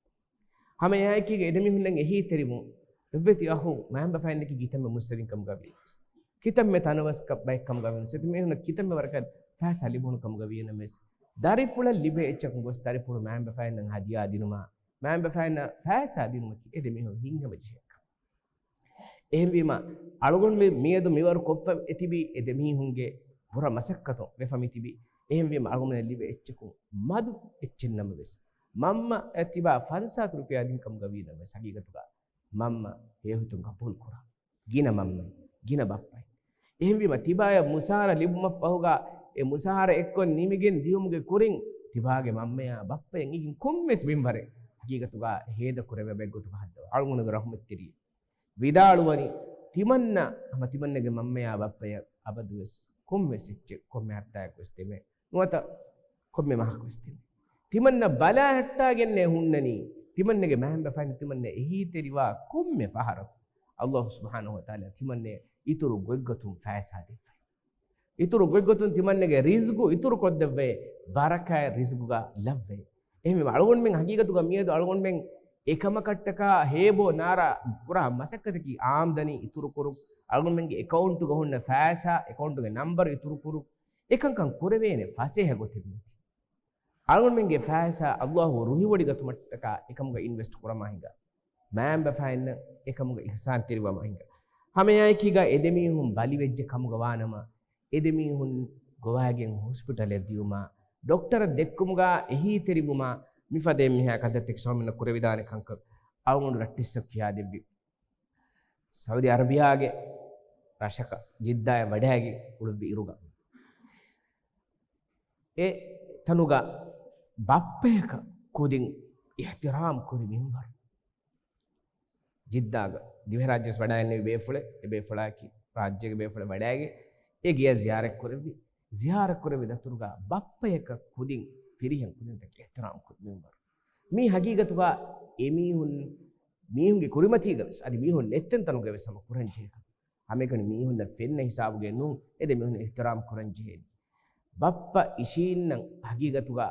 ހަމަ އެއާއެކީގަ އެދެމީހުންނަށް އެހީތެރިވުން، ލޮބުވެތި އަޚު، މައިންބަފައިންނަކީ ކިތަންމެ މުއްސަރިން ކަމުގަ ވިޔަސް، ކިތަންމެ ތަނަވަސްކަ ބައެއް ކަމުގަ ވިޔަސް، އެދެމީހުންނަށް ކިތަންމެ ވަރަކަށް ފައިސާ ލިބުނު ކަމުގަ ވިޔަނަމަވެސް، ދަރިފުޅަށް ލިބޭ އެއްޗަކުން ގޮސް ދަރިފުޅު މައިންބަފައިންނަށް ހަދިޔާ ދިނުމާ، މައިންބަފައިންނަށް ފައިސާ ދިނުމަކީ އެދެމީހުން ހިތްހަމަޖެހޭ ކަމެއް. އެހެންވީމަ، އަޅުގަނޑުމެން މިއަދު މިވަރު ކޮށްފަ އެތިބީ އެ ދެމީހުންގެ ބުރަ މަސައްކަތުން ވެފަ މިތިބީ. އެހެންވީމަ، އަޅުގަނޑުމެންނަށް ލިބޭ އެއްޗަކުން މަދު އެއްޗެއް ނަމަވެސް، މަންމަ އެ ތިބާ ފަންސާސް ރުފިޔާ ދިން ކަމުގަ ވީނަމަވެސް، ހަގީގަތުގަ މަންމަ ހެޔޮހިތުން ގަބޫލު ކުރާ ގިނަ މަންމައެއް، ގިނަ ބައްޕައެއް. އެހެންވީމަ، ތިބާޔަށް މުސާރަ ލިބުމަށްފަހުގަ، އެ މުސާރަ އެއްކޮށް ނިމިގެން ދިޔުމުގެ ކުރިން، ތިބާގެ މަންމަޔާ ބައްޕަޔަށް އެނގިން ކޮންމެސް މިންވަރެއް ހަގީގަތުގަ ހޭދަ ކުރެވޭ ބައެއްގޮތުގަ ހައްދަވާ. އަޅުގަނޑުގެ ރަޙުމަތްތެރި ވިދާޅުވަނީ، ތިމަންނަ ހަމަ ތިމަންނަގެ މަންމަޔާ ބައްޕަޔަށް އަބަދުވެސް ކޮންމެސް އެއްޗެއް، ކޮންމެ ހަފްތާއެއްވެސް ދެމެ ނުވަތަ ކޮންމެ މަހަކުވެސް ދެމެ. ތިމަންނަ ބަލާ ހައްޓާގެންނޭ ހުންނަނީ، ތިމަންނަގެ މައިންބަފައިން ތިމަންނަ އެހީތެރިވާ ކޮންމެ ފަހަރަކު، ﷲ ސުބްޙާނަހޫ ވަތަޢާލާ ތިމަންނަ އިތުރު ގޮތްގޮތުން ފައިސާ ދެއްވައި. އިތުރު ގޮތްގޮތުން ތިމަންނަގެ ރިޒްގު އިތުރު ކޮށްދެއްވައި، ބަރަކާތް ރިޒްގުގަ ލައްވައި. އެހެންވީމަ، އަޅުގަނޑުމެން ހަގީގަތުގަ މިއަދު އަޅުގަނޑުމެން އެކަމަކަށްޓަކާ ހޭބޯ ނާރާ ކުރާ މަސައްކަތަކީ އާމްދަނީ އިތުރުކުރުން، އަޅުގަނޑުމެންގެ އެކައުންޓުގަ ހުންނަ ފައިސާ، އެކައުންޓުގެ ނަންބަރު އިތުރުކުރުން. އެކަންކަން ކުރެވޭނެ ފަސޭހަ ގޮތެއް ނެތި. އަޅުގަނޑުމެންގެ ފައިސާ ﷲ ރުހިވޮޑިގަތުމަށްޓަކާ އެކަމުގަ އިންވެސްޓް ކުރަމާ ހިނގާ، މައިންބަފައިންނަށް އެކަމުގަ އިޙްސާންތެރިވަމާ ހިނގާ. ހަމައެއާއެކީގަ އެދެމީހުން ބަލިވެއްޖެ ކަމުގަ ވާނަމަ، އެދެމީހުން ގޮވައިގެން ހޮސްޕިޓަލަށް ދިޔުމާ، ޑޮކްޓަރަށް ދެއްކުމުގަ އެހީތެރިވުމާ، މިފަދަ އެންމެހާ ކަންތައްތަކެއް ސަމަމިނަ ކުރެވިދާނެ ކަންކަން އަޅުގަނޑު ރައްޓެއްސަށް ކިޔާދެއްވި. ސައުދި އަރަބިޔާގެ ރަށަކަށް ޖިއްދާއަށް ވަޑައިގެން އުޅުއްވި އިރުގަ، އެ ތަނުގަ ބައްޕަޔަކަށް ކުދިން އިޙްތިރާމް ކުރި މިންވަރު. ޖިއްދާގަ ދިވެހިރާއްޖެވެސް ވަޑައިގެންނެވި ބޭފުޅެއް، އެ ބޭފުޅާއެކީ ރާއްޖޭގެ ބޭފުޅެއް ވަޑައިގެން އެ ގެޔަށް ޒިޔާރަތް ކުރެއްވި. ޒިޔާރަތް ކުރެއްވި ދަތުރުގަ ބައްޕަޔަކަށް ކުދިން ފިރިހެން ކުދިންތަކަށް އިޙްތިރާމް ކުރި މިންވަރު. މީ ހަގީގަތުގަ އެމީހުން، މީހުންގެ ކުރިމަތީގަވެސް އަދި މީހުން ނެތްތެން ތަނުގަވެސް ހަމަ ކުރަން ޖެހޭ ކަމެއް. ހަމައެކަނި މީހުންނަށް ފެންނަ ހިސާބުގައި ނޫން އެ ދެ މީހުން އިޙްތިރާމް ކުރަން ޖެހޭނީ. ބައްޕަ އިށީންނަން ހަގީގަތުގަ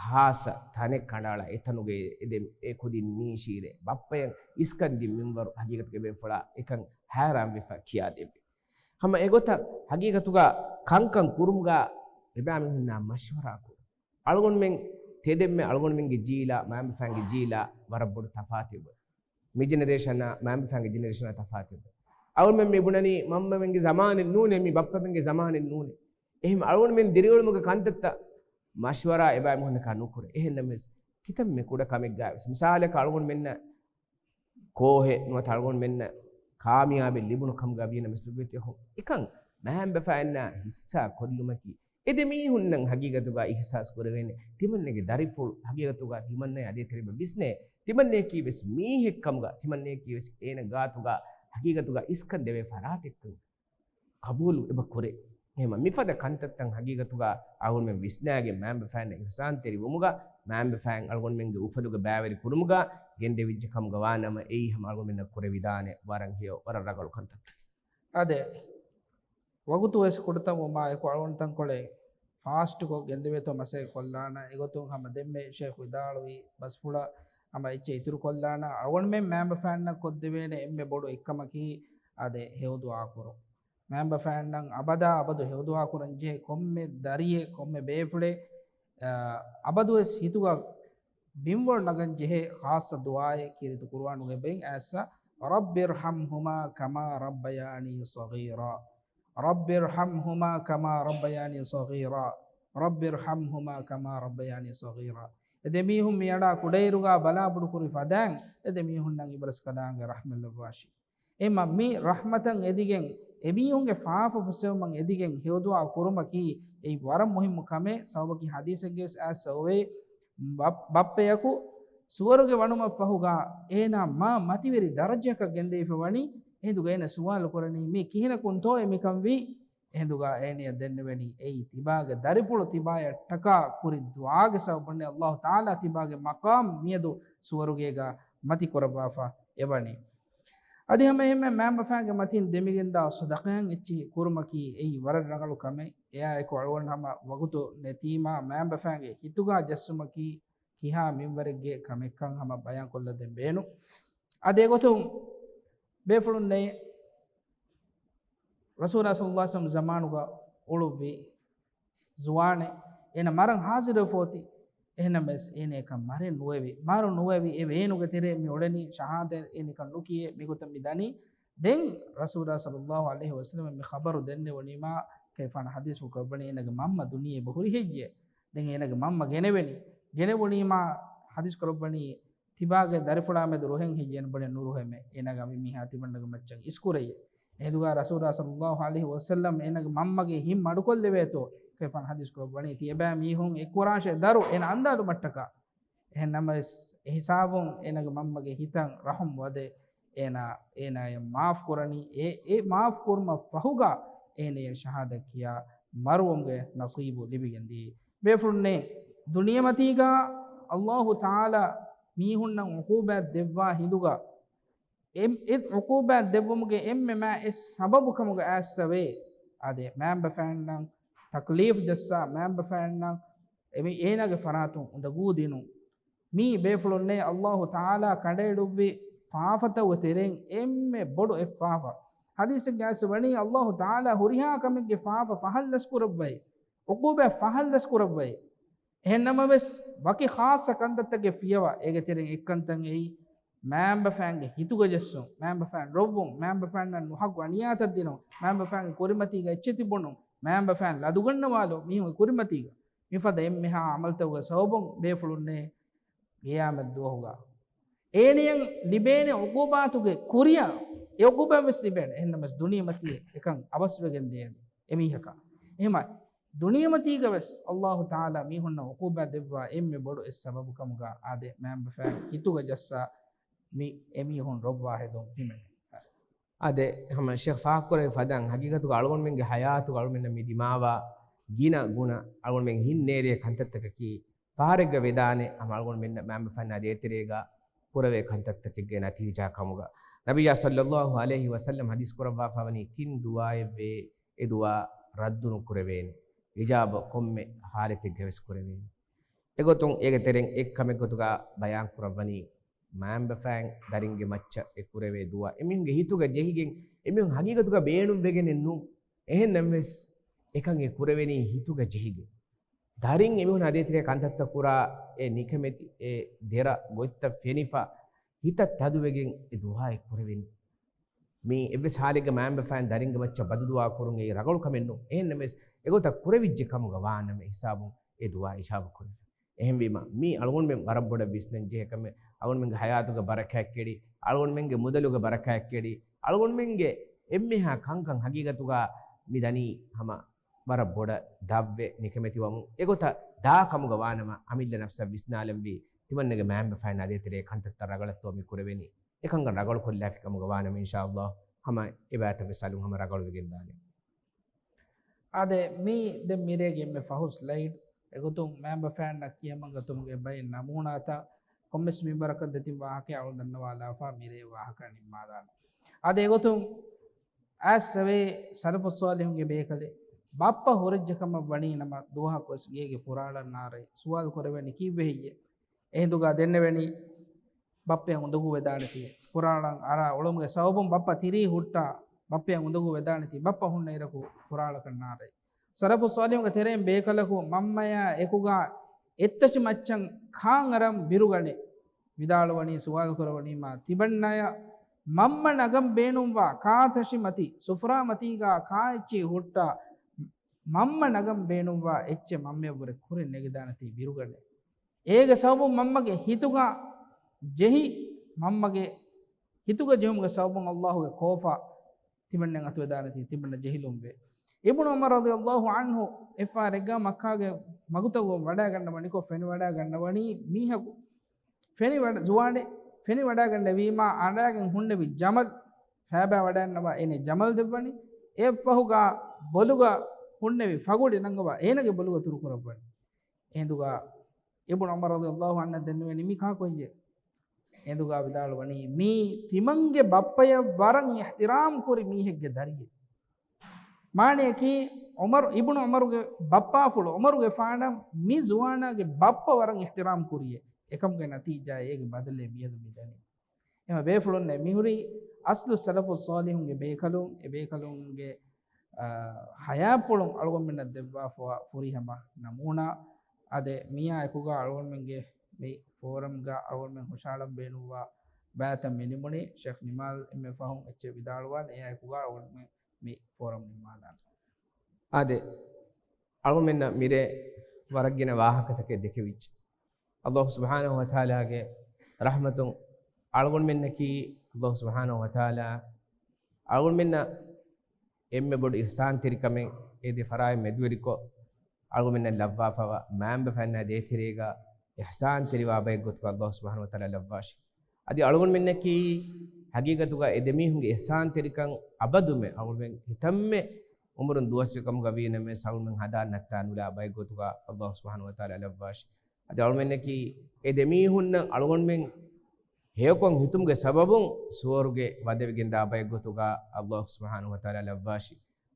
ހާއްސަ ތަނެއް ކަނޑައަޅާ އެ ތަނުގައި އެ ދެ އެ ކުދިން ނީށީރޭ. ބައްޕަޔަށް އިސްކަން ދިން މިންވަރު ހަގީގަތުގައި ބޭފުޅާ އެކަން ހައިރާންވެފަ ކިޔާދެއްވި. ހަމަ އެގޮތަށް ހަގީގަތުގަ ކަންކަން ކުރުމުގަ އެބައިމީހުންނާ މަޝްވަރާ ކުރުން. އަޅުގަނޑުމެން ތެދެއްމެ އަޅުގަނޑުމެންގެ ޖީލާ މައިންބަފައިންގެ ޖީލާ ވަރަށް ބޮޑު ތަފާތެއް އޮތް. މި ޖެނެރޭޝަނާ މައިންބަފައިންގެ ޖެނެރޭޝަނާ ތަފާތެއް އޮތް. އަޅުގަނޑުމެން މި ބުނަނީ މަންމަމެންގެ ޒަމާނެއް ނޫނޭ، މި ބައްޕަމެންގެ ޒަމާނެއް ނޫނޭ. އެހެން އަޅުގަނޑުމެން ދިރިއުޅުމުގެ ކަންތައްތައް މަޝްވަރާ އެބައިމީހުންނަކާ ނުކުރޭ. އެހެންނަމަވެސް ކިތަންމެ ކުޑަ ކަމެއްގައިވެސް މިސާލަކަށް އަޅުގަނޑުމެންނަށް ކޯހެއް ނުވަތަ އަޅުގަނޑުމެންނަށް ކާމިޔާބެއް ލިބުނު ކަމުގަ ވީނަމަވެސް ލިބުވޭތީ އެކަން މައިންބަފައިންނާ ހިއްސާ ކޮށްލުމަކީ އެ ދެ މީހުންނަށް ހަގީގަތުގަ އިހްސާސް ކުރެވޭނެ. ތިމަންނަގެ ދަރިފުޅު ހަގީގަތުގަ ތިމަންނަ އަދި ތެރެބަ ވިސްނޭ. ތިމަންނައަކީ ވެސް މީހެއް ކަމުގަ، ތިމަންނައަކީ ވެސް އޭނަ ގާތުގަ ހަގީގަތުގަ އިސްކަން ދެވޭ ފަރާތެއްކަން ޤަބޫލު އެބަ ކުރޭ. އެހެން މިފަދަ ކަންތައްތައް ހަގީގަތުގަ އަޅުގަނޑުމެން ވިސްނާގެން މައިންބަފައިންނަށް އިޙްސާންތެރިވުމުގަ، މައިންބަފައިން އަޅުގަނޑުމެންގެ އުފަލުގަ ބައިވެރި ކުރުމުގަ ގެންދެވިއްޖެ ކަމުގަ ވާނަމަ، އެއީ ހަމަ އަޅުގަނޑުމެންނަށް ކުރެވިދާނެ ވަރަށް ހެޔޮ، ވަރަށް ރަނގަޅު ކަންތައްތައް. އާދެ، ވަގުތު ވެސް ކުޑަތަން ވުމާ އެކު އަޅުގަނޑު ތަންކޮޅެއް ފާސްޓްކޮށް ގެންދެވޭތޯ މަސައްކަތް ކޮށްލާނަން. އެގޮތުން ހަމަ ދެންމެ ޝޭޚް ވިދާޅުވި ބަސްފުޅަށް ހަމަ އެއްޗެއް އިތުރު ކޮށްލާނަން. އަޅުގަނޑުމެން މައިންބަފައިންނަށް ކޮށްދެވޭނެ އެންމެ ބޮޑު އެއްކަމަކީ އާދެ، ހެޔޮ ދުޢާ ކުރުން. މައިންބަފައިންނަށް އަބަދާ އަބަދު ހެޔޮ ދުޢާ ކުރަން ޖެހޭ. ކޮންމެ ދަރިއެއް، ކޮންމެ ބޭފުޅެއް، އަ، އަބަދުވެސް ހިތުގަ ބިންވަޅު ނަގަން ޖެހޭ ޚާއްޞަ ދުޢާއެއް ކީރިތި ޤުރުއާނުގައި ބެހިން އައިސް، رب ارحمهما كما ربياني صغيرا، رب ارحمهما كما ربياني صغيرا، رب ارحمهما كما ربياني صغيرا. އެ ދެމީހުން މިއަޅާ ކުޑައިރުގަ ބަލާބޮޑުކުރި ފަދައިން އެ ދެމީހުންނަށް އިބަރަސްކަލާނގެ ރަޙްމަތް ލައްވާށި. އެމަ މި ރަޙްމަތަށް އެދިގެން، އެމީހުންގެ ފާފަ ފުއްސެވުމަށް އެދިގެން ހެޔޮދުޢާ ކުރުމަކީ އެއީ ވަރަށް މުހިއްމު ކަމެއް. ސަބަބަކީ ޙަދީޘެއްގައި އައިސް އޮވޭ، ބަ-، ބައްޕަޔަކު ސުވަރުގެ ވަނުމަށްފަހުގަ އޭނާ މާ މަތިވެރި ދަރަޖައަކަށް ގެންދެވިފަ ވަނީ. އެހިނދުގަ އޭނަ ސުވާލު ކުރަނީ، މީ ކިހިނަކުންތޯއޭ މިކަން ވީ؟ އެހިނދުގަ އޭނަޔަށް ދެންނެވެނީ، އެއީ ތިބާގެ ދަރިފުޅު ތިބާޔަށްޓަކާ ކުރި ދުޢާގެ ސަބަބުންނޭ ﷲ ތަޢާލާ ތިބާގެ މަޤާމް މިއަދު ސުވަރުގޭގަ މަތި ކުރައްވާފަ އެވަނީ. އަދި ހަމައެހެންމެ މައިންބަފައިންގެ މަތީން ދެމިގެންދާ ޞަދަޤައިން އެއްޗިހި ކުރުމަކީ އެއީ ވަރަށް ރަނގަޅު ކަމެއް. އެއާއެކު އަޅުގަނޑު ހަމަ ވަގުތު ނެތީމާ މައިންބަފައިންގެ ހިތުގަ ޖެއްސުމަކީ ކިހާ މިންވަރެއްގެ ކަމެއްކަން ހަމަ ބަޔާންކޮށްލަދޭން ބޭނުން. އަދި އެގޮތުން ބޭފުޅުންނޭ ރަސޫލާ ޞައްލައްލާހު ޢަލައިހި ވަސައްލަމް ޒަމާނުގަ އުޅުއްވި ޒުވާނެއް، އޭނަ މަރަން ހާޒިރުވެފަ އޮތީ. އެހެންނަމަވެސް އޭނައަކަށް މަރެއް ނުވެވި، މަރު ނުވެވި، އެ ވޭނުގެ ތެރޭ މި އުޅެނީ ޝަހާދަތް އޭނަކަށް ނުކިޔޭ. މިގޮތަށް މި ދަނީ. ދެން ރަސޫލާ ޞައްލައްލާހު ޢަލައިހި ވަސައްލަމަށް މި ޚަބަރު ދެންނެވުނީމާ، ކައިފާނަ ޙަދީޘްފުޅު ކުރައްވަނީ އޭނަގެ މަންމަ ދުނިޔެ އެބަހުރި ހެއްޔޭ؟ ދެން އޭނަގެ މަންމަ ގެނެވެނީ. ގެނެވުނީމާ ޙަދީޘް ކުރައްވަނީ ތިބާގެ ދަރިފުޅާމެދު ރުހެން ހެއްޔޭ؟ އޭނަ ބުނެ ނުރުހެމޭ. އޭނާގެ އަނބިމީހާ ތިމަންނަގެ މައްޗަށް އިސްކުރެއްޔޭ. އެހިނދުގަ ރަސޫލާ ޞައްލައްލާހު ޢަލައިހި ވަސައްލަމް އޭނަގެ މަންމަގެ ހިތް މަޑުކޮށްލެވޭތޯ؟ ކައިފާނ ޙަދީޘް ކުރައްވަނީ، ތިޔަބައިމީހުން އެއްކުރާށޭ ދަރު އޭނަ އަންދާލުމަށްޓަކާ. އެހެން ނަމަވެސް، އެހިސާބުން އޭނަގެ މަންމަގެ ހިތަށް ރަޙުމް ވަދެ، އޭނާ، އޭނާޔަށް މާފް ކުރަނީ. އެ، އެ މާފް ކުރުމަށް ފަހުގަ އޭނަޔަށް ޝަހާދަތް ކިޔާ މަރުވުމުގެ ނަސީބު ލިބިގެންދިޔަ. ބޭފުޅުންނޭ، ދުނިޔެމަތީގަ ﷲ ތަޢާލާ މީހުންނަށް ޢުޤޫބާތް ދެއްވާ ހިނދުގަ، އެ، އެ ޢުޤޫބާތް ދެއްވުމުގެ އެންމެ މާތް އެއް ސަބަބު ކަމުގަ އައިސްފަވޭ. އާދެ، މައިންބަފައިންނަށް ތަކްލީފް ޖައްސާ، މައިންބަފައިންނަށް އެ، އޭނާގެ ފަރާތުން އުނދަގޫ ދިނުން. މީ ބޭފުޅުންނޭ ﷲ ތަޢާލާ ކަނޑައެޅުއްވި ފާފަތަކުގެ ތެރެއިން އެންމެ ބޮޑު އެއް ފާފަ. ޙަދީޘެއްގައި އައިސްފަ ވަނީ، ﷲ ތަޢާލާ ހުރިހާ ކަމެއްގެ ފާފަ ފަހަށްލަސްކުރައްވައި، ޢުޤޫބާތް ފަހަށްލަސްކުރައްވައި. އެހެން ނަމަވެސް، ވަކި ޚާއްޞަ ކަންތައްތަކެއް ފިޔަވާ، އޭގެ ތެރެއިން އެއްކަންތައް އެއީ، މައިންބަފައިންގެ ހިތުގަ ޖެއްސުން، މައިންބަފައިން ރޮއްވުން، މައިންބަފައިންނަށް ނުޙައްޤު އަނިޔާތައް ދިނުން، މައިންބަފައިންގެ ކުރިމަތީގަ އެއްޗެތި ބުނުން، މައިންބަފައިން ލަދުގަންނަވާލުން މީހުންގެ ކުރިމަތީގަ. މިފަދަ އެންމެހާ ޢަމަލުތަކުގެ ސަބަބުން ބޭފުޅުންނޭ ޤިޔާމަތް ދުވަހުގަ އޭނަޔަށް ލިބޭނެ ޢުޤޫބާތުގެ ކުރިއަށް އެ ޢުޤޫބާތް ވެސް ލިބޭނެ. އެހެންނަމަވެސް ދުނިޔެމަތީ އެކަން އަވަސްވެގެން ދޭ އެމީހަކަށް. އެހެމަ ދުނިޔެމަތީގަ ވެސް ﷲ ތަޢާލާ މީހުންނަށް ޢުޤޫބާތް ދެއްވާ އެންމެ ބޮޑު އެއް ސަބަބު ކަމުގަ އާދެ، މައިންބަފައިން ހިތުގަ ޖައްސާ މި އެމީހުން ރޮއްވާ ހެދުން ހިމެނޭ. އާދެ، ހަމަ ޝޭޚް ފާހަގަކުރެއްވި ފަދައިން، ހަގީގަތުގަ އަޅުގަނޑުމެންގެ ޙަޔާތުގަ އަޅުމެންނަށް މި ދިމާވާ ގިނަ ގުނަ އަޅުގަނޑުމެން ހިތް ނޭރޭ ކަންތައްތަކަކީ، ފަހަރެއްގަ ވެދާނެ ހަމަ އަޅުގަނޑުމެންނަށް މައިންބަފައިންނާ ދޭތެރޭގަ ކުރެވޭ ކަންތައްތަކެއްގެ ނަތީޖާ ކަމުގަ. ނަބިއްޔާ ޞައްލައްލާހު ޢަލައިހި ވަސައްލަމް ޙަދީޘް ކުރައްވާފަވަނީ ތިން ދުޢާއެއްވޭ، އެ ދުޢާ ރައްދުނުކުރެވޭނެ. އިޖާބަ ކޮންމެ ޙާލަތެއްގަ ވެސް ކުރެވޭނެ. އެގޮތުން އޭގެ ތެރެއިން އެއްކަމެއް ގޮތުގަ ބަޔާން ކުރައްވަނީ، މައިންބަފައިން ދަރިންގެ މައްޗަށް އެ ކުރެވޭ ދުޢާ އެމީހުންގެ ހިތުގަ ޖެހިގެން، އެމީހުން ހަގީގަތުގަ ބޭނުންވެގެނެއް ނޫން. އެހެންނަމަވެސް އެކަން އެ ކުރެވެނީ ހިތުގަ ޖެހިގެން. ދަރިން އެމީހުން އާދޭތެރޭ ކަންތައްތައް ކުރާ އެ ނިކަމެތި އެ ދެރަ ގޮތްތައް ފެނިފަ ހިތަށް ތަދުވެގެން އެ ދުޢާ އެ ކުރެވެނީ. މީ އެއްވެސް ޙާލެއްގަ މައިންބަފައިން ދަރިންގެ މައްޗަށް ބަދުދުޢާ ކުރުން އެއީ ރަނގަޅު ކަމެއް ނޫން. އެހެންނަމަވެސް އެގޮތަށް ކުރެވިއްޖެ ކަމުގަ ވާނަމަ ހިސާބުން އެ ދުޢާ އިޖާބަ ކުރެވޭ. އެހެންވީމަ، މީ އަޅުގަނޑުމެން ވަރަށް ބޮޑަށް ވިސްނަން ޖެހޭ ކަމެއް. އަޅުގަނޑުމެންގެ ޙަޔާތުގެ ބަރަކާތް ކެޑި، އަޅުގަނޑުމެންގެ މުދަލުގެ ބަރަކާތް ކެޑި، އަޅުގަނޑުމެންގެ އެންމެހާ ކަންކަން ހަގީގަތުގަ މި ދަނީ ހަމަ ވަރަށް ބޮޑަށް ދަށްވެ ނިކަމެތިވަމުން. އެގޮތަށް ދާ ކަމުގަ ވާނަމަ، އަމިއްލަ ނަފްސަށް ވިސްނާލަންވީ، ތިމަންނަގެ މައިންބަފައިންނާ ދޭތެރޭ ކަންތައްތައް ރަގަޅަށްތޯ މި ކުރެވެނީ؟ އެކަންކަން ރަގަޅުކޮށްލާފި ކަމުގަ ވާނަމަ، އިންޝާﷲ، ހަމަ އެބައިތައް ވެސް އަލުން ހަމަ ރަގަޅުވެގެން ދާނެ. އާދެ، މީ ދެން މިރޭގެ އެންމެ ފަހު ސްލައިޑް. އެގޮތުން މައިންބަފައިންނަށް ކިޔަމަންގަތުމުގެ ބައެއް ނަމޫނާތައް ކޮންމެސް މިންވަރަކަށް ދެތިން ވާހަކައެއް އަޅުން ދަންނަވާލާފަ މިރޭ ވާހަކަ ނިންމާލާނަން. އާދެ، އެގޮތުން އައިސް އެވޭ ސަލަފުއް ޞާލިޙުންގެ ބޭކަލެއް ބައްޕަ ހުރެއްޖެ ކަމަށް ވަނީ ނަމަ، ދުވަހަކުވެސް ގޭގެ ފުރާޅަން ނާރޭ ސުވާލު ކުރެވެނީ ކީއްވެ ހެއްޔޭ؟ އެހިނދުގަ ދެންނެވެނީ ބައްޕައަށް އުނދަގޫ ވެދާނެތީ، ފުރާޅަން އަރާ އުޅުމުގެ ސަބަބުން ބައްޕަ ތިރީ ހުއްޓާ، ބައްޕައަށް އުނދަގޫ ވެދާނެތީ، ބައްޕަ ހުންނަ އިރަކު ފުރާޅަކަށް ނާރޭ. ސަލަފުއް ޞާލިޙުންގެ ތެރެއިން ބޭކަލަކު މަންމަޔާ އެކުގަ އެއްތަށި މައްޗަށް ކާން އަރަން ބިރުގަނެ ވިދާޅުވަނީ، ސުވާލު ކުރަވަނީމާ ތިބަންނަޔަށް މަންމަ ނަގަން ބޭނުންވާ ކާތަށި މަތީ، ސުފުރާ މަތީގަ ކާ އެއްޗިހި ހުއްޓާ، މަންމަ ނަގަން ބޭނުންވާ އެއްޗެއް މަންމަޔަށްވުރެ ކުރިން ނެގިދާނެތީ ބިރުގަނެ. އޭގެ ސަބަބުން މަންމަގެ ހިތުގަ ޖެހި، މަންމަގެ ހިތުގަ ޖެހުމުގެ ސަބަބުން ﷲ ގެ ކޯފާ ތިމަންނައަށް އަތުވެދާނެތީ ތިމަންނަ ޖެހިލުންވޭ. އިބްނު ޢުމަރު ރަޟިޔަﷲ ޢަންހު އެއްފަހަރެއްގަ މައްކާގެ މަގުތައް ވަޑައިގަންނަވަނިކޮށް ފެނިވަޑައިގަންނަވަނީ މީހަކު. ފެނިވަޑަ-، ޒުވާނެއް ފެނިވަޑައިގަންނެވީމާ އަނޑާގެން ހުންނެވި ޖަމަލް ފައިބާ ވަޑައިގަންނަވާ އޭނަ ޖަމަލް ދެއްވަނީ. އެއަށްފަހުގަ ބޮލުގަ ހުންނެވި ފަގުޑި ނަންގަވާ އޭނަގެ ބޮލުގަ ތުރުކުރައްވަނީ. އެހިނދުގަ އިބްނު ޢުމަރު ރަޟިޔަﷲ ޢަންހު ދެންނެވެނީ މީ ކާކު ހެއްޔޭ؟ އެހިނދުގަ ވިދާޅުވަނީ، މީ ތިމަންގެ ބައްޕަޔަށް ވަރަށް އިޙްތިރާމް ކުރި މީހެއްގެ ދަރިއެއް. މާނަޔަކީ، ޢުމަރު، އިބްނު ޢުމަރުގެ ބައްޕާފުޅު ޢުމަރުގެފާނަށް މި ޒުވާނާގެ ބައްޕަ ވަރަށް އިޙްތިރާމް ކުރިއޭ. އެކަމުގެ ނަތީޖާ އޭގެ ބަދަލެއް މިއަދު މި ދަނީ. އެމަ ބޭފުޅުންނޭ މިހުރީ އަސްލު ސަލަފުއް ޞާލިޙުންގެ ބޭކަލުން، އެ ބޭކަލުންގެ، އާ، ޙަޔާތްޕުޅުން އަޅުގަނޑުމެންނަށް ދެއްވާފަވާ ފުރިހަމަ ނަމޫނާ. އާދެ، މިއާ އެކުގަ އަޅުގަނޑުމެންގެ މި ފޯރަމްގަ އަޅުގަނޑުމެން ހުށަހަޅަން ބޭނުންވާ ބައިތައް މި ނިމުނީ. ޝޭޚް ނިމާލް އެންމެ ފަހުން އެއްޗެއް ވިދާޅުވާނެ، އެއާ އެކުގަ އަޅުގަނޑުމެން މި ފޯރަމް ނިންމާލާނަން. އާދެ، އަޅުގަނޑުމެންނަށް މިރޭ ވަރަށް ގިނަ ވާހަކަތަކެއް ދެކެވިއްޖެ. ﷲ ސުބްޙާނަހޫ ވަތަޢާލާގެ ރަޙްމަތުން އަޅުގަނޑުމެންނަކީ، ﷲ ސުބްޙާނަހޫ ވަތަޢާލާ އަޅުގަނޑުމެންނަށް އެންމެ ބޮޑު އިޙްސާންތެރިކަމެއް އެ ދެ ފަރާތް މެދުވެރިކޮށް، އަޅުގަނޑުމެންނަށް ލައްވާފަވާ މައިންބަފައިންނާ ދޭތެރޭގަ އިޙްސާންތެރިވާ ބައެއް ގޮތުގަ ﷲ ސުބްޙާނަހޫ ވަތަޢާލާ ލައްވާށި. އަދި އަޅުގަނޑުމެންނަކީ ހަގީގަތުގަ އެ ދެމީހުންގެ އިޙްސާންތެރިކަން އަބަދުމެ އަޅުގަނޑުމެން ކިތަންމެ އުމުރުން ދުވަސްވި ކަމުގަ ވީނަމަވެސް އަޅުގަނޑުމެން ހަނދާން ނައްތާ ނުލާ ބައެއް ގޮތުގަ ﷲ ސުބްޙާނަހޫ ވަތަޢާލާ ލައްވާށި. އަދި އަޅުގަނޑުމެންނަކީ އެ ދެމީހުންނަށް އަޅުގަނޑުމެން ހެޔޮކޮށް ހިތުމުގެ ސަބަބުން ސުވަރުގެ ވަދެވިގެންދާ ބައެއް ގޮތުގަ ﷲ ސުބްޙާނަހޫ ވަތަޢާލާ ލައްވާށި.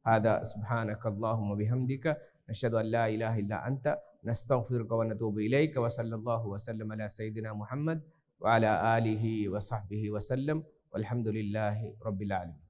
هذا، سبحانك اللهم وبحمدك، نشهد أن لا إله إلا أنت، نستغفرك ونتوب إليك، وصلى الله وسلم على سيدنا محمد وعلى آله وصحبه وسلم، والحمد لله رب العالمين.